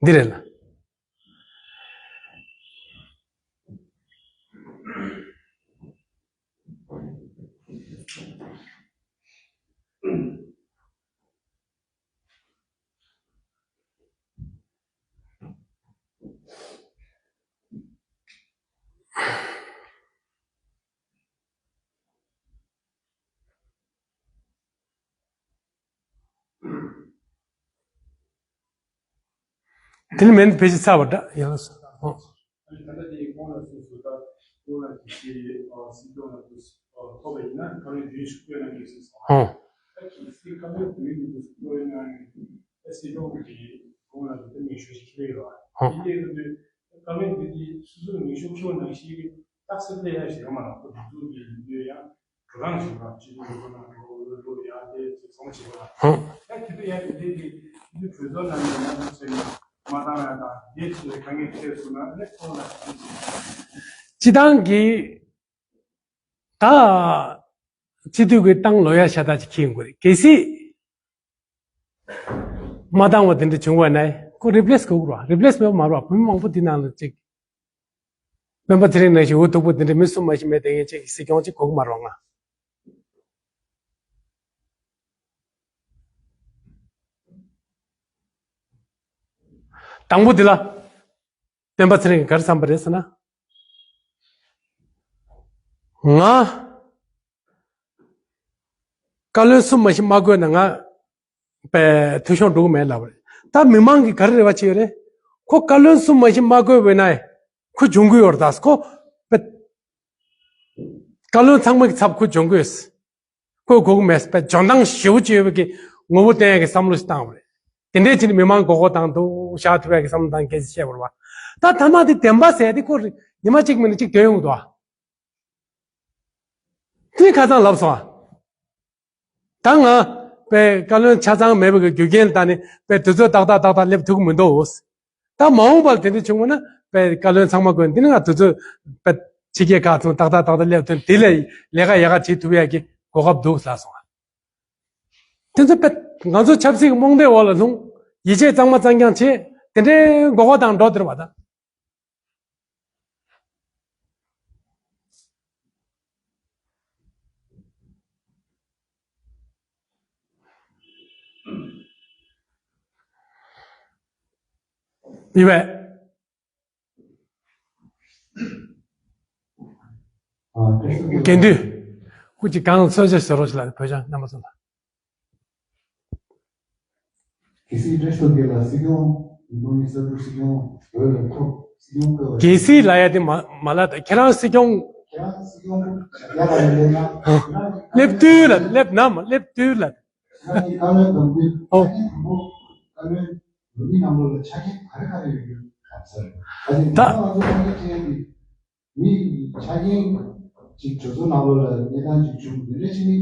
འདི་རེད་ལ། དེ་ནི་མེད་ཕལ་ཆེར་ཚར་བ་འདྲ་ཡང་སོ། ཨ་ནི་ད་ལྟ་དེའི་གོང་ལ་སོང་སོ། ད་གོང་ལ་དེ་ཨ་སྲིད་སྐྱོང་ལ་དུ་ཨ་ཐོབ་པ་ཡིན་ན་ཁ་ལོ་རྒྱུན་ཞུགས་སྤྲོད་གནང་གི་ཡོད་ཟེར་སོང་། ཨོ། ད་གི་སྲིད་ཁ་ལོ་རྒྱུན་དུ་སྤྲོད་གནང་ཨ་སྲིད་སྐྱོང་གི་གོང་ལ་དུ་མི་ཞུ་ཞིག་ཁྱེར་ཡོད། ཨོ། དེ་འདྲའི་ཁ་ལོ་དེ་དེ་སོ་སོ་མི་ཞུ་ཁྱོད་ནང་ཞིག་རྟགས་གསལ་ལས་ཡ་ཞིག་ཡོད་མ་རེད། ཁོ་དུ་དུ་གི་ཡིན་དུས་ཡང་། ཧང་། སྤྱི་བཏང་གི་ད་སྤྱི་འཐུས་ཀྱི་ཏང་ལོ་ཡ་ཤ་སྟག་ཅིག་འཁྱེར་དགོས་རེད། གལ་སྲིད་མ་འདང་བ་དེ་འདྲ་བྱུང་བ་ན་ཁོ་རི་པི་ལེ་སི་དགོས་ཀྱི་རེད་བ། རི་པི་ལེ་སི་མེད་པ་མ་རེད་བ། བོད་མི་མང་པོ་འདི་ནང་ལ་ཅིག་སྤེན་པ་ཚེ་རིང་ནང་བཞིན་འུ་སྡུག་པོ་འདི་འདྲ་མི་གསུམ་མ་ཞིག་མེད་དེ་ངས་ཅིག་སྲིད་སྐྱོང་ཅིག་དགོས་ཀྱི་མ་རེད་ང་། དང་པོ་འདི་ལ་སྤེན་པ་ཚེ་རིང་གིས་ག་རེ་བསམ་པ་རེད་ཟེར་ན། ང་བཀའ་བློན་གསུམ་མ་ཞིག་མ་བསྐོས་ན་ང་པའི་འཐུས་ཤོར་འགྲོ་གི་མེད་ལབ་པ་རེད། ད་མི་མང་གིས་ག་རེ་རེ་བ་བྱེད་ཡོད་རེད། ཁོ་བཀའ་བློན་གསུམ་མ་ཞིག་མ་བསྐོས་པ་ན་ཁོ་འབྱུང་གི་ཡོད་རེད། ད་ཁོ་པའི་བཀའ་བློན་ཚང་མ་གི་ཚབ་ཁོ་འབྱུང་གི་ཡོད། ཁོས་གོ་གི་མེད་པའི་འཇོན་ཐང་ཞེ་པོ་ཅིག་ཡོད་པའི་གི་ངོ་བོ་བསྟན་ཡག་གི་བསམ་བློ་ཞིག་བཏང་བ་རེད། དེ་འདྲའི་ཕྱིར་མི་མང་མགོ་སྐོར་བཏང་འདུག་བཞག་ཐུབ་ཡག་གི་བསམ་བློ་བཏང་གལ་ཆེ་བཤད་པ་རེད་བ། ད་ཐ་མ་དེ་བདེན་པ་ཟེར་དེ་ཁོ་ཉི་མ་གཅིག་མིན་ན་གཅིག་ཐོན་ཡོང་འདུག་ཨ། དེ་ཁ་སང་ལབ་སོང་ཨ། ད་ང་པའི་བཀའ་བློན་ཆ་ཚང་མེད་པའི་གི་རྒྱུ་རྐྱེན་ལ་བརྟེན་ནས་པའི་དུས་ཚོད་ཏག་ཏག་ཏག་ཏག་སླེབས་ཐུབ་ཀྱི་མི་འདུག་ད་མ་འོངས་པར་དེ་འདྲ་བྱུང་བ་ན་པའི་བཀའ་བློན་ཚང་མ་དགོས། འདི་ནི་ང་དུས་ཚོད་པའི་ཕྱི་རྒྱལ་ཁག་ཚང་ཏག་ཏག་ཏག་ཏག་སླེབས་ཐོན་དེ་ལས་ལས་ཀ་ཡག་ག་བྱེད་ཐུབ་ཡག་གི་གོ་སྐབས་འདུག་ལབ་སོང་། དེ་ཚོ་པའི་ང་ཚོ་ཆབ་སྲིད་ཀྱི་རྨོངས་དད་འོག་ལ་ལྷུང་། ཡིད་ཆེས་གཙང་མ་གཙང་རྐྱང་བྱེད། དེ་འདྲའི་མགོ་སྐོར་བཏང་འགྲོ་དེ་རེད་བ་ད། ཡིན་པས། དགེ་འདུན། སྐུ་མཁྱེན་གང་གསོལ་ཇ་ཟེར་རོགས་ཞེས་ལ་བོད་ཆང་རྣམ་པ་ཚོ་ལ། གལ་སྲིད་བཀྲ་ཤིས་རྡོ་རྗེ་ལ་སྲིད་སྐྱོང་། མི་དམངས་ཀྱི་ས་ཁུལ་སྲིད་སྐྱོང་འོས་ལ་ཐོབ། སྲིད་སྐྱོང་བསྐོས་པ། གལ་སྲིད་ལ་ཡ་དེ་མ་མ་ལ་ད་ཁྱེད་རང་སྲིད་སྐྱོང་། ཁྱེད་རང་སྲིད་སྐྱོང་ཡག་པ་ཡིན་ན། སླེབས་དུས་ལ་སླེབས་ན་མ་སླེབས་དུས་ལ། ཁྱེད་རང་གི་བཀའ་བློན་དམ་འབུལ། ཨོ། ཁྱེད་རང་གི་དམ་འབུལ་བཀའ་བློན་ལུང་མི་རྣམས་ལ་ཆ་རྐྱེན་ག་རེ་ག་རེ་ཡོད་རྒྱུ་ག་ཚོད་རེད། ད་ད་ང་ཚོ་ཁོང་ཚོ་ཁྲིད་ཡག་གི་མི་ཆ་རྐྱེན་ཅིག་གྲོས་ཚོགས་ནང་ལོགས་ལ་གནས་སྟངས་ཅིག་བྱུང་དེ་འདྲ་ཅིག་ནི་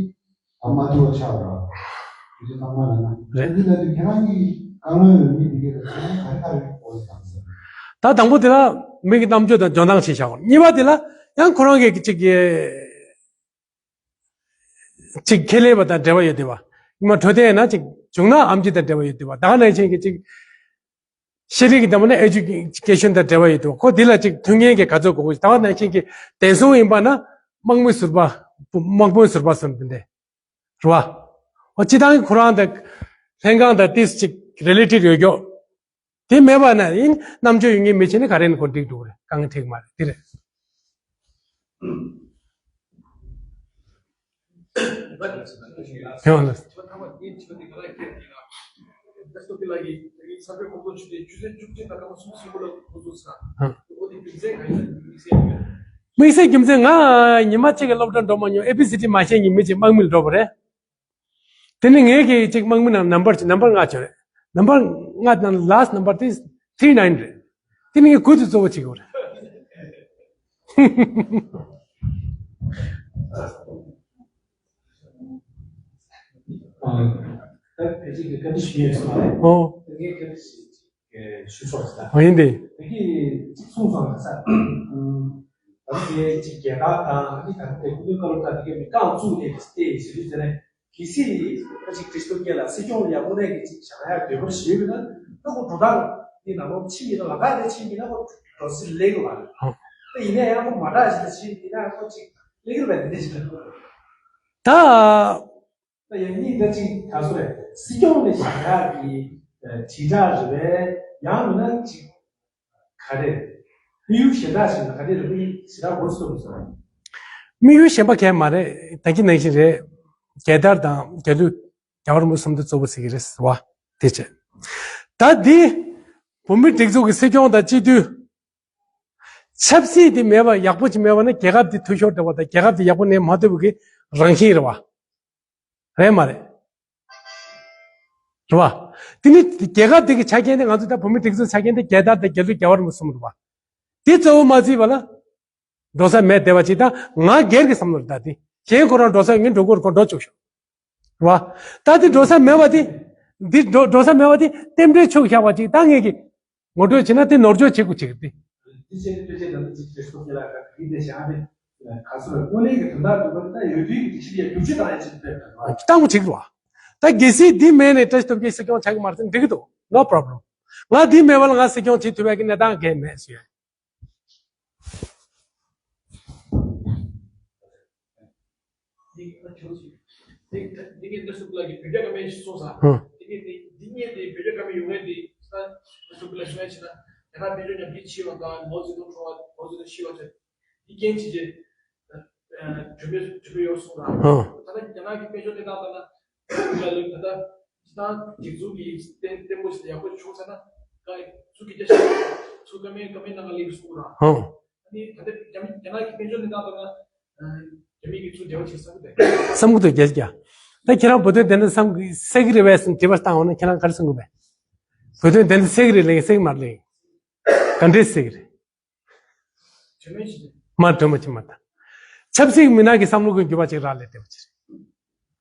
ད་མ་ཐུབ་པ་ཆགས་ར། དུས་ཚོད་ཚང་མ་ལ་ན་རེད། འདི་ལ་དུས་ཁྱེད་རང་གི་བཀའ་མོལ་ཡོད་མི་དེ་གའི་ལ་ཆ་རྐྱེན་ག་རེ་ག་རེ་དགོས་ཀྱི་དམ་ཚོད། ད་དང་པོ་དེ་ལ་མི་གི་རྣམ་དཔྱོད་དང་འཇོན་ཐང་ཞིག་བྱ་དགོས། གཉིས་པ་དེ་ལ་ཡང་ཁོ་རང་གི་ཅིག་གི་ཅིག་ཁེ་ལས་པ་དང་འབྲེལ་བ་ཡོད་དེ་བ། ཉི་མ་འཕྲོད་བསྟེན་ཡིན་ན་ཅིག་བྱུང་ན་ཨེམ་ཆི་དང་འབྲེལ་བ་ཡོད་དེ་བ། ད་ག་ནང་བཞིན་གྱི་ཅིག་ཤེས་རིག་གི་འདྲ་མོ་ན་ཨེ་ཇུ་ཀེ་ཤན་དང་འབྲེལ་བ་ཡོད་དེ་བ། ཁོ་འདི་ལ་ཅིག་མཐུན་རྐྱེན་གྱི་ག་ཚོད་དགོས་དགོས་ཤིག་ད་ག་ནང་བཞིན་གྱི་བདེ་སྲུང་ཡིན་པ་ན་དམག་མི་ཟུར་པ། དམག་དཔོན་ཟུར་པ་ཟེར་འདི་འདྲ་རེད་བ། འོ་སྤྱི་བཏང་གི་ཁོ་རང་དང་ལྷན་ཁང་དང་ཏིས་ཅིག་རི་ལེ་ཊིཌ་ཡོད་ཀྱོག་དེ་མེད་པ་ན་ཡིན་རྣམ་དཔྱོད་ཡོད་མཁན་མི་བྱེད་ནི་ག་རེ་ནི་ཁོ་འགྲིག་འགྲོ་གི་རེད། དཀའ་ངལ་འཕྲད་ཀྱི་མ་རེད། དེ་རེད། ཡང་ལ། དམིགས་བསལ་རྒྱུ་མཚན་ང་ཉི་མ་གཅིག་གི་སློབ་གྲྭ་འགྲོ་མ་མྱོང་། ཨེ་བི་སི་ཌི་མ་ཤེས་མཁན་མི་གཅིག་དམག་མི་ལ་འགྲོ་པ་རེད། དེ་ནི་ངེད་ཀྱི་གཅིག་དམག་མི་ནང་ནམ་བར་གཅིག་ནམ་བར་ལྔ་བྱོས་རེད། ནམ་བར་ལྔ་ནང་ལ་སི་ཊི་ནམ་བར་དེ་ཐི་རི་ནའིན་རེད། དེ་ནི་ངས་ཁུར་དུ་གཙོ་བོ་བྱེད་དགོས་རེད། ཨ། ད་ཕལ་ཆེར་གྱི་བཀའ་འདྲི་ཞུ་ཡས་སོང་བ་རེད། ཨོ། ད་ངས་བཀའ་འདྲི་ཞིག་ཞུ་ཆོག་ཟེར། ཨོ་ཡིན་ཏེ། ད་གིན་གཅིག་གསུངས་སོང་ལ་ས། ད་དེ་གཅིག་རྒྱལ་དར་དང་ཨ་ནི་ད་ལྟའི་སྐུ་མདུན་བཀའ་སློབ་དང་དེ་གའི་མི་རྐང་བཙུགས་ནས་བལྟས་ཞུ་རྒྱུ་ཟེར་ནས་གལ་སྲིད་ཨ་ཅིག་ཁྲི་སྟོང་བརྒྱད་ལ་སྲིད་སྐྱོང་ལ་ཡང་དངོས་གནས་ཀྱི་ཅིག་བཞག་ཡག་འདོད་པ་ཞིག་ཡོད་ན་ད་ཁོ་འགྲོ་སྟངས་འདི་ནང་ལོགས་ཕྱིན་ཡིན་ན་ལམ་ཁ་དེ་ཕྱིན་ཡིན་ན་ཁོ་འགྲོ་སྲིད་ལེགས་ལ་རེད། ཨོ། ད་ཡིན་ན་ཡང་ཁོ་མ་དྲག་ཞིག་ལ་ཕྱིན་ཡིན་ན་ཁོ་ཅིག་ལེགས་རེད་པས་དེ་འདྲ་ཞིག་ལ། ད། ད་ཡང་གཉིས་ད་ཅིག་ག་ཚོད་རེད། སྲིད་སྐྱོང་ནས་བཞག་ཡག་གི་དྲིལ་བསྒྲགས་རེད་པས་ཡང་མིན་ན་ཅིག་ག་རེ། དམིགས་ཡུལ་གཞན་དག་ཞིག་ལ་ག་རེ་རེད་པས་ཞེ་དྲག་མགོ་ཚོས་མི་སོང་། དམིགས་ཡུལ་གཞན་པ་གང་ཡང་མ་རེད། ད་གིན་ནང་བཞིན་རེད། རྒྱལ་དར་དང་རྒྱལ་གླུ་རྒྱལ་བ་རིན་པོ་ཆེ་གསུམ་དུ་གཙོ་བོ་ཟེར་གྱི་རེད་ཟེར་བ་དེ་བྱས། ད་འདི་བོད་མིའི་སྒྲིག་འཛུགས་ཀྱི་སྲིད་སྐྱོང་དང་སྤྱི་འཐུས་ཆབ་སྲིད་དེ་མེད་པ་ཡག་པོ་ཅིག་མེད་པ་ན་རྒྱལ་ཁབ་དེ་འཐུས་ཤོར་འགྲོ་བ་དང་རྒྱལ་ཁབ་དེ་ཡག་པོ་གནས་མ་ཐུབ་པའི་རང་བཞིན་རེད་བ། རེད་མ་རེད། རེད་བ། དེ་ནི་རྒྱལ་ཁབ་དེ་གི་ཆ་རྐྱེན་དེ་ང་ཚོ་ད་བོད་མི་སྒྲིག་འཛུགས་ཆ་རྐྱེན་དེ་རྒྱལ་དར་དང་རྒྱལ་གླུ་རྒྱལ་བ་རིན་པོ་ཆེ་གསུམ་རེད་བ། དེ་གཙོ་བོ་མ་བརྩིས་པ་ལ། འགྲོ་ས་མེད་བསྡད་པ་ཅིག་ད་ང་སྒེར་གྱི་བསམ་བློ་རེད། ད་དེ་གཞན་ཁོ་རང་འགྲོ་ས་ངས་འགྲོ་དགོས་རེད། ཁོ་འགྲོ་བཅུག་ཤོག་རེད་བ། ད་དེ་འགྲོ་ས་མེད་པ་དེ། འདི་འགྲོ་འགྲོ་ས་མེད་པ་དེ་རྟེན་འབྲེལ་ཆུག་བཞག་པ་ཅིག་ད་ངས་ཀྱི་ངོ་སྤྲོད་བྱས་ན་དེ་ནོར་འཆུག་བྱེད་དགོས་ཅིག་རེད་དེ། དེ་བྱས་ནས་དཔེ་ཆ་ནང་དུ་ཅིག་བེད་སྤྱོད་རྒྱག་ལ་ག་གི་དེ་བཞག་ནས་ག་ཚོད་དངོས་གནས་ཀྱི་དོན་དག་སྒྲུབ་པ་དེ་ད་ཡོད་དུས་ཀྱི་སྒྲིག་གཞི་ཡ་བསྒྱུར་བཅོས་བཏང་ཡ་ཅིག་དཔེ་ལྟ་བ། བཏང་དགོས་ཅིག་རེད་བ། ད་གལ་སྲིད་འདི་མེད་ནས་བཀྲ་ཤིས་སྟོབས་རྒྱལ་སྲིད་སྐྱོང་ཆགས་ཀྱི་མ་རེད་ཟེར་ན་འགྲིག་གི་འདུག No problem། ང་འདི་མེད་པ་ལ་ང་སྲིད་སྐྱོང་བྱེད་ཐུབ་ཡ་གི་གནས་སྟངས་གང་ཡང་མེད་ཟེར་ཡ། འདི་འདི་ངས་ལྟ་སུ་ལ་གི་བོད་རྒྱ་ཀ་མེད་ཞིག་སོང་ས། ཧུམ། འདི་ངས་འདི་འདི་ངས་འདི་བོད་རྒྱ་ཀ་མེད་ཡོང་ངས་འདི་ས་ལྟ་སུ་ལ་ཞུ་ངས་ཆེ་ན་རྒྱ་ནག་དཔལ་འབྱོར་ཉམས་རྒུད་ཆེ་བ་དང་མའོ་ཙེ་ཏུང་ཁྲོ་བ་མའོ་ཙེ་ཏུང་ཤི་བ་ཚོ་འདི་རྐྱེན་བྱས་རྗེས་གྲོས་མོལ་གྲོས་མོལ་ཡོང་སོང་ར། ཧུམ། ད་ལྟ་རྒྱ་ནག་གི་དཔལ་འབྱོར་གནས་སྟངས་ལྟར་ན་ད་ལྟ་སྤྱི་བཏང་སྒྲིག་འཛུགས་ཀྱི་བརྟན་བརྟན་པོ་ཞིག་ཡག་པོ་བྱུང་ཚར་ན་ཀ་ཚུ་གི་རྒྱ་ཤ་ཚུ་ཀ་མེད་ཀ་མེད་ནང་ལ་ལེགས་སོང་ར། ཧུམ། ཨ་ནི་ད་ལྟ་རྒྱ་མི་རྒྱ་ནག་གི་དཔལ་འབྱོར་གནས་སྟངས་ལྟར་ན། རྒྱ་མི་གི་ཚུར་འབྲེལ་བ་བྱེད་བསམ་གི་འདུག་བསམ་གི་འདུག་རྒྱ་རྒྱ། ད་ཁྱེད་རང་བོད་དོན་བདེན་མཐའ་བསམ་གི་གསལ་གི་རེད་པས་ཟེར་དྲི་བ་བཏང་འོང་ན་ཁྱེད་རང་ག་རེ་གསུང་གི་བས། བོད་དོན་བདེན་མཐའ་གསལ་གི་རེད་ལེགས་གསལ་གི་མ་རེད་ལེགས། ག་འདྲས་གསལ་གི་རེད། མ་གྲོས་མོལ་བྱེད་མ་ད། ཆབ་སྲིད་མི་སྣ་གི་བསམ་བློ་གི་འགྱུར་བ་ཅིག་རག་ལས་བསྡད་པ་ཅིག་རེད།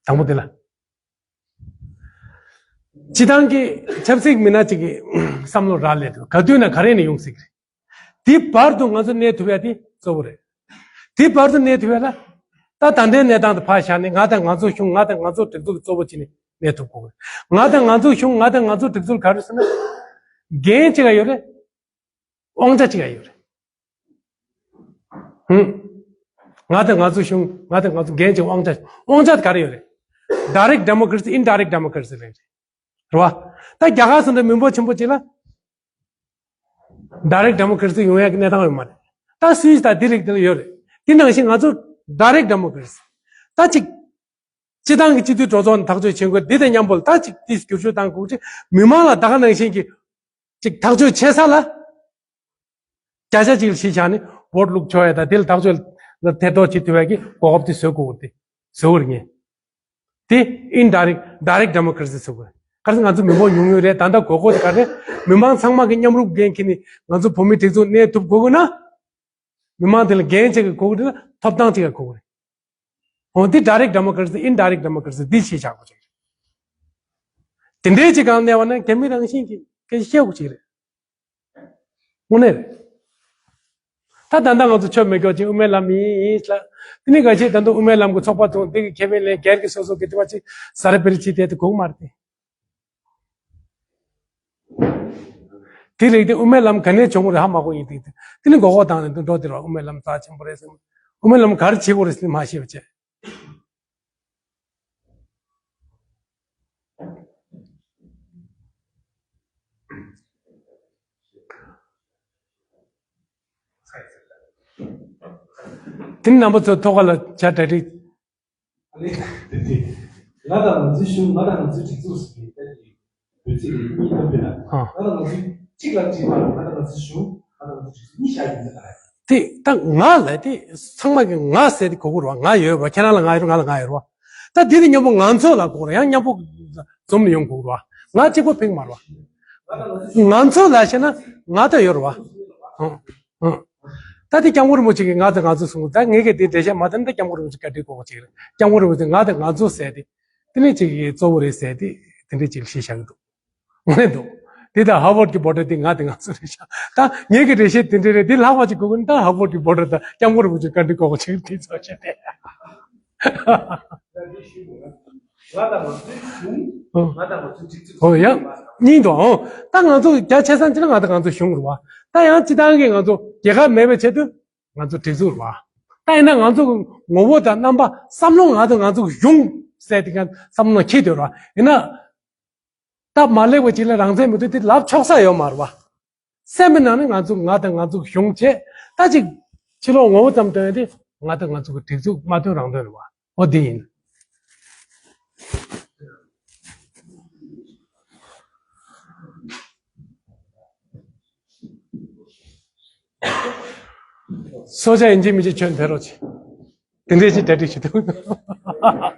དང་པོ་དེ་ལ། སྤྱི་བཏང་གི་ཆབ་སྲིད་མི་སྣ་ཅིག་གི་བསམ་བློ་རག་ལས་འདུག་ག་དུས་ན་ག་རེ་ནས་ཡོང་སྲིད་གི་རེད། དེ་བར་དུ་ང་ཚོ་གནས་ཐུབ་ཡ་དེ་གཙོ་བོ་རེད། དེ་བར་དུ་གནས་ཐུབ་ཡ་ལ། ད་ད་ལྟའི་གནས་སྟངས་དེ་ཕར་བཞག་ནས་ང་དང་ང་ཚོ་གཞུང་ང་དང་ང་ཚོ་སྒྲིག་འཛུགས་ཀྱི་གཙོ་བོ་བྱས་ནས་གནས་ཐུབ་དགོས་གི། ང་དང་ང་ཚོ་གཞུང་ང་དང་ང་ཚོ་སྒྲིག་འཛུགས་ག་རེ་ཟེར་ན། འགན་གཅིག་ག་ཡོད་རེད། དབང་ཆ་གཅིག་ག་ཡོད་རེད། ཧུམ། ང་དང་ང་ཚོ་གཞུང་ང་དང་ང་ཚོ་འགན་གཅིག་དབང་ཆ་དབང་ཆ་དེ་ག་རེ་ཡོད་རེད། Direct democracy, indirect democracy རེད། རེད་བ། ད་རྒྱ་གར་སོང་དུས་མི་འབོར་ཆེན་པོ་ཅིག་ལ། ཌའི་རེག་ཌི་ཌེ་མོ་ཀེ་རེ་སི་ཡོང་ཡག་གི་གནས་སྟངས་ཡོད་མ་རེད། ད་སུད་སི་ད་འདི་རིགས་དེ་ལ་ཡོད་རེད། དེ་ནང་བཞིན་ང་ཚོ་ཌའི་རེག་ཌི་ཌེ་མོ་ཀེ་རེ་སི་ད་ཅིག་སྤྱི་བཏང་གི་སྤྱི་འཐུས་གྲོས་ཚོགས་ནས་ཐག་གཅོད་བྱེད་དགོས། འདི་དང་མཉམ་པོ་ལ་ད་ཅིག་དེ་བསྒྱུར་བཅོས་བཏང་དགོས་ཀྱི། མི་མང་ལ་ད་ག་ནང་བཞིན་གྱི་ཅིག་ཐག་གཅོད་བྱེད་ས་ལ་བརྒྱ་ཆ་གཅིག་ལ་གཞི་བཞག་ནས་བོ་ཊི་བླུགས་ཆོག་ཡ་དང་། དེ་ལ་ཐག་གཅོད་ལ་ཐེ་གཏོགས་བྱེད་ཐུབ་ཡ་གི་གོ་སྐབས་དེ་བཟོ་དགོས་ཀྱི་རེད། བཟོ་དགོས་རེད་ངས། དེ་ཨིན་ཌའི་རེག་ཌི་ཌའི་རེག་ཌི་ཌེ་མོ་ཀེ་རེ་སི་བཟོ་དགོས་རེད། ག་རེ་ཟེར་ན་ང་ཚོ་མི་འབོར་ཉུང་ཉུང་རེད། ད་ལྟ་དགོས་མཁོ་དེ་ག་རེ་རེད། མི་མང་ཚང་མ་གི་མཉམ་རུབ་འགན་འཁྱེར་ནས་ང་ཚོ་བོད་མིའི་སྒྲིག་འཛུགས་གནས་ཐུབ་དགོས་ཀྱི་ན། མི་མང་དེ་ལ་འགན་ཅིག་གི་དགོས་ཀྱི་འདུག་ན་ཐོབ་ཐང་ཅིག་གི་དགོས་ཀྱི་རེད། འོ་འདི་ཌའི་རེག་ཌི་ཌེ་མོ་ཀེ་རེ་སི་ཨིན་ཌའི་རེག་ཌི་ཌེ་མོ་ཀེ་རེ་སི་འདི་ཞེས་བྱ་དགོས་ཅིག་རེད། དེ་འདྲའི་ཅིག་གང་གནས་པ་ན་རྒྱ་མི་རང་བཞིན་གྱིས་སྐད་ཆ་བཤད་དགོས་ཅིག་རེད། དངོས་གནས་རེད། ད་ད་ལྟ་ང་ཚོ་ཆོས་མེད་སྐྱོ་ཅིག་དབུ་མའི་ལམ་ཡིན་ཡིན་ལ། དེ་ནི་ག་ཅིག་ད་དུང་དབུ་མའི་ལམ་གྱི་ཚོགས་པ་དང་འདི་གི་ཁེ་ཕན་ལེན་སྒེར་གྱི་སོ་སོ་གི་དེ་བ་ཅིག་ཟ་ར་བེ་ར་ཅིག་དེ་དེ་དགོས་མ་རེད་དེ། དེ་རིགས་དེ་དབུ་མའི་ལམ་ག་ནས་བྱུང་བ་རེད་ཧ་མ་གོ་ཡིན་དེ། དེ་ནི་མགོ་སྐོར་བཏང་ནས་འདུག་འགྲོ་དེ་ར་དབུ་མའི་ལམ་རྩ་ཆེན་པོ་རེད་ཟེར། དབུ་མའི་ལམ་ག་རེ་བྱེད་དགོས་རེད་ཟེར་ནས་མ་ཤེས་པ་བྱས། དེ་ནི་རྣམ་པ་ཚོ་ཐོག་ཁ་ལ་བྱ་གྲ་སྒྲིག་ང་དང་ང་ཚོའི་གཞུང་ང་དང་ང་ཚོའི་སྒྲིག་འཛུགས་ཟེར་བའི་ད་ཀྱི་འབོད་ཚིག་གཉིས་ཐོབ་ཕེ་ན། ཨ། ང་དང་ང་ཚོའི་གཅིག་ལ་གཅིག་མ་ང་དང་ང་ཚོའི་གཞུང་ང་དང་ང་ཚོའི་སྒྲིག་འཛུགས་གཉིས་བཞག་ཡིན་ད་ད། དེ་ད་ང་ལ་དེ་ཚང་མ་གི་ང་ཟེར་དེ་གོ་གི་རེད་བ། ང་ཡོད་རེད་བ། ཁྱེད་རང་ལ་ང་ཡོད་རེད། ང་ལ་ང་ཡོད་རེད་བ། ད་དེ་དེ་མཉམ་པོ་ང་ཚོ་ལ་གོ་རེད། ཡང་མཉམ་པོ་འཛོམས་ནས་ཡོང་དགོས་རེད་བ། ང་གཅིག་པོ་ཕེང་མ་རེད་བ། ང་ཚོ་ལ་བཤད་ན་ང་ད་ཡོད་རེད་བ། ཨང་ཨང་། ད་དེ་སྐྱབས་མགོན་རིན་པོ་ཆེ་གིས་ང་དང་ང་ཚོ་གསུང་གི། ད་ངས་གི་དེ་འགྲེལ་བཤད་མ་བཏང་ན་ད་སྐྱབས་མགོན་རིན་པོ་ཆེ་བཀའ་འདྲི་གོ་གི་ཅིག་རེད། སྐྱབས་མགོན་རིན་པོ་ཆེ་ང་དང་ང་ཚོ་ཟེར་དེ་དེ་ནས་ཅིག་གི་གཙོ་བོ་རེད་ཟེར་དེ་དེ་འདྲས་ཅིག་བཤད་བཞག་གི་འདུག་ངས་འདུག་དེ་ད་ཧར་ཝརཌ་གི་བྷོ་ཊར་དེ་ང་དང་ང་ཚོ་རེད་ཤག་ད་ངས་གི་འགྲེལ་བཤད་དེ་འདྲས་རེད། དེ་ལྷག་པ་ཅིག་དགོས་ཀྱི་ན་ད་ཧར་ཝརཌ་གི་བྷོ་ཊར་དང་སྐྱབས་མགོན་རིན་པོ་ཆེ་བཀའ་འདྲི་གོ་གི་ཅིག་རེད། དེ་ཚོ་བཤད་དེ། ང་དང་ང་ཚོའི་གཞུང་། ཨོ། ང་དང་ང་ཚོའི་སྒྲིག་འཛུགས། ཨོ་ཡ། གཉིས་འདུག་ཨོ། ད་ང་ཚོ་རྒྱ་ཆེ་ས་ཅིག་ན་ང་དང་ང་ཚོ་གཞུང་རེད་བ། ད་ཡང་སྤྱི་བཏང་གི་ང་ཚོ་རྒྱལ་ཁབ་མེད་པའི་ཆེད་དུ་ང་ཚོ་སྒྲིག་འཛུགས་རེད་བ། ད་ཡིན་ན་ང་ཚོ་གི་ངོ་བོ་དང་རྣམ་པ་བསམ་བློ་ང་ཚོ་ང་ཚོ་གི་གཞུང་ཟེར་དེ་ག་བསམ་བློ་འཁྱེར་འདོད་རེད་བ། ཡིན་ན་ད་མ་ལེགས་པ་ཅིག་ལ་རང་བཙན་མི་འདུག་དེ་ལབ་ཆོག་ས་ཡོད་མ་རེད་བ། སེམས་པའི་ནང་ནས་ང་ཚོ་ང་དང་ང་ཚོ་གཞུང་བྱས། ད་ཅིག་ཕྱི་ལོགས་ངོ་བོ་ཙམ་སྟོན་ཏེ་ང་དང་ང་ཚོ་གི་སྒྲིག་འཛུགས་མ་སྟོན་རང་སྟོན་རེད་བ། འོ་དེ་ཡིན། སོ་ཆ་ཡིན་གཅིག་མིན་གཅིག་ཁྱོད་འཕེལ་རོགས་བྱེད། དེ་འདྲས་ཅིག་གྲ་སྒྲིག་བྱེད་ཐུབ།